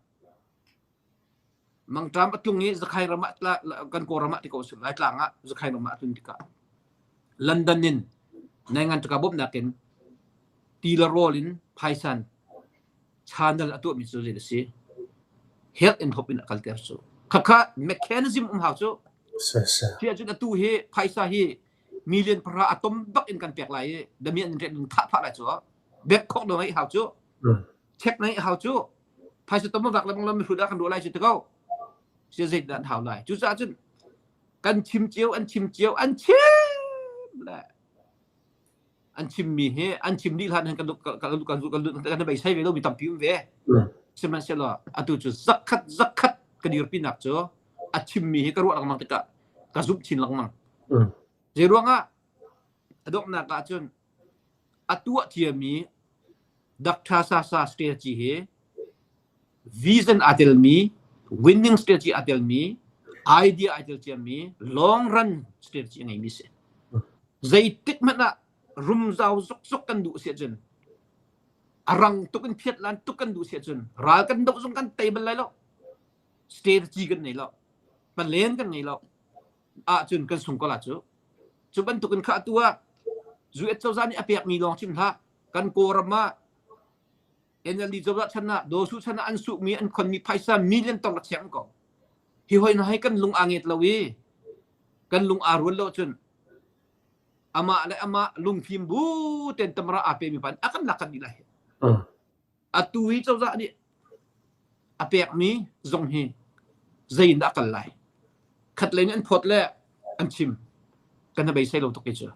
Mangṭam a tlung i Zakhai ram ah kan Kawlram ah ti ko sih Laitlang ah Zakhai ram ah a tlun tikah London in naingan ṭaka bawmhnak in ti le rawl in phaisan channel a tuahmi cu zei a si health and hope in a kalter cu khakha mechanism um hau cu khi ahcun atu hi phaisa hi million pahra a tom bak in kan pek lai i damian in in thah phah lai cu bank khok do ngai hau cu check ngai hau cu phaisa tom vak le bang lam mihrut ah kan ruah lai cu ti ko si zei dah an hau lai cucaah cun kan chim cio an chim cio an chim le An chimmi hi an chim dih hlan hin kan kan kan kan kan beisei ve lomi tampi um ve. Sihmanhsehlaw atu cu zakhat zakhat ka dirpinak cu a chimmi hi ka ruah lengmang tikah ka zumh chin lengmang. Zei ruangah a donghnak ah cun a tuah ciami Dr. Sasa strategy hi vision aa telmi, winning strategy aa telmi, idea aa tel ciami, long run strategy a ngeimi si. Zeitik hmanh ah rumzau zukzuk kan duh si ahcun a rang tuk in phiat lan tuk kan duh si ahcun ral kan doh zong kan tei bal lai lo. Strategy kan nei lo. Palen kan ngei lo. Ahcun kan sung ko la cu. Cu bantukin kha atu ah US cozah nih a pekmi lawng chim hlah. Kan Kawlram ah NLD cozah chan ah Daw Su chan ah an suhmi an khonmi phaisa million tong a chiang ko. Hi hoi na hei kan lung aa nget lo i kan lung aa rual lo cun amah le amah lungfim bu ten tamra aa pemi pan a kan lak kan dih lai. Atu hi cozah nih a pekmi zong hi zei in dah a kal lai? Khat lei nih an phawt le an chim. Kan beisei lo tuk hi cu.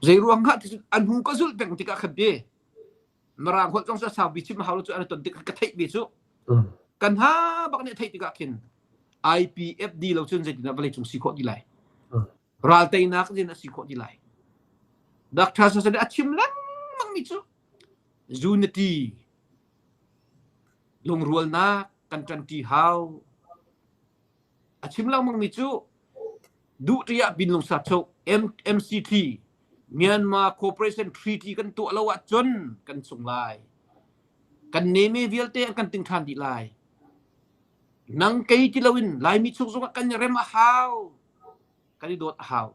Zei ruang ah ti an hnu ka zulh peng tikah khan ti Mirang holh zong cu saupi chim hau lo cu an ton tik ka theih ve cu. Kan ha bak nih theih tikah khin IPFD lo cun zeitindah vawlei cung si khawh ti lai? Ral teinak in a si khawh ti lai. Dr. Sasan a chim lengmang mi cu unity lungrualnak kan ṭanṭi hau. A chim lengmang mi cu duhṭi ah Binlungsa chok MCT Myanmar Cooperation Treaty kan tuah lo ahcun kan sung lai. Kan neme vialte an kan ting ṭhan dih lai. Nang kei ti loin Laimi chung zongah kan i rem a hau. Kan i dawt a hau.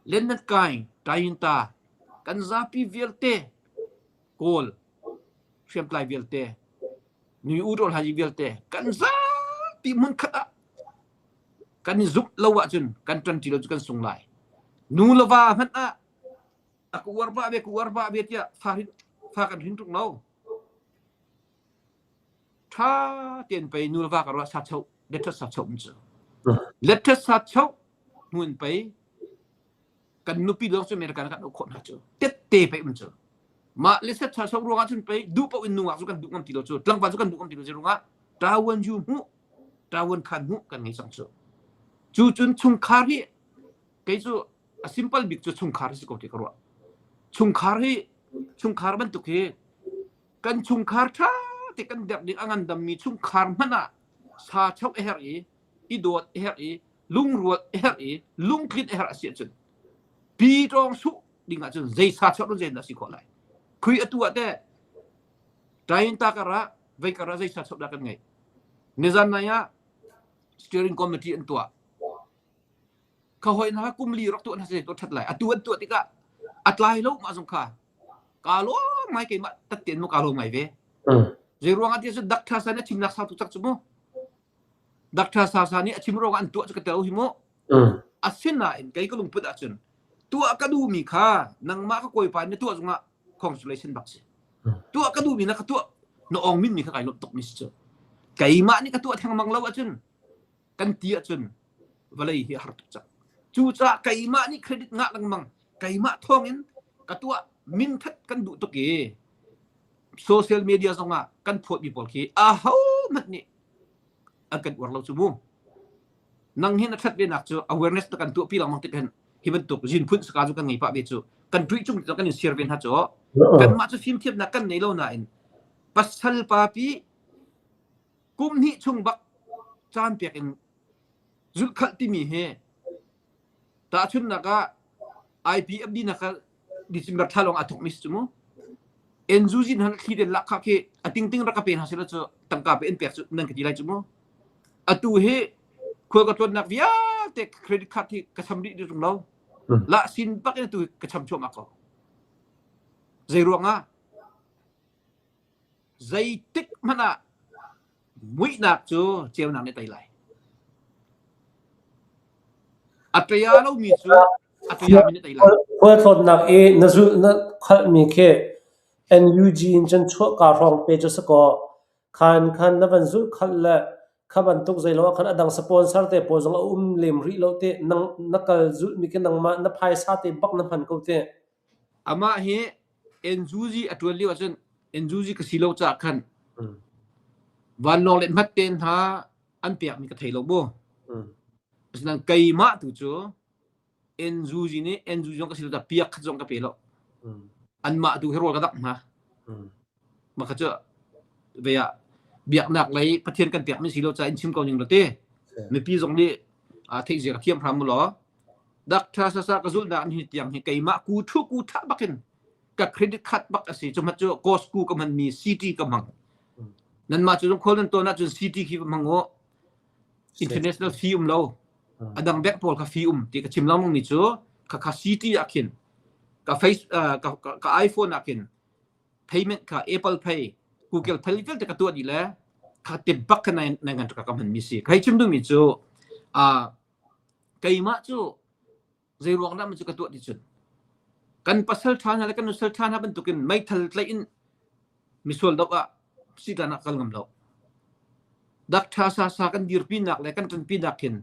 Lennet kai, Tayinta, kan zapi vialte Kawl hriamtlai vialte, nui u rawl haji vialte kan zapi hmunkhat ah kan i zumh lo ahcun kan ṭanṭi lo cu kan sung lai. Nu le va hmanh ah a ka uar pah ve ka uar pah ve tiah fa hin fa kan hrin ṭung lo. Ṭha tein pei nu le va ka ruah sa choh letṭhat sa choh cu. Letṭhat sa choh hmun pei kan nupi lawng cu American kan uk khawh hna cu tette pei um cu mah le set tha sok ruangah cun pei duh paoh in nungak cu kan duh ngam ti lo cu tlangval cu kan duh ngam ti lo cu ruangah tawan yu hmuh tawan khan hmuh kan ngei cang cu cu cun chungkhar hi kei cu a simple bik cu chungkhar si ko ti ka ruah chungkhar hi chungkhar bantuk hi kan chungkhar tha te kan derh ding a ngandammi chungkhar hmanh ah sa chok a herh i i dawt a herh i lungrual a herh i lungtlin a herh a si ahcun pi tawng suh ding ahcun zei sa chuak zei dah si khawh lai khui atu ah teh tain ta kar ah vei kar ah zei sa chuak dah kan ngei nizan nai ah steering committee an tuah kha hoi na kum li rak tuah na se to that lai atu an tuah tikah a tlai lo ma zong kha ka lo mai keimah tatten mu ka lo ngai ve zei ruang ah ti cu dak tha san a chimnak sau tu cak chu mu Dr. Sasa nih a chim ruangah an tuah cu ka tel hi mu. Asinain kei ka lungput ahcun tuah ka duhmi kha nangmah ka kawipa na tuah zongah congratulation bak si. Tuah ka duhmi na ka tuah na ong min mi kha kai lawmh tuk mi si cu. Keimah nih ka tuah thengmang lo ahcun kan ti ahcun vawlei hi a har tuk cang. Cucaah keimah nih credit ngah lengmang keimah thawngin ka tuah min that kan duh tuk i social media zongah kan phawtmi pawl khi ahohmanh nih an kan uar lo cu mu. Nang hin a ṭhat venak cu awareness na kan tuahpi lengmang tik hin hi bantuk zin phun saka cu kan ngei pah ve cu kan tuih cung kan in share ve hna cu kanmah cu fimthiamnak kan nei lo nain pasal pa pi kum hnih chung bak caan pek in zulhkhalh timi hi Tahchunhnak ah IPFD na kha December thla lawng aa thawkmi si cu mu. NUG hna thli den lak kha khi a tingting rak ka pe hna sila cu tangka pe in pek cu nan ka ti lai cu mu. Atu hi khual ka tlawnnak vialte credit card hi ka cham dih tung lo. La sin bak in atu ka cham chuahmah ko. Zei ruangah Zeitik hmanh ah muihnak cu ceunak nih a tei lai. A ṭia lomi cu a ṭiami nih a tei lai. Khualtlawnnak i na zulh na khalhmi khi NUG in cun chuahka hrawng pe cu si kaw khan khan na van zulh khalh le kha bantuk zeilo ah khan a dang sponsor te pawl zong a um lem rih lo teh nang na kal zulhmi khi nangmah na phaisa te bak na hman ko teh. Amah hi NUG a ṭuan lio ahcun NUG ka si lo caah khan vanlawng le hmat te hna an pekmi ka thei lo mu. Asinain keimah tu cu NUG nih NUG zong ka si lo caah piak khat zong ka pe lo. Anmah tu hi rawl ka dangh hna. Mah kha cu ve ah biaknak lei Pathian kan pekmi si lo caah in chim ko ning lo te. Mipi zong nih theih zia ka thiam hram mu law. Doctor Sasa ka zulhnak ni tiang hi keimah ku thu ku tha bakin ka credit card bak a si. Cuhmat cu Costco ka hmanmi CT ka hmang. Nanmah cu zung khual nan tawn ahcun CT khi va hmang u. International fee um lo. A dang bank pawl kha fee um ti ka chim lengmang mi cu kha kha CT ah khin ka face ka, ka iPhone ah khin payment kha Apple Pay, Google Pay vialte ka tuah dih le kha te bak kha nai nai ngan ka hman mi si. Kai chim duhmi cu uh, keimah cu zei ruang dah cu ka tuah ti cun kan pasal ṭha hna le kan nusal ṭha hna bantukin meithal tlaih in misual doh ah sitan ah kal ngam lo dak ṭha sa sa kan dirpinak le kan ṭanpinak hin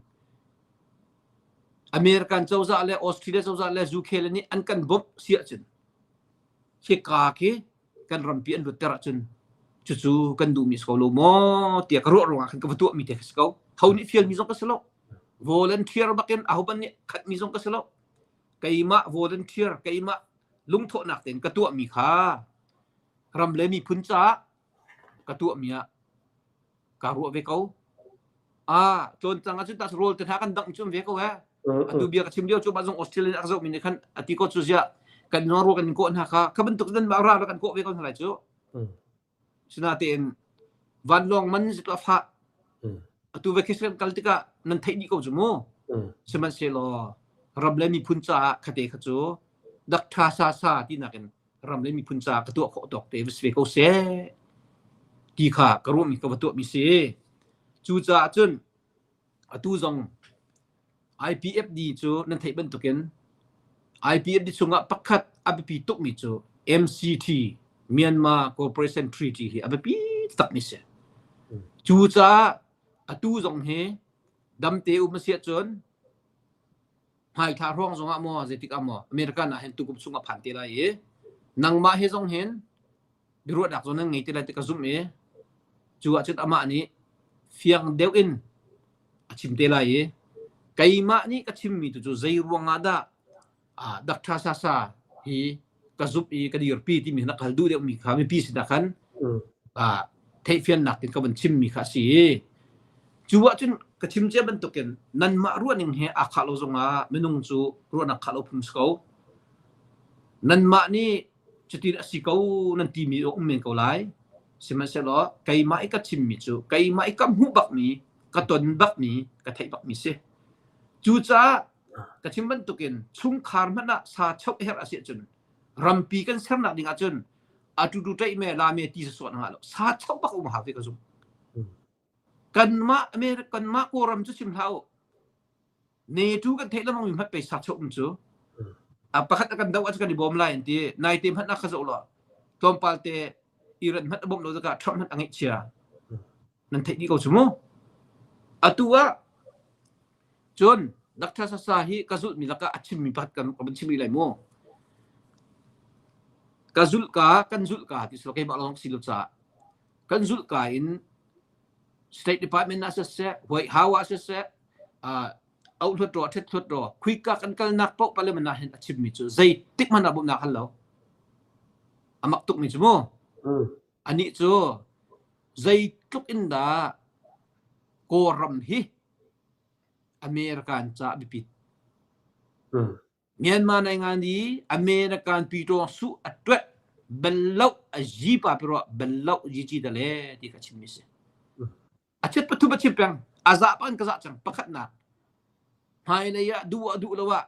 American cozah le Australia cozah le UK le nih an kan bawmh si ahcun hika khi kan rampi an lutter ahcun cucu kan duhmi si ko lo maw tiah ka ruah ruangah khan ka va tuahmi te ka si ko. Ho nih fialmi zong ka si lo. Volunteer bakin ahohmanh nih khatmi zong ka si lo. Keimah volunteer, keimah lungthawhnak tein ka tuahmi kha ram le miphun caah ka tuahmi ah kaa ruah ve ko. Ah, tlawn cang ahcun tah rawl te hna kan dangh cu ve ko eh. Atu bia ka chim lio cu mah zong Australia a ka zohmi nih khan a ti ko cu ziah kan nuang rual kan in kawh hna kha kha bantuk nan mah ra kan kawh ve ko hna lai cu. Sinatein vanlawng man zik a fah. Atu vacation kal tikah nan theih dih ko cu mu. Sihmanhsehlaw ram le miphun caah khate kha cu dak tha sa sa tinak in ram le miphun caah ka tuah khawh tawk te va si ve ko seh ti kha ka ruahmi ka va tuahmi si. Cucaah cun atu zong IPFD cu nan theih bantukin IPFD chungah pakhat a biapi tukmi cu MCT Myanmar Cooperation Treaty hi a biapi takmi si. Cucaah atu zong hi damte um a si ahcun hmaithla hrawng zongah maw zeitik ah maw American ah hin tukum chung a phan te lai i nangmah he zong hin biaruahnak zong nan ngei te lai ti ka zumh i cu ahcun amah nih fiang deuh in a chim te lai i keimah nih ka chimmi tu cu zei ruangah dah Dr. Sasa hi ka zumh i ka dirpi timi na kal duh deuhmi kha mipi sinah khan theihfiannak in ka van chimmi kha a si i cu ahcun ka chim cia bantukin nanmah ruahning he aa khah lo zongah minung cu ruahnak khah lo phung si ko. Nanmah nih cutin a si ko nan timi a um men ko lai. Sihmanhsehlaw keimah i ka chimmi cu keimah i ka hmuh bakmi, ka ton bakmi, ka theih bakmi si. Cucaah ka chim bantukin chungkhar hmanh ah sa choh herh a si ahcun rampi kan sernak ding ahcun a tutu ṭaih me la me ti sawsawh na ngah lo sa choh bak um hau ti ka zumh. Kanmah America kanmah Kawlram cu chim hlah u. NATO kan theih lengmang mi hmanh pei sa choh um cu. A pakhat a kan doh ahcun kan i bawm lai an ti. Naite hmanh ah kha zoh law tlawmpal te Iran hmanh a bawmh lo tikah Trump hmanh a ngaihchia. Nan theih dih ko cu mu. Atu ah Cun Dr. Sasa hi ka zulhmi lakah a chimmi pakhat kan ka van chim rih lai mu. Ka zulh ka, kan zulh ka ti sila keimah lawng si lo caah kan zulh ka in State Department ah siseh, White House ah siseh, uh, auhluat ro, ṭhethluat ro, khuika kan kalnak paoh parliament ah hin a chimmi cu zeitik hmanh ah bawmhnak hal lo. A mak tukmi cu mu. Anih cu zeitluk in dah Kawlram hi American ca biapit. Myanmar nai i American pitawng su a tuat bal lo a zi pa pi bal lo ji da le ti ka chim mi si. A chet pathum a chim peng a za pan ka za cang pakhatnak hmailei ah duh ah duh lo ah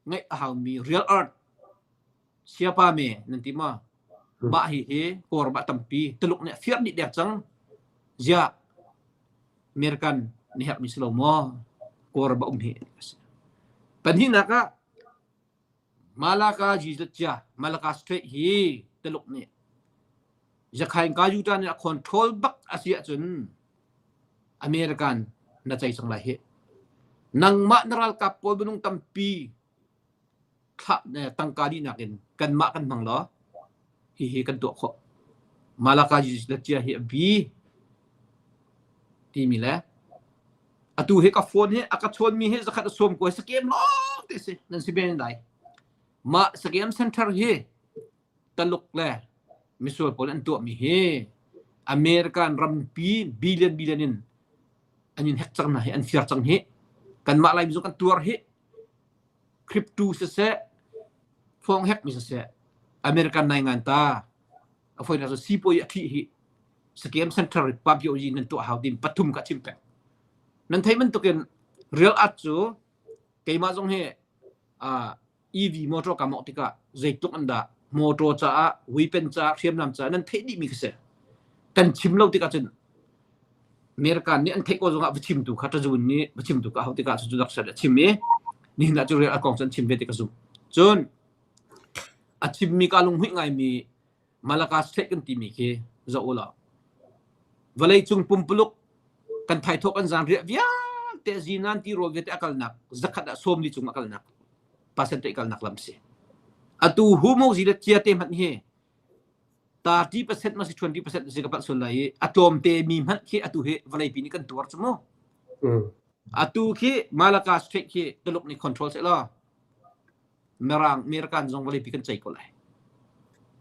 Ngaih a haumi real earth siapa me nan ti maw? Mah hi hi Kawlram ah tampi Tuluk nih a fir dih dek cang. Ziah American na herhmi si lo maw? Kawlram a um hi a si. Pahnihnak ah Malacca Jizatja Malacca Strait hi Tuluk nih Zakhain Kayuta nih a control bak a si ahcun American na cei cang lai hih. Nangmah na ralkap pawl minung tampi Thlah tangka dihnak in kanmah kan hmang law hihi kan tuah khawh. Malaka cia hi a bi timi le atu hi ka phone hi a ka chawnmi hi zakhat a sawm ko scam lawng te si nan si ben lai. Mah scam center hi Taluk le misual pawl an tuahmi hi American rampi billion billion in an in hack cang hna hi an fir cang hi kanmah Laimi zong kan tuar hi crypto siseh phone hack mi siseh American nai ngan ta a foinak cu sipuai a thih hi scam center pabio yi nan tuah hau din pathum ka chim peng nan thei bantukin real art cu keimah zong hi EV motor ka mawngh tikah zeitluk an dah motor caah weapon caah hriamnam caah nan theih dihmi khi si. Kan chim lo tikah cun American nih an theih ko zongah va chimtu kha ṭazun nih va chimtu kha ho tikah cu rak a chim i nihin ah cu real a kong cu an chim ve ti ka zumh. Cun a chimmi ka lunghmuih ngaimi Malacca Strait kan timi khi zoh u law vawleicung pumpuluk kan thaithawh kan zaanriah vialte zinan tirawl vialte a kalnak zakhat ah sawmli cung a kalnak percentage kalnak lam si. Atu humozi le cia te hmanh hi 30% ma si 20% si ka palh sual lai i a tlawmte mi hmanh khi atu hi vawleipi nih kan tuar cu mu. Atu khi Malacca Strait khi Tuluk nih control seh law Mirang American zong vawleipi kan ceih ko lai.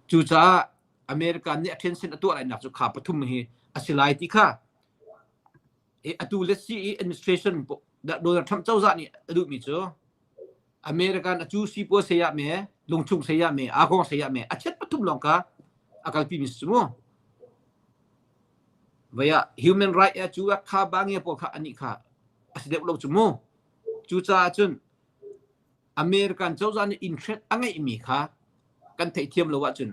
Cucaah American nih a ṭhensen a tuah lainak cu kha pathum hi a si lai ti kha atu le CE administration Donald Trump cozah nih a duhmi cu American a cu sipuazi saya me lungchung saya me akong saya me a chet pathum lawng kha a kalpi mi si mu. Vaya human right a cu kha ba nge pawl kha ani kha a si deuh lo cu mu. Cucaah cun American cozah nih interest a ngeihmi kha kan theihthiam lo ahcun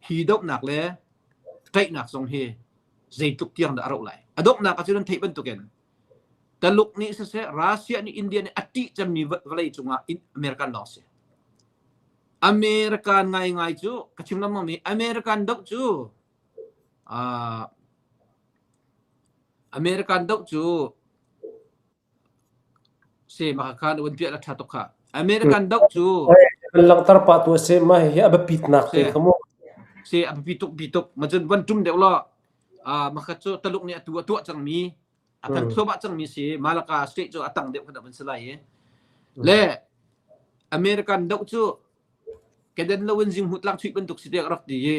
hi dohnak le ṭaihnak zong hi zeitluk tiang dah a rauh lai. A donghnak ahcun an theih bantukin Taluk nih siseh, Russia nih India nih a ṭih cemmi vawlei cungah American lawng si. American ngaingai cu ka chim lengmangmi American doh cu uh, American doh cu Si mah kha na vun piah la ṭha tuk kha. American doh cu Kan langhter pah tu a si. Mah hihi a biapitnak si te kha mu. si a biapi tuk bi tuk. Ma cun van ṭum deuh law ah makhat cu Taluk nih atu a tuah cangmi a kan thluahmah cangmi si Malacca state cu a tang deuh khan a van si lai i. Le American doh cu kedan loin zinghmuh tlang chuih bantuk si tiah ka rak ti i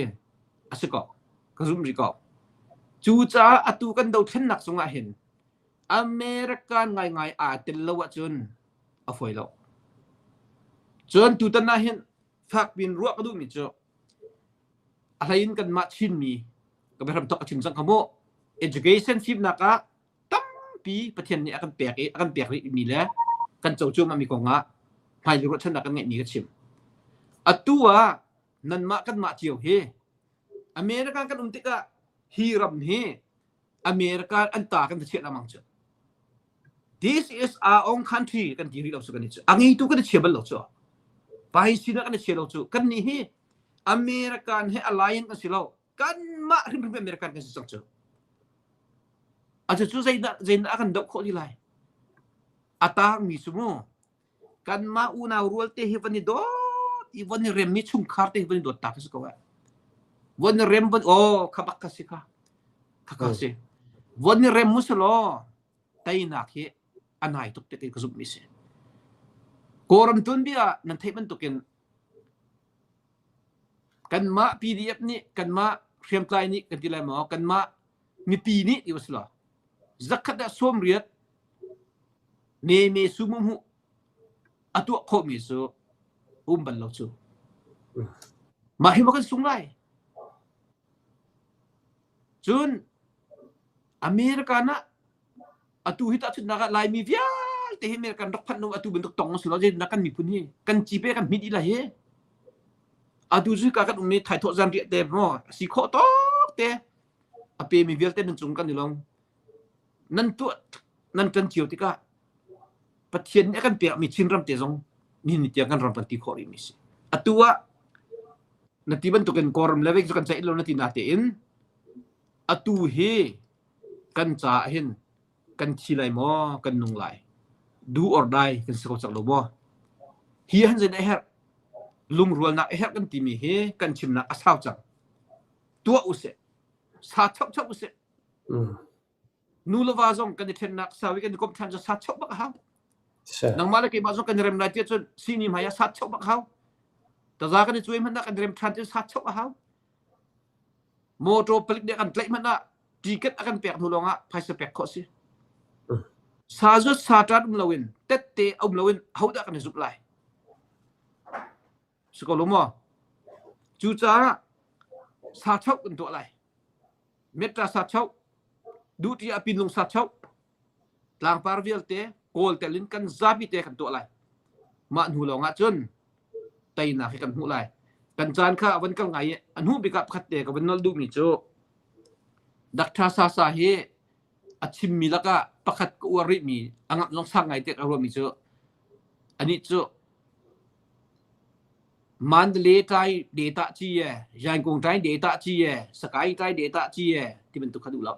a si ko. Ka zumh rih ko. Cucaah atu kan dothlennak cungah hin American ngaingai aa tel lo ahcun a fawi lo. Cun tutan ah hin fakpi in ruah ka duhmi cu a hlei in kanmah Chinmi ka biahram thawk ka chim cang kha mu. Education fimnak ah tampi Pathian nih a kan pek i a kan pek rihmi le kan co cuahmahmi kong ah hmailei ruahchannak kan ngeihmi ka chim. Atu ah nanmah kanmah cio hi America kan um tikah hi ram hi America an ta kan va chiah lengmang cu. This is our own country kan ti rih lo cu kan cu. A ngeitu kan i chia bal lo cu. Pai sinah kan i chia lo cu. Kan nih hi American he alliance kan si lo. Kanmah hrimhrim American kan si cang cu. A cu cu zeidah zeidah a kan doh khawh ti lai. A tangmi cu mu kanmah unau rual te hi van i dawt i van i rem i chungkhar te hi van i dawt ta ka si ko eh. Van i rem van oh kha bak ka si kha. Kha kha si. Van i rem mu selaw teinak hi a nai tuk te ka zumh mi si. Kawlram tuanbia nan theih bantukin kanmah PDF nih kanmah hriamtlai nih kan ti lai maw kanmah mipi nih ti usila zakhat ah 80 Me me su mu hmuh a tuah khawhmi cu um bal lo cu. Mah hi maw kan sung lai? Cun American ah atu hi tahchunhnak ah Laimi vialte hi American rak phanh atu bantuk tong si lo zeitindah kan miphun hi kan cipe kan hmit ila hi atu cu ka kan um i thaithawh zan riah te maw si khawh tawk te a pemi vialte nan cung kan i lawm nan tuah nan kan cio tikah Pathian nih a kan pekmi Chinram te zong nihin ni tiang kan ram kan ti khawh rihmi si. Atu ah na ti bantukin Kawlram le cu kan ceih lo na ti natein atu hi kan caah hin kan thi lai maw kan nung lai do or die kan si ko cang lo maw? Hi han zen a herh. Lungrualnak a herh kan timi hi kan chimnak a sau cang. Tuah usih. Sa chauh chauh usih. Nu le va zong kan i ṭhennak sau i kan i komh ṭhan cu sa chauh bak a hau. Nangmah le keimah zong kan i rem lai tiah cun sini hmai ah sa chauh bak a hau. Taza kan i cuai hmanh ah kan i rem ṭhan tiah sa chauh a hau. Motor palik nih a kan tlaih hmanh ah ticket a kan pek hnu lawng ah phaisa pek khawh si. Sa zut sa ṭan um loin tette um loin hodah kan i zumh lai? Si ko lo maw? Cucaah sa chauh kan tuah lai. Metta sa chauh, duhṭi ah pinlung sa chauh, tlangpar vialte kawl tel in kan zapi te kan tuah lai. Mah hnu lawng ah cun teinak hi kan hmuh lai. Kan caan kha a van kal ngai i a hnu bik ah pakhat te ka van nolh duhmi cu Dr. Sasa hi a chimmi lakah pakhat ka uar rihmi a ngamh zong sang ngai te ka ruahmi cu anih cu Mandalay ṭai de tah ci ye, Yangon ṭai de tah ci ye, Sakae ṭai de tah ci ye ti bantuk kha duh lo.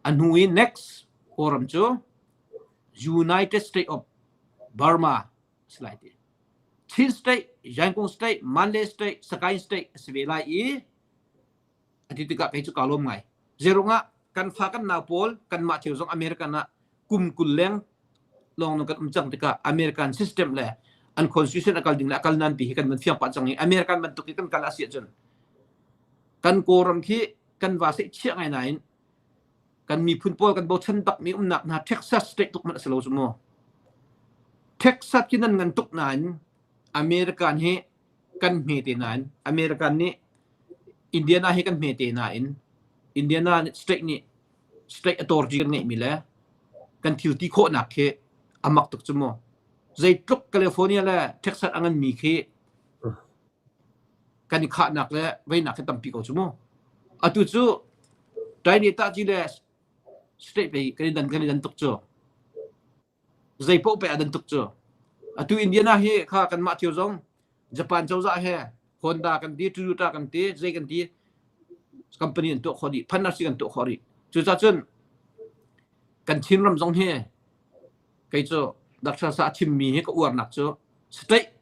A hnu i next Kawlram cu United States of Burma si lai ti. Chin State, Yangon State, Mandalay State, Sakae State a si ve lai i a ti tikah kei cu kaa lawm ngai. Zeirungah kan fa kan nau pawl kanmah thil zong American ah kum 20 leng lawng kan um cang tikah American system le an constitution a kal ding le a kal nan ti hi kan van fiang pah cang i American bantuk i kan kal a si ahcun kan Kawlram khi kan va seh chiah ngai nain kan miphun pawl kan bochan bakmi umnak hna Texas state tuk hmanh a si lo cu mu. Texas khi nan ngan tuk nain American hi kan hme te nain American nih Indiana hi kan hme te nain Indiana state nih state authority kan ngeihmi le kan thil ti khawhnak khi a mak tuk cu mu. Zeitluk California le Texas a nganmi khi kan i khahnak le veinak hi tampi ko cu mu. Atu cu Taine Tahci le state pei kan i dan kan i dan tuk cu. Zei paoh pei a dan tuk cu. Atu Indiana hi kha kanmah cio zong Japan cozah he Honda kan ti, Toyota kan ti, zei kan ti company an tuah khawh dih, phanarsi kan tuah khawh rih. Cucaah cun kan Chinram zong hi kei cu Dr. Sa a chimmi hi ka uarnak cu state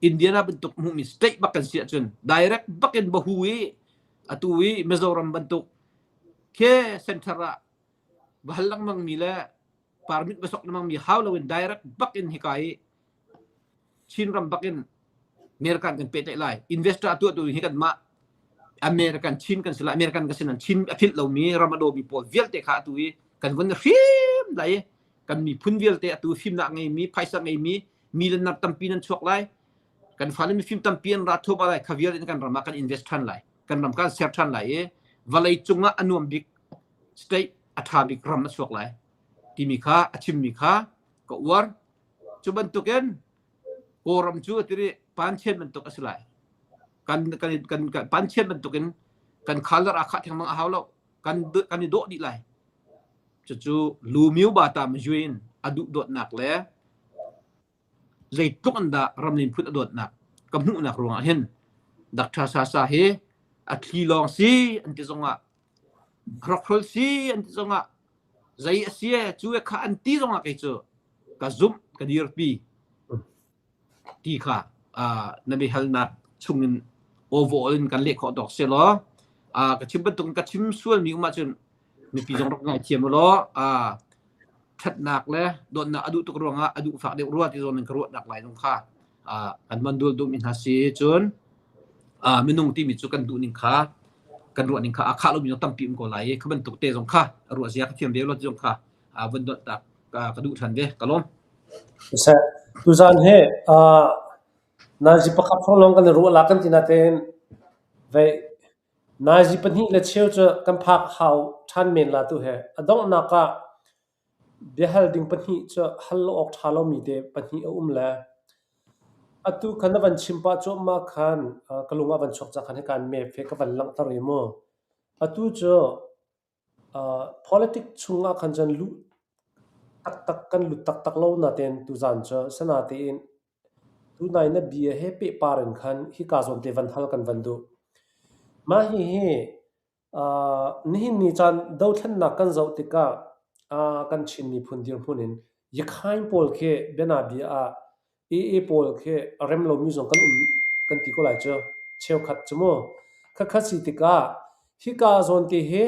Indiana bantuk hmuhmi state bak kan si ahcun direct bak in bahu i atu i Mizoram bantuk khi center ah va hal lengmang mi le permit va sok lengmang mi hau loin direct bak in hika i Chinram bak in American kan pehtlaih lai. Investor a tuahtu hi kanmah American Chin kan si lai. American kan si nan Chin a philh lomi ram a dawmi pawl vialte kha atu i kan vun hrim lai i kan miphun vialte atu fimnak ngeimi, phaisa ngeimi, mi le nar tampi nan chuak lai. Kan fale mifim tampi an ra thuam lai. Kha vialte in kan ram ah kan invest ṭhan lai. Kan ram kan ser ṭhan lai i vawlei cung ah a nuam bik state a ṭha bik ram a chuak lai timi kha a chimmi kha ka uar. Cu bantukin Kawlram cu atiri panchian bantuk a si lai. Kan kan kan, kan panchian bantukin kan color aa khah thengmang a hau lo. Kan kan i dawh dih lai. Cucu Lumiu Bata Majuin a duh dawtnak le zeitluk in dah ramlin phun a dawtnak ka hmuhnak ruangah hin Dr. Sasa hi a thli lawng si an ti zongah hrokhrol si an ti zongah zei a si e cu e kha an ti zongah kei cu ka zumh ka dirpi ti kha na biahalnak chungin overall in kan leh khawh tawk si law ka chim bantuk ka chim sualmi um ahcun mipi zong rak ngaithiam u law ṭhatnak le dawtnak a duh tuk ruangah a duh fak deuh rua ti zawn in ka ruahnak lai zong kha kan man dul duhmi hna si cun minung timi cu kan duh ning kha kan ruah ning kha a khah lomi zong tampi um ko lai i kha bantuk te zong kha a ruah zia ka thiam ve lo ti zong kha vun donh tak ka duh ṭhan ve ka lawm. Seh, tuzaan hi nazi pakhat hrawng lawng kan i ruah la kan ti natein vei nazi pahnih le cheu cu kan phak hau ṭhan men la tu he a donghnak ah Biahal ding pahnih cu hal awk ṭha lomi te pahnih a um le atu kha na van chim pah cuahmah khan ka lung ah van chuak cang khan hika in map he ka van langhter i mu. Atu cu politics chungah khan cun luh taktak kan lut taktak lo natein tuzaan cu sanatein tunai na bia he pehpar in khan hika zawn te van hal kan van duh. Mah hihi Nihin ni caan dothlennak kan zoh tikah kan Chin miphun dirhmun in Yakhain pawl khi bianabia ah. AA pawl khi a rem lomi zong kan um kan ti ko lai cu. Cheukhat cu mu. Khakha si tikah hika zawn te hi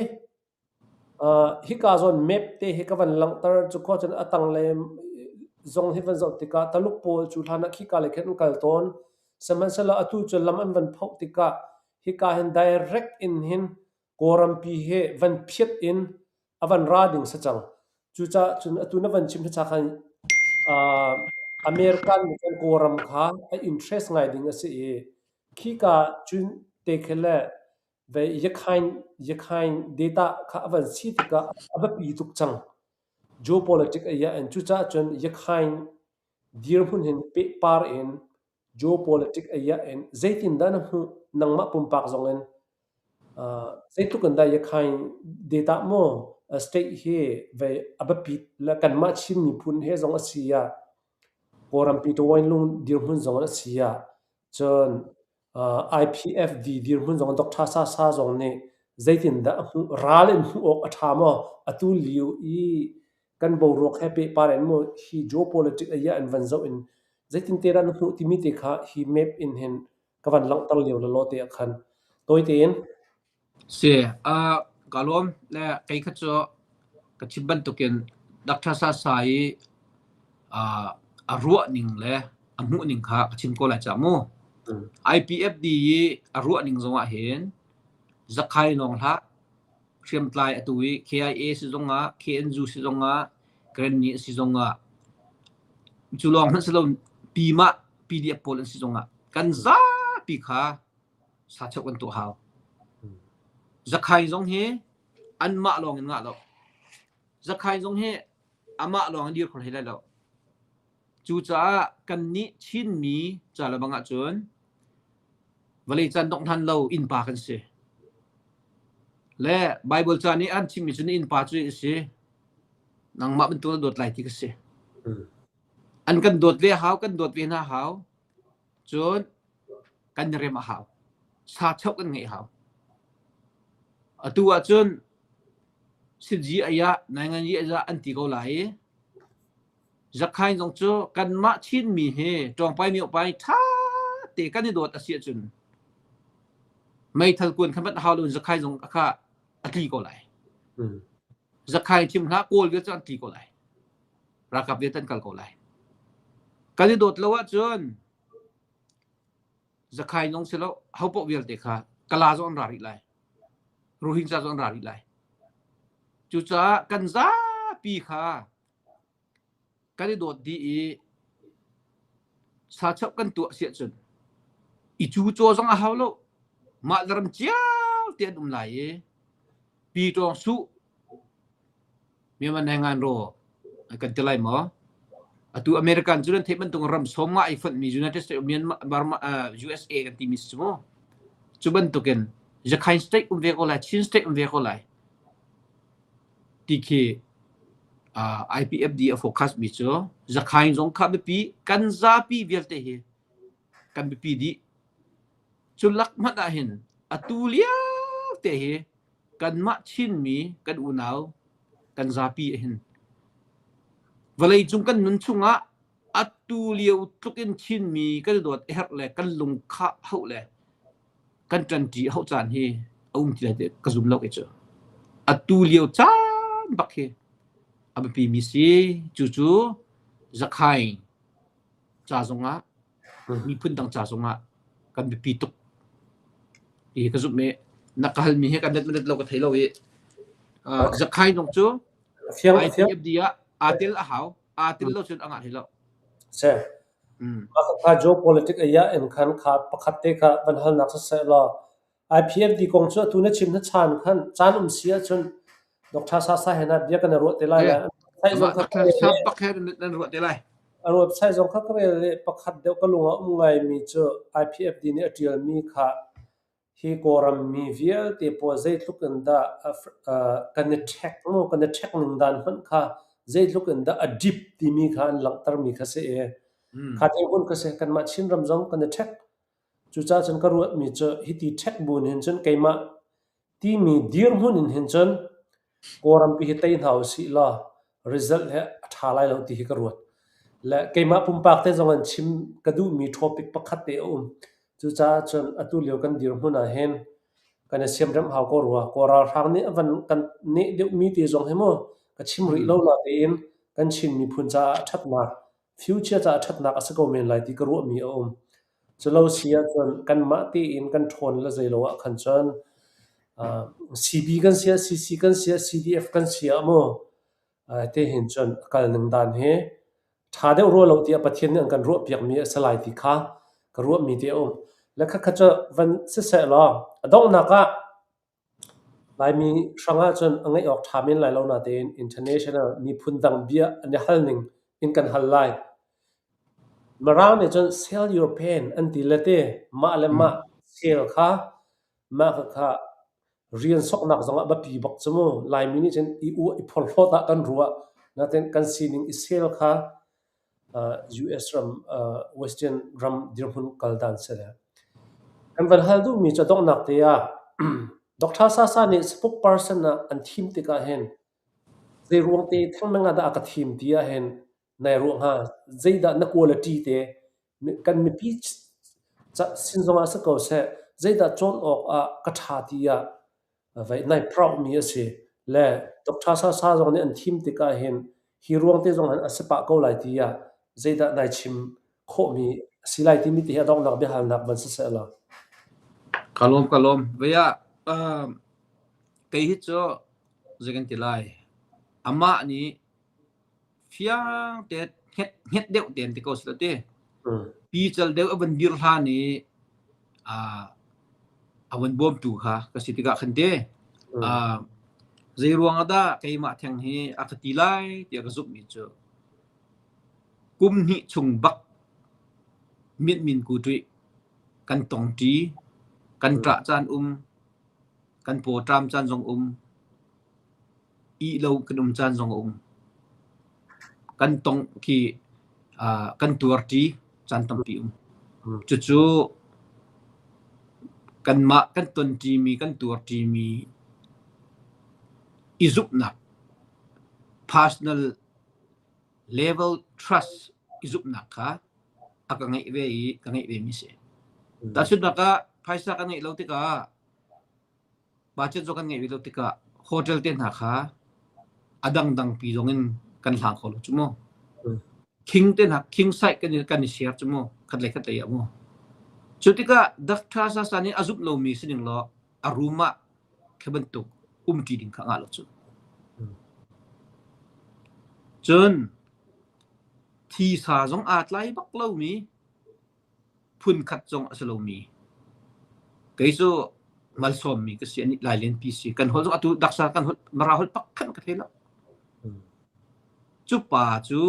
hika zawn map te hi ka van langhter cu khua cun a tanglei zong hi van zoh tikah Taluk pawl cu hlan ah khika lei khin an kal tawn. Sihmanhsehlaw atu cu lam an van phoh tikah hika hin direct in hin Kawlrampi hi van phiat in a van ra ding si cang. Cucaah cun atu na van chim hmasa khan American nih khan Kawlram kha a interest ngai ding a si i khika cun te khi le ve Yakhain Yakhain data kha a van si tikah a biapi tuk cang. Geopolitics a in cucaah cun Yakhain dirhmun hin pehpar in geopolitics a in zeitindah na hmuh nangmah pumpak zong in zeitluk in dah Yakhain data maw state hi vei a biapit le kanmah Chin miphun he zong a si ah Kawlrampi Tawainlung dirhmun zong a si ah cun IPFD dirhmun zong Dr. Sa Sa zong nih zeitindah a hmuh ral in hmuh awk a ṭha maw atu lio i kan boruak he pehpar in maw hi geopolitics a in van zoh in zeitin te dah na hmuh timi te kha hi map in hin ka van langhter lio lawlaw te ah khan tawi tein Si, ka lawm le kei kha cu ka chim bantukin Dr. Sa Sa i a ruah ning le a hmuh ning kha ka chim ko lai ca mu. IPFD i a ruah ning zong ah hin zakhai lawng hlah hriamtlai atu i KIA si zong ah KNU si zong ah Granny si zong ah cu lawng hmanh si lo pimah PDF pawl an si zong ah kan zapi kha sachok kan tuah hau. Zakhai zong hi anmah lawng in ngah lo. Zakhai zong hi amah lawng in dir kho hlei lai lo. Cucaah kannih Chinmi ca le bang ahcun vawlei caan dongh hlan lo innpa kan si. Le Bible ca nih an chimmi cu na innpa cu a si. Nangmah bantuk na dawt lai ti ka si. An kan dawt ve hau, kan dawt ve hna hau. Cun kan i rem a hau. Sachoh kan ngeih hau. Atu ahcun sitzi ai ah nainganyi ai ah an ti ko lai i Zakhain zong cu kanmah Chinmi hi ṭawngpai miopai ṭha te kan i dawt a si ahcun meithal kuan kha hmanh hau loin Zakhai zong kha a tli ko lai. Zakhai thim hlah Kawl vial cu an tli ko lai. Ralkap vialte an kal ko lai. Kan i dawt lo ahcun Zakhai zong si lo hopoh vialte kha Kala zong an ra rih lai. Rohingya zong an ra rih lai. Cucaah kan zapi kha kan i dawt dih i sachap kan tuah si ahcun i cucaw zong a hau lo. Mah le ram cio te an um lai i pi ṭawng suh Myanmar Naingan ro kan ti lai maw? Atu American cu nan theih bantuk ram sawm nga ai fonhmi United States of Myanmar Burma, uh, USA kan timi si mu. Cu bantukin Rakhine State um ve ko lai, Chin State um ve ko lai. Ti khi uh, IPFD a focus mi cu Rakhine zong kha biapi kan zapi vialte hi kan biapi dih. Cu lak hmanh ah hin atu lio te hi kanmah Chinmi kan unau kan zapi hin vawleicung kan nun chungah atu lio tluk in Chinmi kan i dawt herh le kan lungkhah hauh le kan ṭanṭi hauh caan hi a um ti lai ti ka zum lo kei cu. Atu lio caan bak hi a biapimi si. Cucu Zakhai ca zongah miphun dang ca zongah kan biapi tuk ti ka zumh i na ka halmi hi kan let let lo ka thei lo i Zakhai nong cu IPFD ah aa tel a hau aa tel lo cun a ngah hlei lo. Se. Mah kha geopolitics aya in khan kha pakhat te kha van halnak siseh law IPFD kong cu atu na chim na chan khan caan um si ahcun Dr. Sasa he na bia kan i ruah te lai la. Dr. Sa pak he nan ruah te lai. An website zong kha ka rel i pakhat deuh ka lung ah um ngaimi cu IPFD nih a ṭialmi kha hi Kawlram mi vialte pawl zeitluk in dah kan i ṭhek maw kan i ṭhek ning dan hmanh kha zeitluk in dah a deep timi kha an langhtermi kha si i kha te hun kha si kanmah Chinram zong kan i ṭhek. Cucaah cun ka ruahmi cu hiti ṭhek bu hin cun keimah timi dirhmun in hin cun Kawlrampi hi tei hna usih law result hi a ṭha lai lo ti hi ka ruat. Le keimah pumpak te zong an chim ka duhmi topic pakhat te a um. Cucaah cun atu lio kan dirhmun ah hin kan i siamremh hau ko rua. Kawl ralhrang nih a van kan neh deuhmi te zong hi mu ka chim rih lo la tein kan Chin miphun caah a ṭhatnak, future caah a ṭhatnak a si ko men lai ti ka ruahmi a um. Culo si ahcun kanmah tein kan ṭhawn le zeilo ah khan cun uh, CB kan si ah, CC kan si ah, CDF kan si ah mu te hin cun a kal ning dan hi ṭha deuh rua lo tiah Pathian nih an kan ruahpiakmi a si lai ti kha ka ruahmi te a um. Le khakha cu van siseh law a donghnak ah Laimi hrang ahcun a ngeih awk ṭha men lai lo natein international miphun dang bia an i hal ning in kan hal lai. Mirang nih cun sell your pain an ti le te mah le mah sell kha mah khakha rian soknak zongah biapi bak cu mu. Laimi nih cun i uah i phorhlawt ah kan ruah. Natein kan sining i sel kha US ram, Western ram dirhmun kal dan si le. Kan van hal duhmi cu donghnak te ah Dr. Sasa nih spokesperson ah an thim tikah hin zei ruang te thengmang ah dah a ka thim ti ah hin nai ruah hnga? Zeidah na quality te kan mipi sin zongah si ko seh, zeidah cawn awk ah ka ṭha ti ah vai nai proud mi a si. Le Dr. Sasa zong nih an thim tikah hin hi ruang te zong hin a si pah ko lai ti ah zeidah nai chim khawhmi a si lai timi te hi a donghnak biahalnak van si seh law. Ka lawm ka lawm. Vei ah kei hi cu zei kan ti lai. Amah nih Fiang te hnget hnget deuh tein ti ko seh ti. Pical deuh a van dir hlan i a van bawmtu kha ka si tikah khan te zei ruang ah dah keimah theng hi a ka ti lai tiah ka zumhmi cu kum hnih chung bak mitmin ku ṭih kan tong ṭi kan ṭah caan um kan pawṭam caan zong um Ih lo kan um caan zong a um. Kan tongh khi kan tuarṭi caan tampi um. Cucu kanmah kan tonṭimi, kan tuarṭimi i zumhnak, personal level trust i zumhnak kha a ka ngeih ve i ka ngeih vemi a si. Tahchunhnak ah phaisa kan ngeih lo tikah Budget zong kan ngeih ve lo tikah hotel te hna kha a dangdang pi zong in kan hlang kho lo cu mu. King te hna king size kan i kan i share cu mu khat lei khat lei ah mu. Cu tikah Dr. Sasa nih a zumh lomi sining law a room ah khi bantuk umṭi ding kha ngah lo cu. Cun thisa zong aa tlai bak lomi phunkhat zong a si lomi kei cu malsawmmi ka si anih Lailenpi si kan holh zong atu daksa kan holh Mara holh pakhat ka thei lo cu pa cu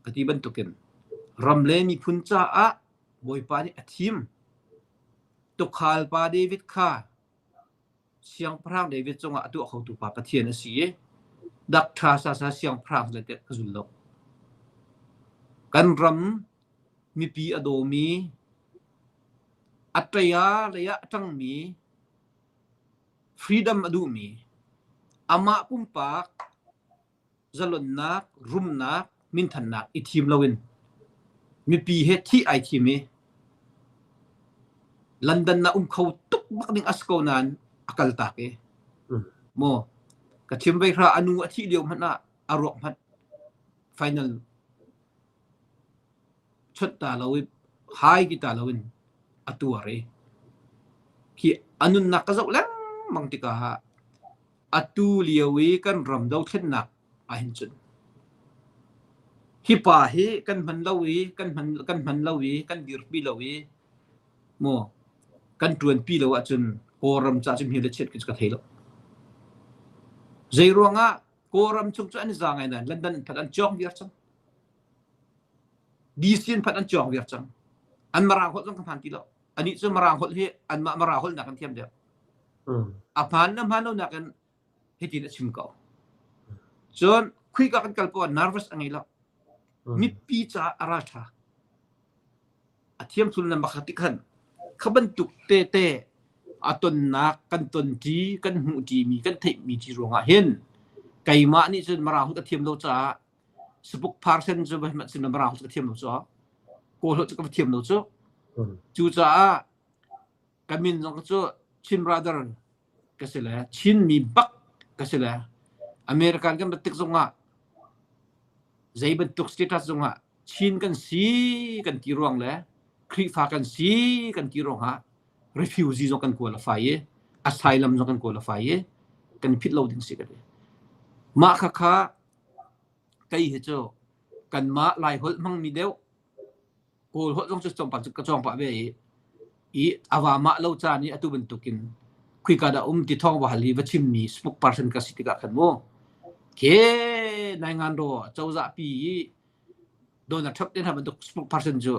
ka ti bantukin ram le miphun caah Bawipa nih a thim tukhal pa David kha Siangpahrang David cungah a tuah khotu pa Pathian a si i dakṭha sasa siangpahrang le ka zul lo. Kan ram mipi a dawmi, a ṭaya lei ah a ṭangmi, freedom a duhmi, amah pumpak zalonnak, rumnak, minthannak i thim loin mipi he thih ai thim i London na um kho tuk bak ding a si ko nain a kal tak i maw ka chim ve hra a nu a thih lio hmanh ah a ruak hmanh final chawnh ta lo i hai ti ta loin a tuar i khi a nunnak ka zoh lengmang tikah atu lio i kan ram dothlennak ahhin cun hi pa hi kan hman lo i kan hman kan hman lo i kan dirpi lo i maw kan ṭuanpi lo ahcun Kawlram ca cu hmel le chiat ka thei lo. Zei ruangah Kawlram chung cu an i za ngai nain London an phanh an cawng viar cang. DC an phanh an cawng viar cang. An Mirang holh zong ka hman ti lo. Anih cu Mirang holh hi anmah Mara holh nak an thiam deuh. A hmaan le hmaan lo nakin hitin a chim ko. Cun khuika kan kal poah nervous a ngei lo. Mipi caah a ralṭha. A thiam thul na makha ti khan kha bantuk tete a tonnak kan tonṭi kan hmuhṭimi kan theihmi ci ruangah hin keimah nih cun Mara holh ka thiam lo caah. Spokesperson cu va sin mirang cu ka thiam lo cu. Kawl holh cu ka thiam lo cu. Cucaah ka min zong cu Chin Brother ka si le Chin mi bak ka si le American kan rat tik zongah zei bantuk status zongah Chin kan si kan ti ruang le Khrihfa kan si kan ti ruangah refugee zong kan qualify i asylum zong kan qualify i kan phit lo ding si ka ti. Mah khakha kei hi cu kanmah Laiholh hmangmi deuh Kawl holh zong cu tlawmpal cu ka cawng pah ve i i a va mah lo caan i atu bantukin khuika dah um ti thawng va hal i va chimmi spokesperson ka si tikah khan mu ke nai ngan ro cozah pi i Donald Trump te hna bantuk spokesperson cu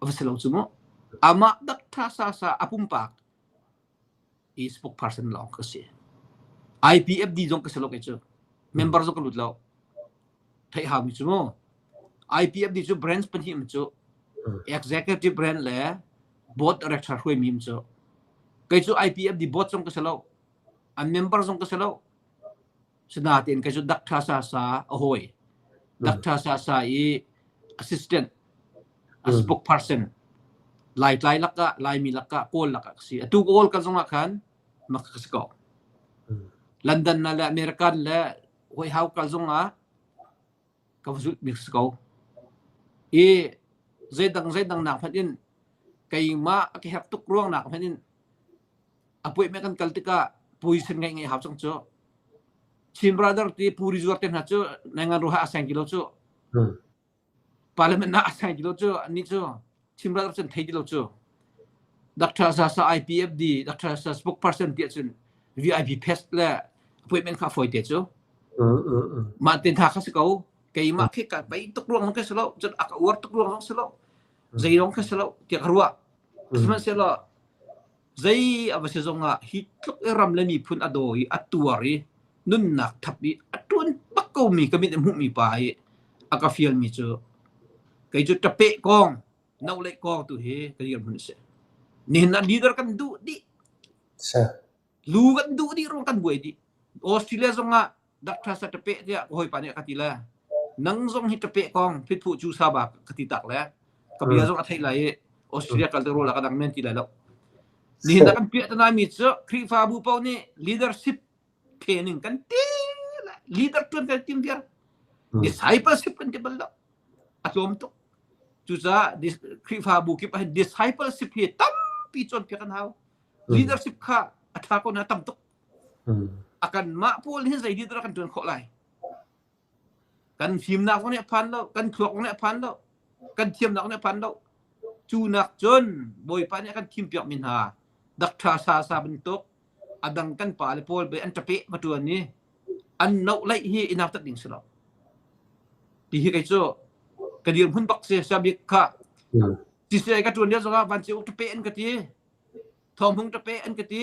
a va si lo cu mu amah dak tha sa sa a pumpak i spokesperson lawng ka si. IPFD zong ka si lo kei cu. Member zong ka lut lo. Theih haumi cu mu. IPFD cu branch pahnih um cu. Executive branch le board director hruaimi um cu. Kei cu IPFD board zong ka si lo. An member zong ka si lo. Sinain kei cu Dr. Sasa a hawi. Dr. Sasa i assistant, a spokesperson, Laitlai lakah, Laimi lakah, Kawl lakah ka si. Atu Kawl kan zongah khan mak ka si ko. London le American le White House kal zongah ka va zulh bik si ko. I zeidang zeidang nak hmanh in keimah a ka herh tuk ruang nak hmanh in appointment kan kal tikah position ngeih ngeih hau cang cu. Chin brother ti puri zuar te hna cu nangan ruha a sang ti lo cu. Parliament ah a sang ti lo cu annih cu Chin brother cun thei ti lo cu. Dr. Sasa IPFD, Dr. Sasa spokesperson ti ahcun VIP pass le appointment kha fawi te cu. Mah te hna kha si ko. Keimah khi ka bei tuk ruang ka si lo, cun a ka uar tuk ruang zong si lo. Zei rong ka si lo tiah ka ruah. Sihmanhsehlaw Zei a va si zongah hi tluk i ram le miphun a daw i a tuar i nunnak thap i a ṭuan bak komi ka mit i hmuhmi pa i a ka fialmi cu kei cu ṭapeh kong, nohleih kong tu hi ka dirhmun a si. Nihin ah leader kan duh dih. Lu kan duh dih ruang kan buai dih. Australia zongah Dr. Sa ṭapeh tiah ka hawipa nih a ka ti le nang zong hi ṭapeh kong phitphu cu sa ba ka ti tak le ka bia zong a theih lai i Australia kal te rawl ah ka dang men ti lai lo. Nihin ah kan piah tana mi cu Khrihfabu paoh nih leadership training kan ti le leader ṭuan kan tim viar. Discipleship kan ti bal lo. A tlawm tuk. Cucaah Khrihfabu kip ah discipleship hi tampi cawnpiak an hau. Leadership kha a ṭha ko na tam tuk. A kanmah pawl hin zei dah kan ṭuan khawh lai? Kan fimnak zong nih a phan lo, kan thluak zong nih a phan lo, kan thiamnak nih a phan lo. Cu nak cun Bawipa nih a kan thimpiakmi hna Dr. Sasa bantuk a dang kan pa le pawl be an ṭapeh va ṭuan i an noh laih hi i nautat ding si lo. Ti hi kei cu ka dirhmun bak si sabik kha CCI ka ṭuan lio zongah van uk ṭapeh an ka ti Thawng Hmung ṭapeh an ka ti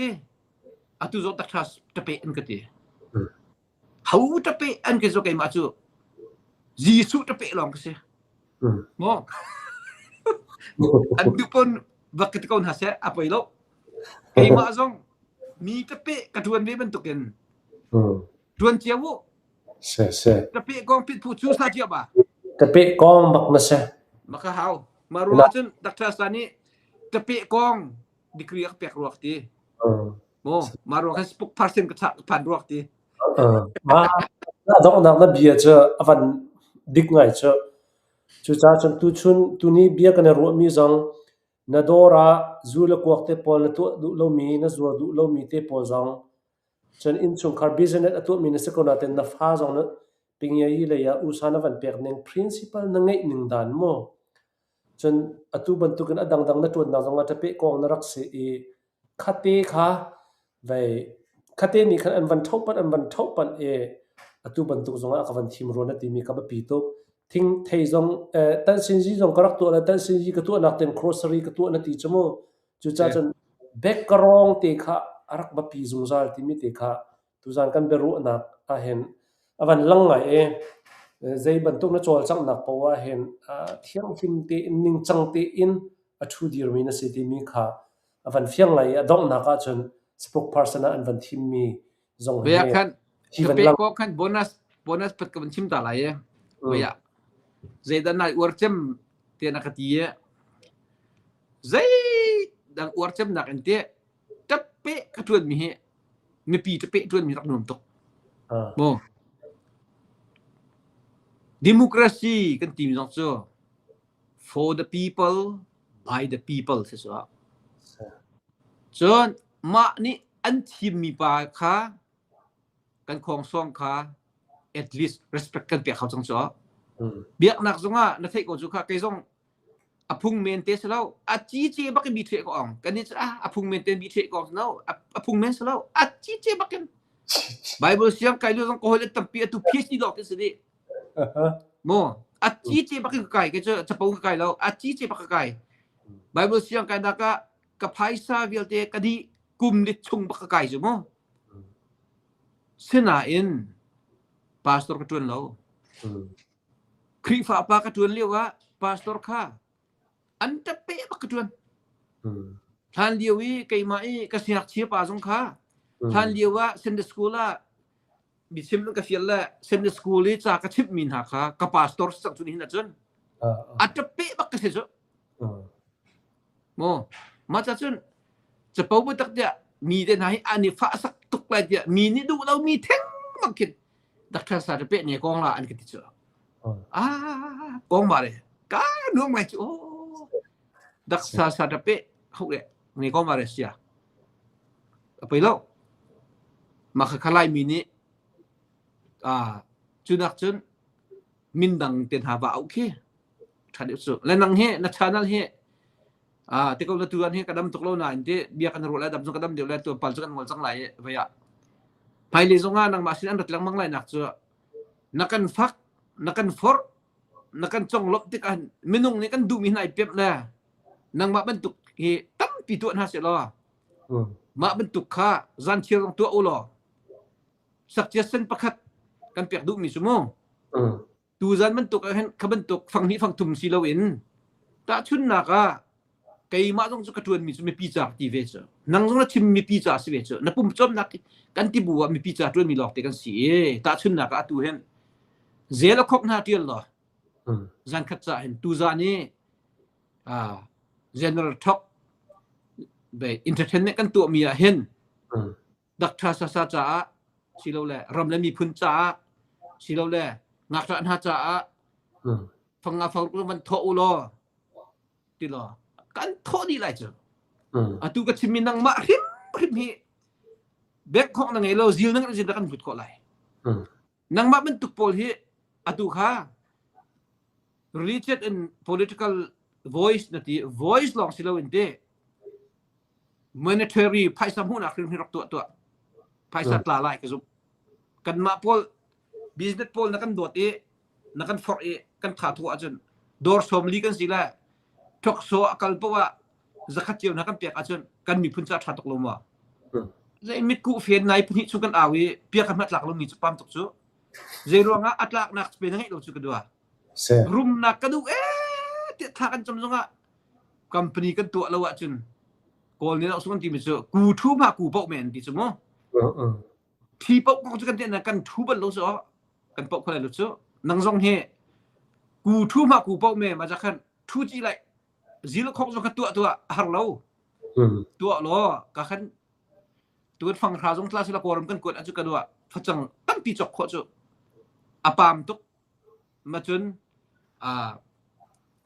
Atu zong takṭha ṭapeh an ka ti. Ho ṭapeh an ka cu keimah cu Jesuh ṭapeh lawng ka si. Maw? An duh pon va ka ti ko hna seh a poi lo. Keimah zong mi ṭapeh ka ṭuan ve bantukin ṭuan cio u. Se se. Ṭapeh kong pit phu cu sa cio ba. Ṭapeh kong bak na se. Maka hau. Ma ruang cun Dr. Sa nih ṭapeh kong degree a ka pek ruak ti. Maw mah ruang khan spokesperson ka phan ruak ti. Mah donghnak na bia cu a van dik ngai cu. Cucaah cun tuchun tuni bia kan i ruahmi zong na dawr ah zu le kuak te pawl na tuah duh lomi, na zuar duh lomi te pawl zong cun innchungkhar business a tuahmi na si ko nain na fa zong na pingiayi lei ah usa na van pek ning principle na ngeih ning dan mu. Cun atu bantukin a dangdang na ṭuannak zongah ṭapeh kawng na rak si i khate kha vei khate nih khan an van ṭhohpanh an van ṭhohpanh i atu bantuk zongah a ka van thim rua na timi ka biapi tuk. Thing thei zong eh, tansinzi zong ka rak tuah le tansinzi ka tuahnak ten grocery ka tuah na ti cu mu. Cucaah cun background te kha a rak biapi zungzal timi te kha Tuzaan kan biaruahnak ahhin a van lang ngai i zei bantuk na cawlcanghnak paoh ahhin thianghlim tein ningcang tein a ṭhu dirmi na si timi kha a van fiang ngai i a donghnak ahcun spokesperson ah an van thimmi zong hi khan hi van lang. Khan bonus bonus pat ka van chim ta lai e. Voi ah zeidah nai uar cem tiah na ka ti i zeidang uar cemnak in teh ṭappeh ka ṭuanmi hi mipi ṭappeh ṭuanmi rak nuam tuk. Maw? Democracy kan timi zong cu for the people by the people si suah. Cun mah nih an thimmi pa kha kan khawngsawng kha at least respect kan pek hau cang cu. Biaknak zongah na theih ko cu kha kei zong a phung men te si lo a cice bak in bi ṭheh ko ong kan nih cu ah a phung men te bi ṭheh ko si lo a phung men si lo a cice bak in Bible siang kai lu zong ka hawi tampi atu PhD lawng te si dih mo a cice bak in ka kai ke cu capo ka kai lo a cice bak ka kai Bible siang kai nak ah ka phaisa vialte ka dih kum lit chung bak ka kai cu mu sinain pastor ka ṭuan lo Khrihfa pa ka ṭuan lio ah pastor kha an ṭappeh bak ka ṭuan. Hlan lio i keimah i ka siangngakchia pa zong kha hlan lio ah Sunday school ah biachim ka fial le Sunday school i ca ka chimhmi hna kha ka pastor si cang cu nihin ahcun a ṭappeh bak ka si cu. Maw mah ca cun capo biatak tiah mi te hna hi an i fahsak tuk lai tiah mi nih duh lomi theng bak khin Dr. Sa pe ne kong la an ka ti cu. Ah kong ma le ka nuam ngai cu. Dr. Sa pe huk le ne kong ma le sia. A pei lo. Ma kha khalai mi nih ah cunak cun min dang te hna va au khi ṭha deuh cu. Le nang hi na channel hi ah te ko na tuan hi ka dam tuk lo nain te bia kan ruah lai dam zong ka dam deuh lai tuan pal cu kan ngol cang lai i vei ah hmailei zong ah nangmah sin an rat lengmang lai nak cu na kan fak na kan forh na kan conglawmh tikah minung nih kan duhmi hna i pemh le nangmah bantuk hi tampi tuah hna seh law mah bantuk kha zan thir zong tuah u law sakcia sen pakhat kan pek duhmi cu mu Tuzan bantuk ah hin kha bantuk fang hnih fang thum si loin tahchunhnak ah keimah zong cu ka ṭuanmi cu mipi ca ka ti ve cu. Nang zong na chim mipi ca si ve cu. Na pum cawmnak kan ti bu ah mipi ca ṭuanmi lawngte kan si i tahchunhnak ah atu hin zel a khok hna ṭial law zan khat ca hin tuzan i ah general talk entertainment kan tuahmi ah hin Doctor Sasa caah silole ram le miphun caah silole ngakṭah hna caah fanga faruk van thawh u law ti law kan thawh dih lai cu. Atu ka chimmi nangmah hrimhrim hi bank khong na ngei lo zil na ngeih zil kan hlut khawh lai. Nangmah bantuk pawl hi atu kha religion and political voice na ti voice lawng si lo in te monetary phaisa hmuhnak hrim hi rak tuah tuah phaisa tla lai ka zumh kanmah pawl business pawl na kan dawt i na kan forh i kan tha thu ahcun dawr sawmli kan si le thokso a kal poah ah zakhat cio na kan pek ahcun kan miphun ca tha tuk lo ma zei mitkuh fen nai pahnih chung kan au i pia kan tlak lomi cu pam tuk cu zei ruangah a tlaknak pe na ngeih lo cu ka dua rumnak ka duh ee tiah thla kan cam zongah company kan tuah lo ahcun Kawl nih sung an timi cu ku thu ma ku poh men ti cu mu. Thi poh kong cu kan ti kan thu bal lo cu kan poh kho lo cu nang zong hi ku thu ma ku poh me ma khan thu ci lai zil khok zong kha tuah tuah har lo tuah law ka khan tuan fang hra zong tla sila kawlram kan kuat acu ka duah facang tampi chok khawh cu apam tuk Ma cun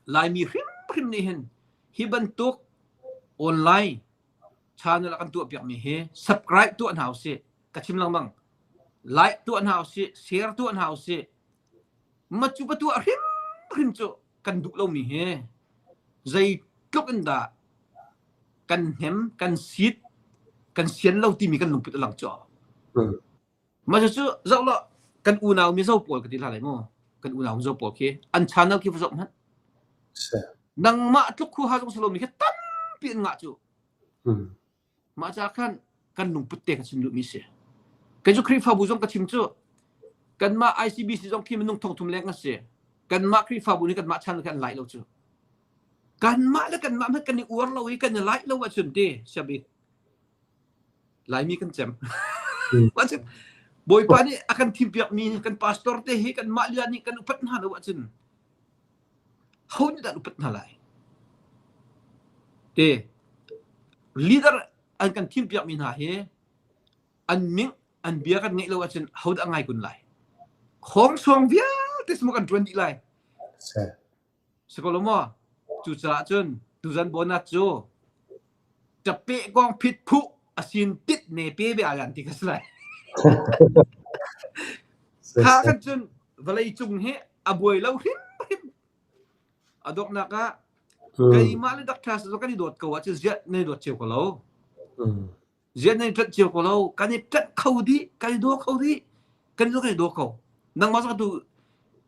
Laimi hrimhrim nih hin hi bantuk online channel a kan tuahpiakmi hi subscribe tuah hna usih. Ka chim lengmang. Like tuah hna usih, share tuah hna usih. Ma cu pa tuah hrimhrim cu kan duh lomi hi zeitluk in dah kan hnem, kan sit, kan sian lo timi kan lungput a lang cu. Mah cucu zoh law kan unau Mizo pawl ka ti hlah lai mu. Kan unau Mizo pawl khi an channel khi va zoh hmanh. Nangmah tluk huaha zong si lomi khi tampi an ngah cu. Mah ca khan kan lungput te ka chim duhmi si. Kei cu Khrihfabu zong ka chim cu kanmah ICBC zong khi minung thongthum leng kan si. Kanmah Khrihfabu nih kanmah channel khi an lai lo cu. Kanmah le kanmah hmanh kan i uar lo i kan i like lo ahcun ti siabik Laimi kan cem. Bawipa nih a kan thimpiakmi kan pastor te hi kanmah lila nih kan upat hna lo ahcun ho nih dah an upat hna lai? Te leader an kan thimpiakmi hna hi an ming an bia kan ngeih lo ahcun ho dah ngai kun lai? Khawngsawng vialte smu kan ṭuan dih lai. Si ko lo maw? Cucaah cun tuzan bonus cu ṭapeh kong phit phuh a sin tit ne pe ve ayan ti ka si lai. Kha kan cun vawlei cung hi a buai lo hrimhrim. A donghnak ah keimah le Dr. Sa kan i dawt ko ahcun ziah nan i dawt cio ko lo. Ziah nan i ṭanh cio ko lo. Kan i ṭanh kho dih, kan i daw kho dih, kan i daw kan i daw ko. Nangmah zong atu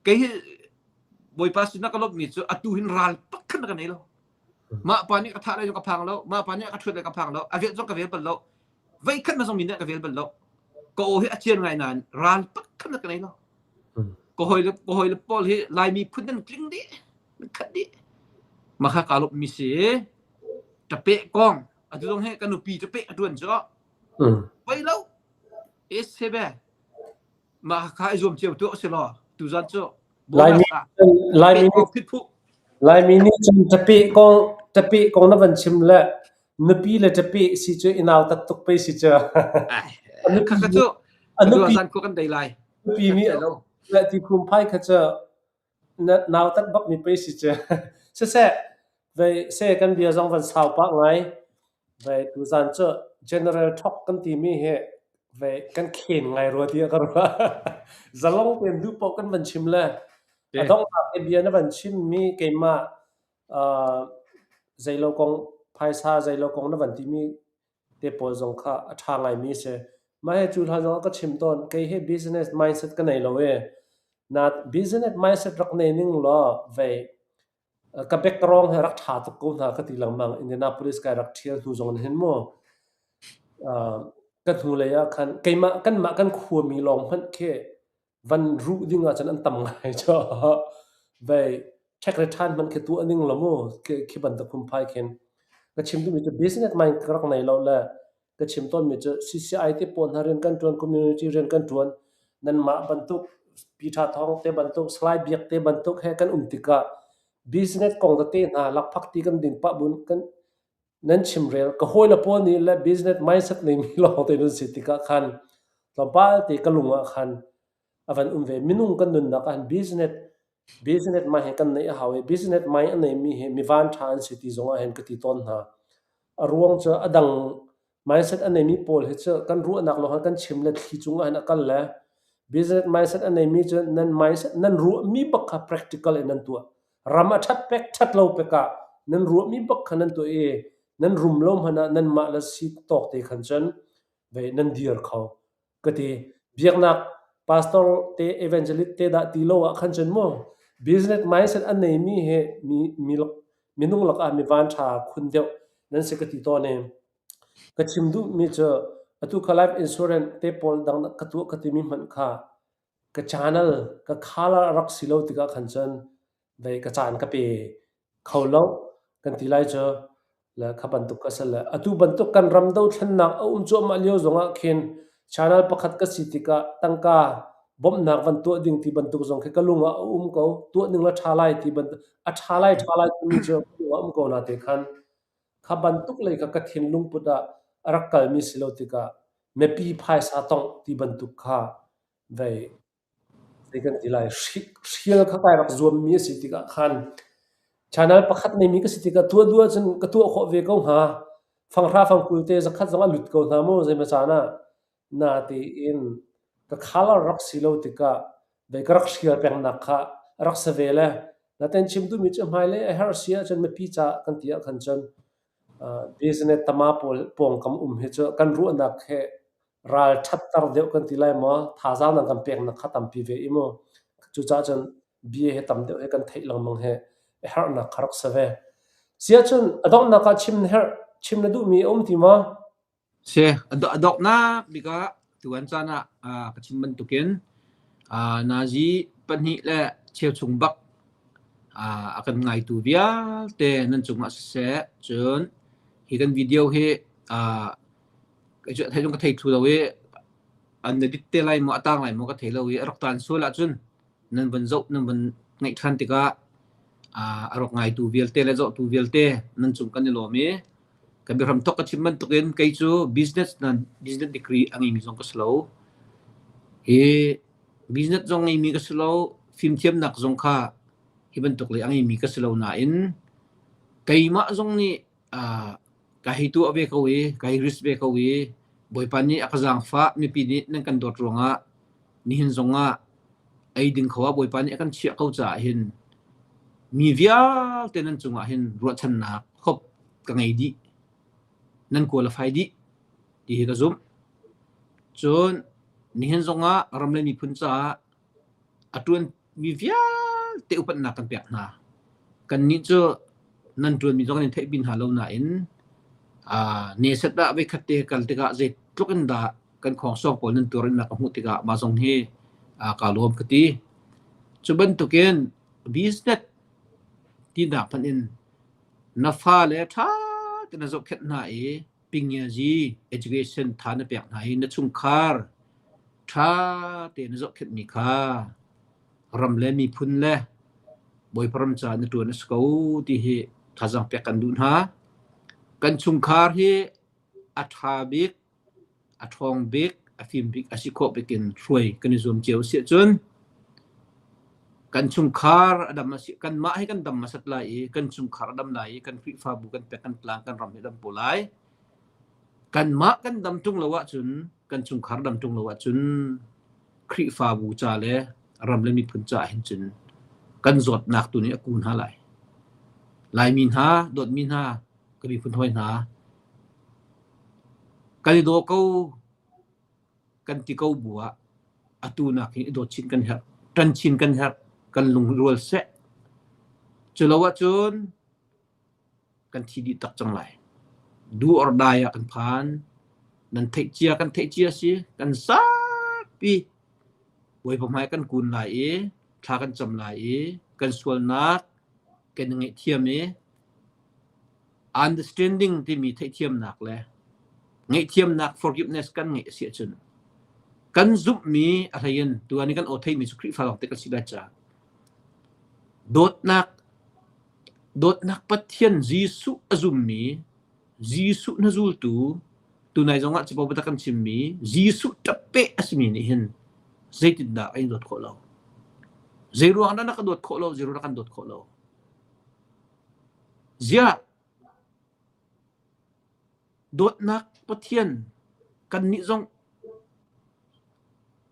kei hi Bawipa sinah ka lawmhmi cu atu hin ral pakhat ka nei lo. Mah pa nih ka thah lai zong ka phang lo, mah pa nih a ka ṭhuat lai ka phang lo, a vel zong ka vel bal lo. Veikhat ma zong mi nih ka vel bal lo. Ka aw hi a cian ngai nain ral pakhat ka nei lo. Ka hawi le ka hawi le pawl hi Laimi phun nan tling dih, nan khat dih. Mah kha kaa lawmhmi si. Ṭapeh kong atu zong hi ka nupi ṭapeh a ṭuan cu. Poi lo. Es he be. Mah kha i zuam cio tuah usih law tuzan cu Laimi Laimi Laimi nih cun ṭapeh kong ṭapeh kong na van chim le nupi le ṭapeh si cu i nautat tuk pei si cu. Kha kha cu a zan khua kan dei lai. Nupi mi le ti khum phai kha cu nautat bak mi pei si cu. Siseh vei se kan bia zong van sau pah ngai. Vei tuzan cu general talk kan timi hi vei kan khen ngai rua tiah ka ruah. Zalong tein duh paoh kan van chim le a donghnak i bia na van chimmi keimah uh, zeilo kong phaisa zeilo kong na van timi te pawl zong kha a ṭha ngaimi a si. Mah hi cu hlan zong ah ka chim tawn. Kei hi business mindset ka nei lo i na business mindset rak nei ning law vei Ka background hi rak ṭha tuk ko hna ka ti lengmang. Indianapolis kai rak ṭhial hnu zong in hin mu. Ka hnulei ah khan keimah kanmah kan khuami lawng hmanh khi van ruh ding ahcun an tam ngai cu. Vei ṭhek le ṭhan hmanh khi tuah ning law mu khi bantuk phunphai khin. Ka chim duhmi cu business mind ka rak nei lo le Ka chim tawnmi cu CCI te pawl hna rian kan ṭuan, community rian kan ṭuan. Nanmah bantuk Peter Thawng te bantuk, Salai Biak te bantuk he kan um tikah business kong tete hna lakphakti kan ding pah bun kan nan chimrel. Ka hawile pawl nih le business mindset neimi lawng te nan si tikah khan tlawmpal te ka lung ah khan a van um ve. Minung kan nunnak ah hin business business mind hi kan neih a hau i business mind a neimi hi mi van ṭha an si ti zong ah hin ka ti tawn hna. A ruang cu a dang mindset a neimi pawl hi cu kan ruahnak lawng ah kan chim le thli cungah hin a kal le business mindset a neimi cu nan mindset nan ruahmi bak kha practical in nan tuah. Ram a ṭhat pek ṭhat lo pek ah nan ruahmi bak kha nan tuah i nan rum lo hmanh ah nanmah le si tawk te khan cun ve nan dir kho. Ka ti. Biaknak pastor te evangelist te dah ti lo ah khan cun mu business mindset a neimi hi mi mi minung lakah mi vanṭha khun deuh nan si ka ti tawn i ka chim duhmi cu atu kha life insurance te pawl dang ka tuah ka timi hmanh kha ka channel ka color a rak si lo tikah khan cun vei ka caan ka pe kho lo kan ti lai cu le kha bantuk ka si le atu bantuk kan ram dothlennak a um cuahmah lio zongah khin channel pakhat ka si tikah tangka bawmhnak van tuah ding ti bantuk zong khi ka lung ah a um ko tuah ning la ṭha lai ti bantuk a ṭha lai ṭha lai timi cu ka lung ah um ko na te khan kha bantuk lei kha ka thinlung put ah a rak kalmi si lo tikah mipi phaisa tongh ti bantuk kha vei Zei kan ti lai, hrial kha kai rak zuammi a si tikah khan channel pakhat neimi ka si tikah tuah duh ahcun ka tuah khawh ve ko hnga. Fanghra fangkul te zakhat zong a lut ko hna mu zeimaw caan ah. Natein ka color rak si lo tikah vei ka rak hrial pengnak kha a rak si ve le. Natein chim duhmi cu hmailei a herh si ahcun mipi ca kan ti ah khan cun business tama pawl pawngkam um hi cu kan ruahnak he ral ṭhatter deuh kan ti lai maw, thazaang nan kan peknak kha tampi ve i mu. Cucaah cun bia hi tam deuh hi kan theih lengmang hi a herhnak kha rak si ve. Siahcun a donghnak ah chim na herh, chim na duhmi a um ti maw? Si, a donghnak bik ah tuan caan ah ka chim bantukin nazi pahnih le cheuchum bak a kan ngaitu vialte nan cungah siseh, cun hi kan video hi kei cu a thei zong ka thei thlu lo i. An edit te lai maw a tang lai maw ka thei lo i a rak taan sual ahcun nan van zoh nan van ngaih ṭhan tikah a rak ngaitu vialte le zohtu vialte nan cung kan i lawm i ka biahram thok ka chim bantukin kei cu business nan business degree a ngeimi zong ka si lo. Hi business zong ngeimi ka si lo, fimthiamnak zong kha hi bantuk le a ngeimi ka si lo nain keimah zong nih ka hei tuah ve ko i ka hei risk ve ko i Bawipa nih a ka zaangfah mipi nih nan kan dawt ruangah nihin zongah ei ding kho ah Bawipa nih a kan chiah ko caah hin mi vialte nan cungah hin ruahchannak hope ka ngei dih nan qualify dih ti hi ka zumh. Cun nihin zongah ram le miphun caah a ṭuan mi vialte upatnak kan pek hna. Kannih cu nan ṭuanmi zong kan in theihpi hna lo nain neset ah voikhat te kal tikah zeitluk in dah kan khawngsawng pawl nan tuarinnak ka hmuh tikah mah zong hi kaa lawm ka ti. Cu bantukin business tinak hmanh in na fale ṭha tein na zohkhenh hna i pingiazi education tha na pek hna i na chungkhar ṭha tein na zohkhenhmi kha ram le miphun le Bawipa ram caah na ṭuan a si ko ti hi thazaang pek kan duh hna. Kan chungkhar hi a ṭha bik, a ṭhawng bik, a fim bik a si khawh bik in hruai kan i zuam cio a si ahcun kan chungkhar a dam a si kanmah hi kan dam hmasat lai i kan chungkhar a dam lai i kan Khrihfabu kan pek kan tlang kan ram hi a dam ko lai. Kanmah kan dam ṭung lo ahcun kan chungkhar dam ṭung lo ahcun Khrihfabu ca le ram le miphun caah hin cun kan zawtnak tu nih a ku hna lai. Laimi hna, dawtmi hna, ka miphun hawi hna, kan i daw ko kan ti ko bu ah atu nak hin i dawt chin kan herh, ṭan chin kan herh, kan lungrual seh. Cu lo ahcun kan thi dih tak cang lai. Do or die ah kan phan. Nan theih cia kan theih cia si. Kan zapi Bawipa hmai kan kun lai i thla kan cam lai i kan sualnak kan i ngaihthiam i understanding timi theihthiamnak le ngaihthiamnak forgiveness kan ngeih a si ahcun kan zumhmi a hlei in tuan i kan aw theimi cu Khrihfa lawng te kan si lai caah dawtnak Dawtnak Pathian Jesuh a zummi, Jesuh na zultu, tunai zongah capo biatak kan chimmi Jesuh ṭappeh a simi nih hin zeitindah kan in dawt khawh lo? Zeiruang dah na ka dawt khawh lo? Zeiruang dah kan dawt khawh lo? Ziah Dawtnak Pathian kannih zong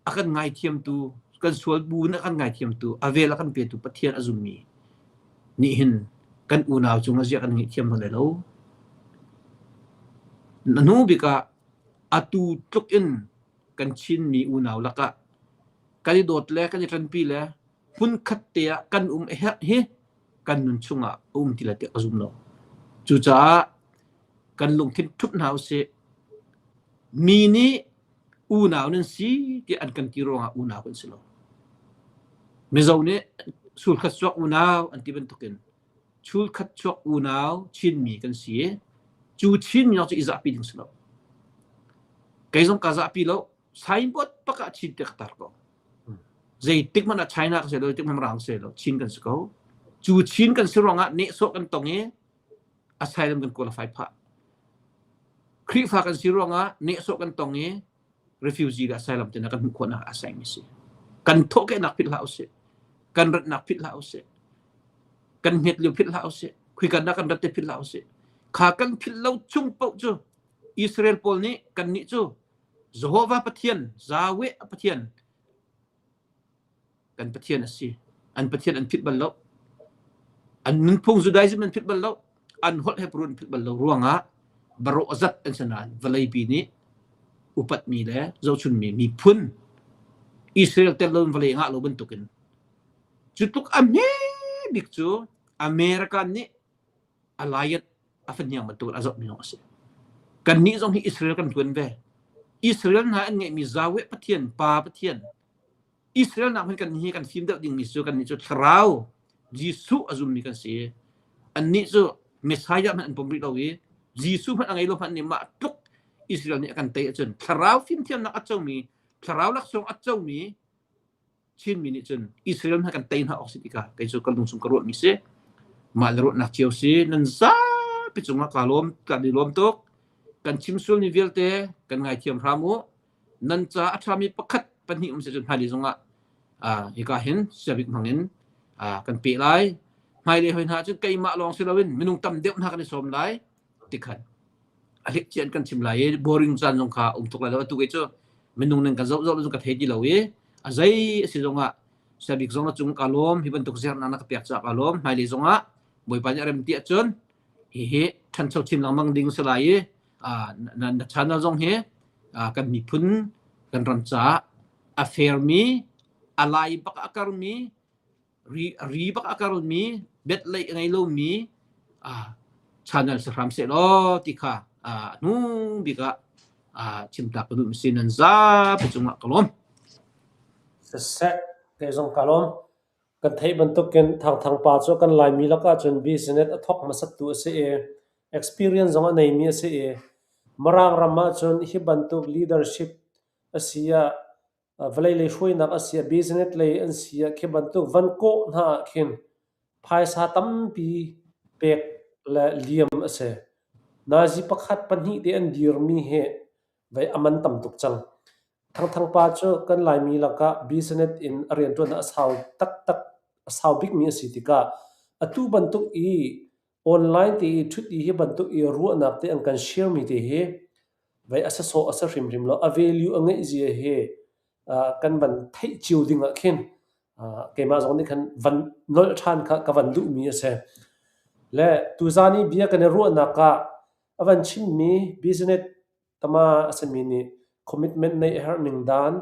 a kan ngaithiamtu, kan sual bu in a kan ngaithiamtu, a vel a kan petu Pathian a zummi nih hin kan unau cungah ziah kan ngaihthiam hna lai lo. Na hnu bik ah atu tluk in kan Chinmi unau lakah kan i dawt le kan i ṭanpi le hmunkhat te ah kan um a herh hi kan nun chungah a um ti lai tiah ka zum lo. Cucaah kan lungthin ṭhup hna usih. Mi nih unau nan si tiah an kan ti ruangah unau kan si lo. Mizo nih sulkhat chuak unau an ti bantukin chulkhat chuak unau Chinmi kan si i cu Chinmi cu i zahpi ding si lo. Kei zong ka zahpi lo. Signboard pak ah Chin ti ka tar ko. Zeitik hmanh ah China ka si lo, zeitik hmanh Mirang si lo, Chin kan si ko. Cu Chin kan si ruangah nehsawh kan tong i asylum kan qualify phah. Khrihfa kan si ruangah nehsawh kan tong i refugee le asylum tina kan hmuh khawhnak a saing si. Kan thawhkehnak philh hlah usih. Kan ratnak philh hlah usih. Kan hmet lio philh hlah usih. Khuikan dah kan rat te philh hlah usih. Kha kan philh lo chung paoh cu Israel pawl nih kannih cu Jehovah Pathian, Yahweh Pathian kan Pathian a si. An Pathian an philh bal lo. An nunphung Judaism an philh bal lo. An holh Hebrew an philh bal lo ruangah barawh zat an si nain vawleipi nih upatmi le zohchunmi miphun Israel tel lo in vawlei ngah lo bantukin cu tluk a hme bik cu American nih alliance a fahniang bantukin a zohmi lawng a si. Kannih zong hi Israel kan ṭuan ve. Israel hna an ngeihmi Yahweh Pathian, Pa Pathian, Israel nak hmanh kan hi kan fim deuh dingmi cu kannih cu thlarau Jesuh a zummi kan si. Annih cu Messiah hmanh an pom rih lo i Jesuh hmanh a ngei lo hmanh nih mah tluk Israel nih a kan tei ahcun thlarau fimthiamnak a comi Thlarau laksawng a comi Chinmi nih cun Israel hna kan tei hna awk si ti kha kei cu ka lung chung ka ruahmi si. Mah le ruahnak cio si. Nan zapi cungah kaa lawm, kan i lawm tuk. Kan chim sualmi vialte kan ngaithiam hram u. Nan ca a ṭhami pakhat pahnih um si cun hmailei zongah hika hin siabik hmangin kan peh lai. Hmailei hoi hna cun keimah lawng si loin minung tam deuh hna kan i sawm lai tikhan a hlik cian kan chim lai i boring caan zong kha um tuk lai lo. Atu kei cu minung nan kan zoh zoh zong ka thei ti lo i a zei a si zongah siabik zong na cung ka lawm hi bantuk zernak na ka pek caah ka lawm. Hmailei zongah Bawipa nih a rem ti ahcun hihi ṭhancho chin lengmang ding si lai i na, na channel zong hi kan miphun kan ram caah a fairmi a lai bak a karmi ri ri bak a karmi bet lei a ngei lomi channel si hram seh law ti kha hnu bik ah chimtak ka duh si nan zapi cungah ka lawm. Siseh, kei zong ka lawm. Kan theih bantukin Thangthang pa cu kan Laimi lakah cun business a thawk hmasattu a si i experience zong a neimi a si i Mirang ram ahcun hi bantuk leadership a si ah vawlei lei hruainak a si ah business lei an si ah khi bantuk van kawh hna ah khin phaisa tampi pek le liam a si. Nazi pakhat pahnih te an dirmi hi vei a man tam tuk cang. Thangthang pa cu kan Laimi lakah business in a rianṭuan a sau taktak a sau bikmi a si tikah atu bantuk i online te i ṭhut i hi bantuk i ruahnak te an kan share mi te hi vei a sasawh a si hrimhrim lo. A value a ngeih zia hi kan van theih cio ding ah khin keimah zong nih khan van nolh ṭhan kha ka van duhmi a si. Le tuzaan i bia kan i ruahnak ah a van chimmi business tama a simi nih commitment neih a herh ning dan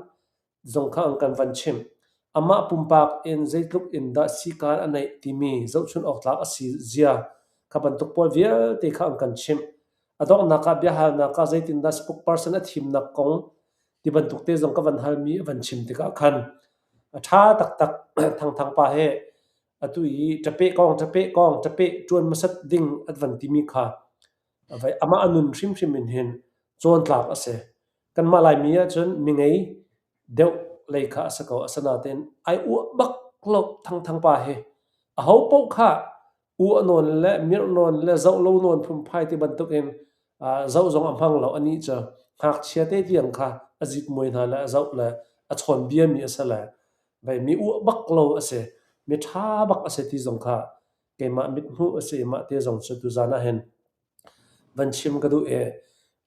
zong kha an kan van chimh. Amah pumpak in zeitluk in dah sikaan a neih timi zohchun awk tlak a si zia kha bantuk pawl vialte kha an kan chimh. A donghnak ah biahalnak ah zeitindah spokesperson a thimnak kong ti bantuk te zong ka van halmi a van chim tikah khan a ṭha taktak Thangthang pa he atu i ṭapeh kong ṭapeh kong ṭapeh ṭuan hmasat ding an van timi kha Amah a nun hrimhrim in hin cawntlak a si. Kanmah Laimi ahcun mingei deuh lei kha a si ko. Asinain ai uah bak lo Thangthang pa hi. Aho paoh kha uah nawn le mirh nawn le zoh lo nawn phunphai ti bantukin zoh zong a hmang lo. Anih cu ngakchia te tiang kha a zitmuai hna le a zoh le a chawnbiami a si le vei mi uah bak lo a si. Mi ṭha bak a si ti zong kha keimah mithmuh a si i mah te zong cu tuzan ah hin van chim ka duh i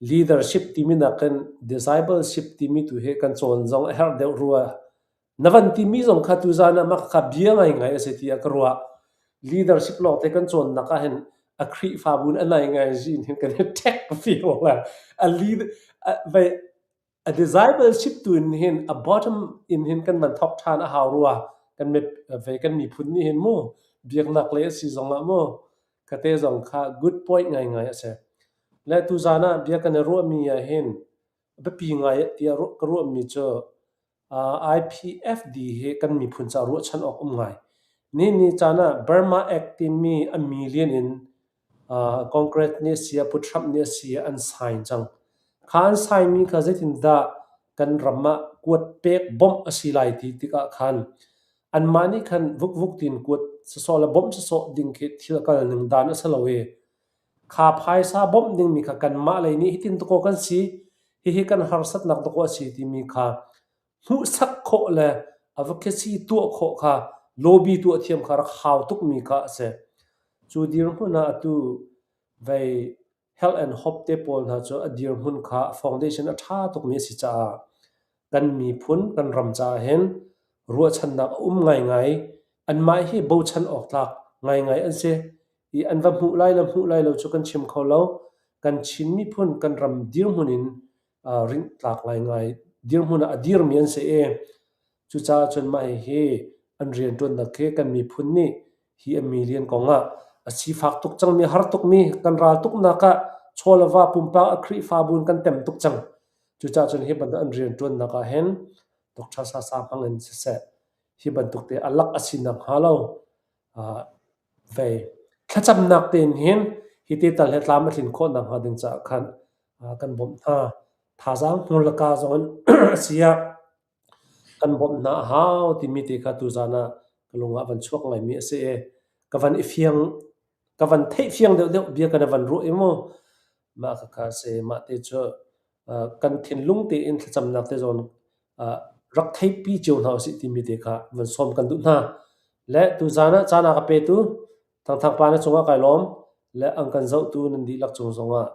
leadership timi nakin discipleship timi tu hi kan cawn zong a herh deuh rua. Na van timi zong kha tuzan ah mah kha bia ngaingai a si tiah ka ruah. Leadership lawng te kan cawnnak ah hin a Khrihfabu in a nai ngai zin hin kan i ṭhek fio la. A lead a, A discipleship tu in hin a bottom in hin kan van thawk ṭhan a hau rua. Kan ve kan miphun nih hin mu biaknak lei a si zong ah mu kate zong kha good point ngaingai a si. Le tuzaan ah bia kan i ruahmi ah hin biapi ngai tiah ka ruahmi cu IPFD hi kan miphun caah ruahchan awk um ngai. Nihin ni caan ah Burma Act timi a million in Congress nih a si ah Pu Trump nih a si ah an sign cang. Kha an sign mi kha zeitindah kan ram ah kuat pek bawmh a si lai ti tikah khan anmah nih khan vukvuk tiin kuat sawsawh le bawmh sawsawh ding khi thil a kal ning dan a si lo i kha phaisa bawmh dingmi kha kanmah lei nih hitin dakaw kan si, hihi kan harsatnak dakaw a si timi kha hmuhsak khawh le advocacy tuah khawh kha lobby tuah thiam kha rak hau tukmi kha a si. Cu dirhmun ah atu vei Health and Hope te pawl hna cu a dirhmun kha foundation a ṭha tukmi a si caah kan miphun kan ram caah hin ruahchannak a um ngaingai. Anmah hi bochan awk tlak ngaingai an si i an va hmuh lai le hmuh lai lo cu kan chim kho lo. Kan Chin miphun kan ram dirhmun in rinhtlak ngaingai dirhmun ah a dirmi an si i cucaah cun mah hihi an rianṭuannak hi kan miphun nih hi a million kong ah a sifak tuk cangmi har tukmi kan ral tuknak ah chaw le va pumpak a Khrihfabu in kan tem tuk cang. Cucaah cun hi bantuk an rianṭuannak ah hin Dr. Sasa hmang in siseh hi bantuk te a lak a si nakhnga lo Vei. Thlacamnak tein hin hi te tal hi tlam a tlin khawh nakhnga ding caah khan kan bawmh hna. Thazaang hmur le ka zong in a si ah. Kan bawmh hna a hau timi te kha tuzan ah ka lung ah van chuak ngaimi a si i ka van i fiang ka van theih fiang deuhdeuh bia kan i van ruah i mu mah khakha a si. Mah te cu kan thinlung tein thlacamnak te zawn rak theipi cio hna usih timi te kha van sawm kan duh hna. Le tuzan ah caan a ka petu Thangthang pa na cungah kai lawm le an kan zohtu nan dihlak cung zongah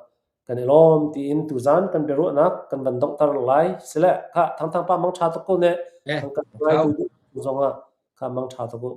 kan i lawm tiin tuzan kan biaruahnak kan van donghter lai. Sile kha Thangthang pa mang ṭha tuk ko ne. Eh, An kan ngaitu zongah kha mang ṭha tuk u.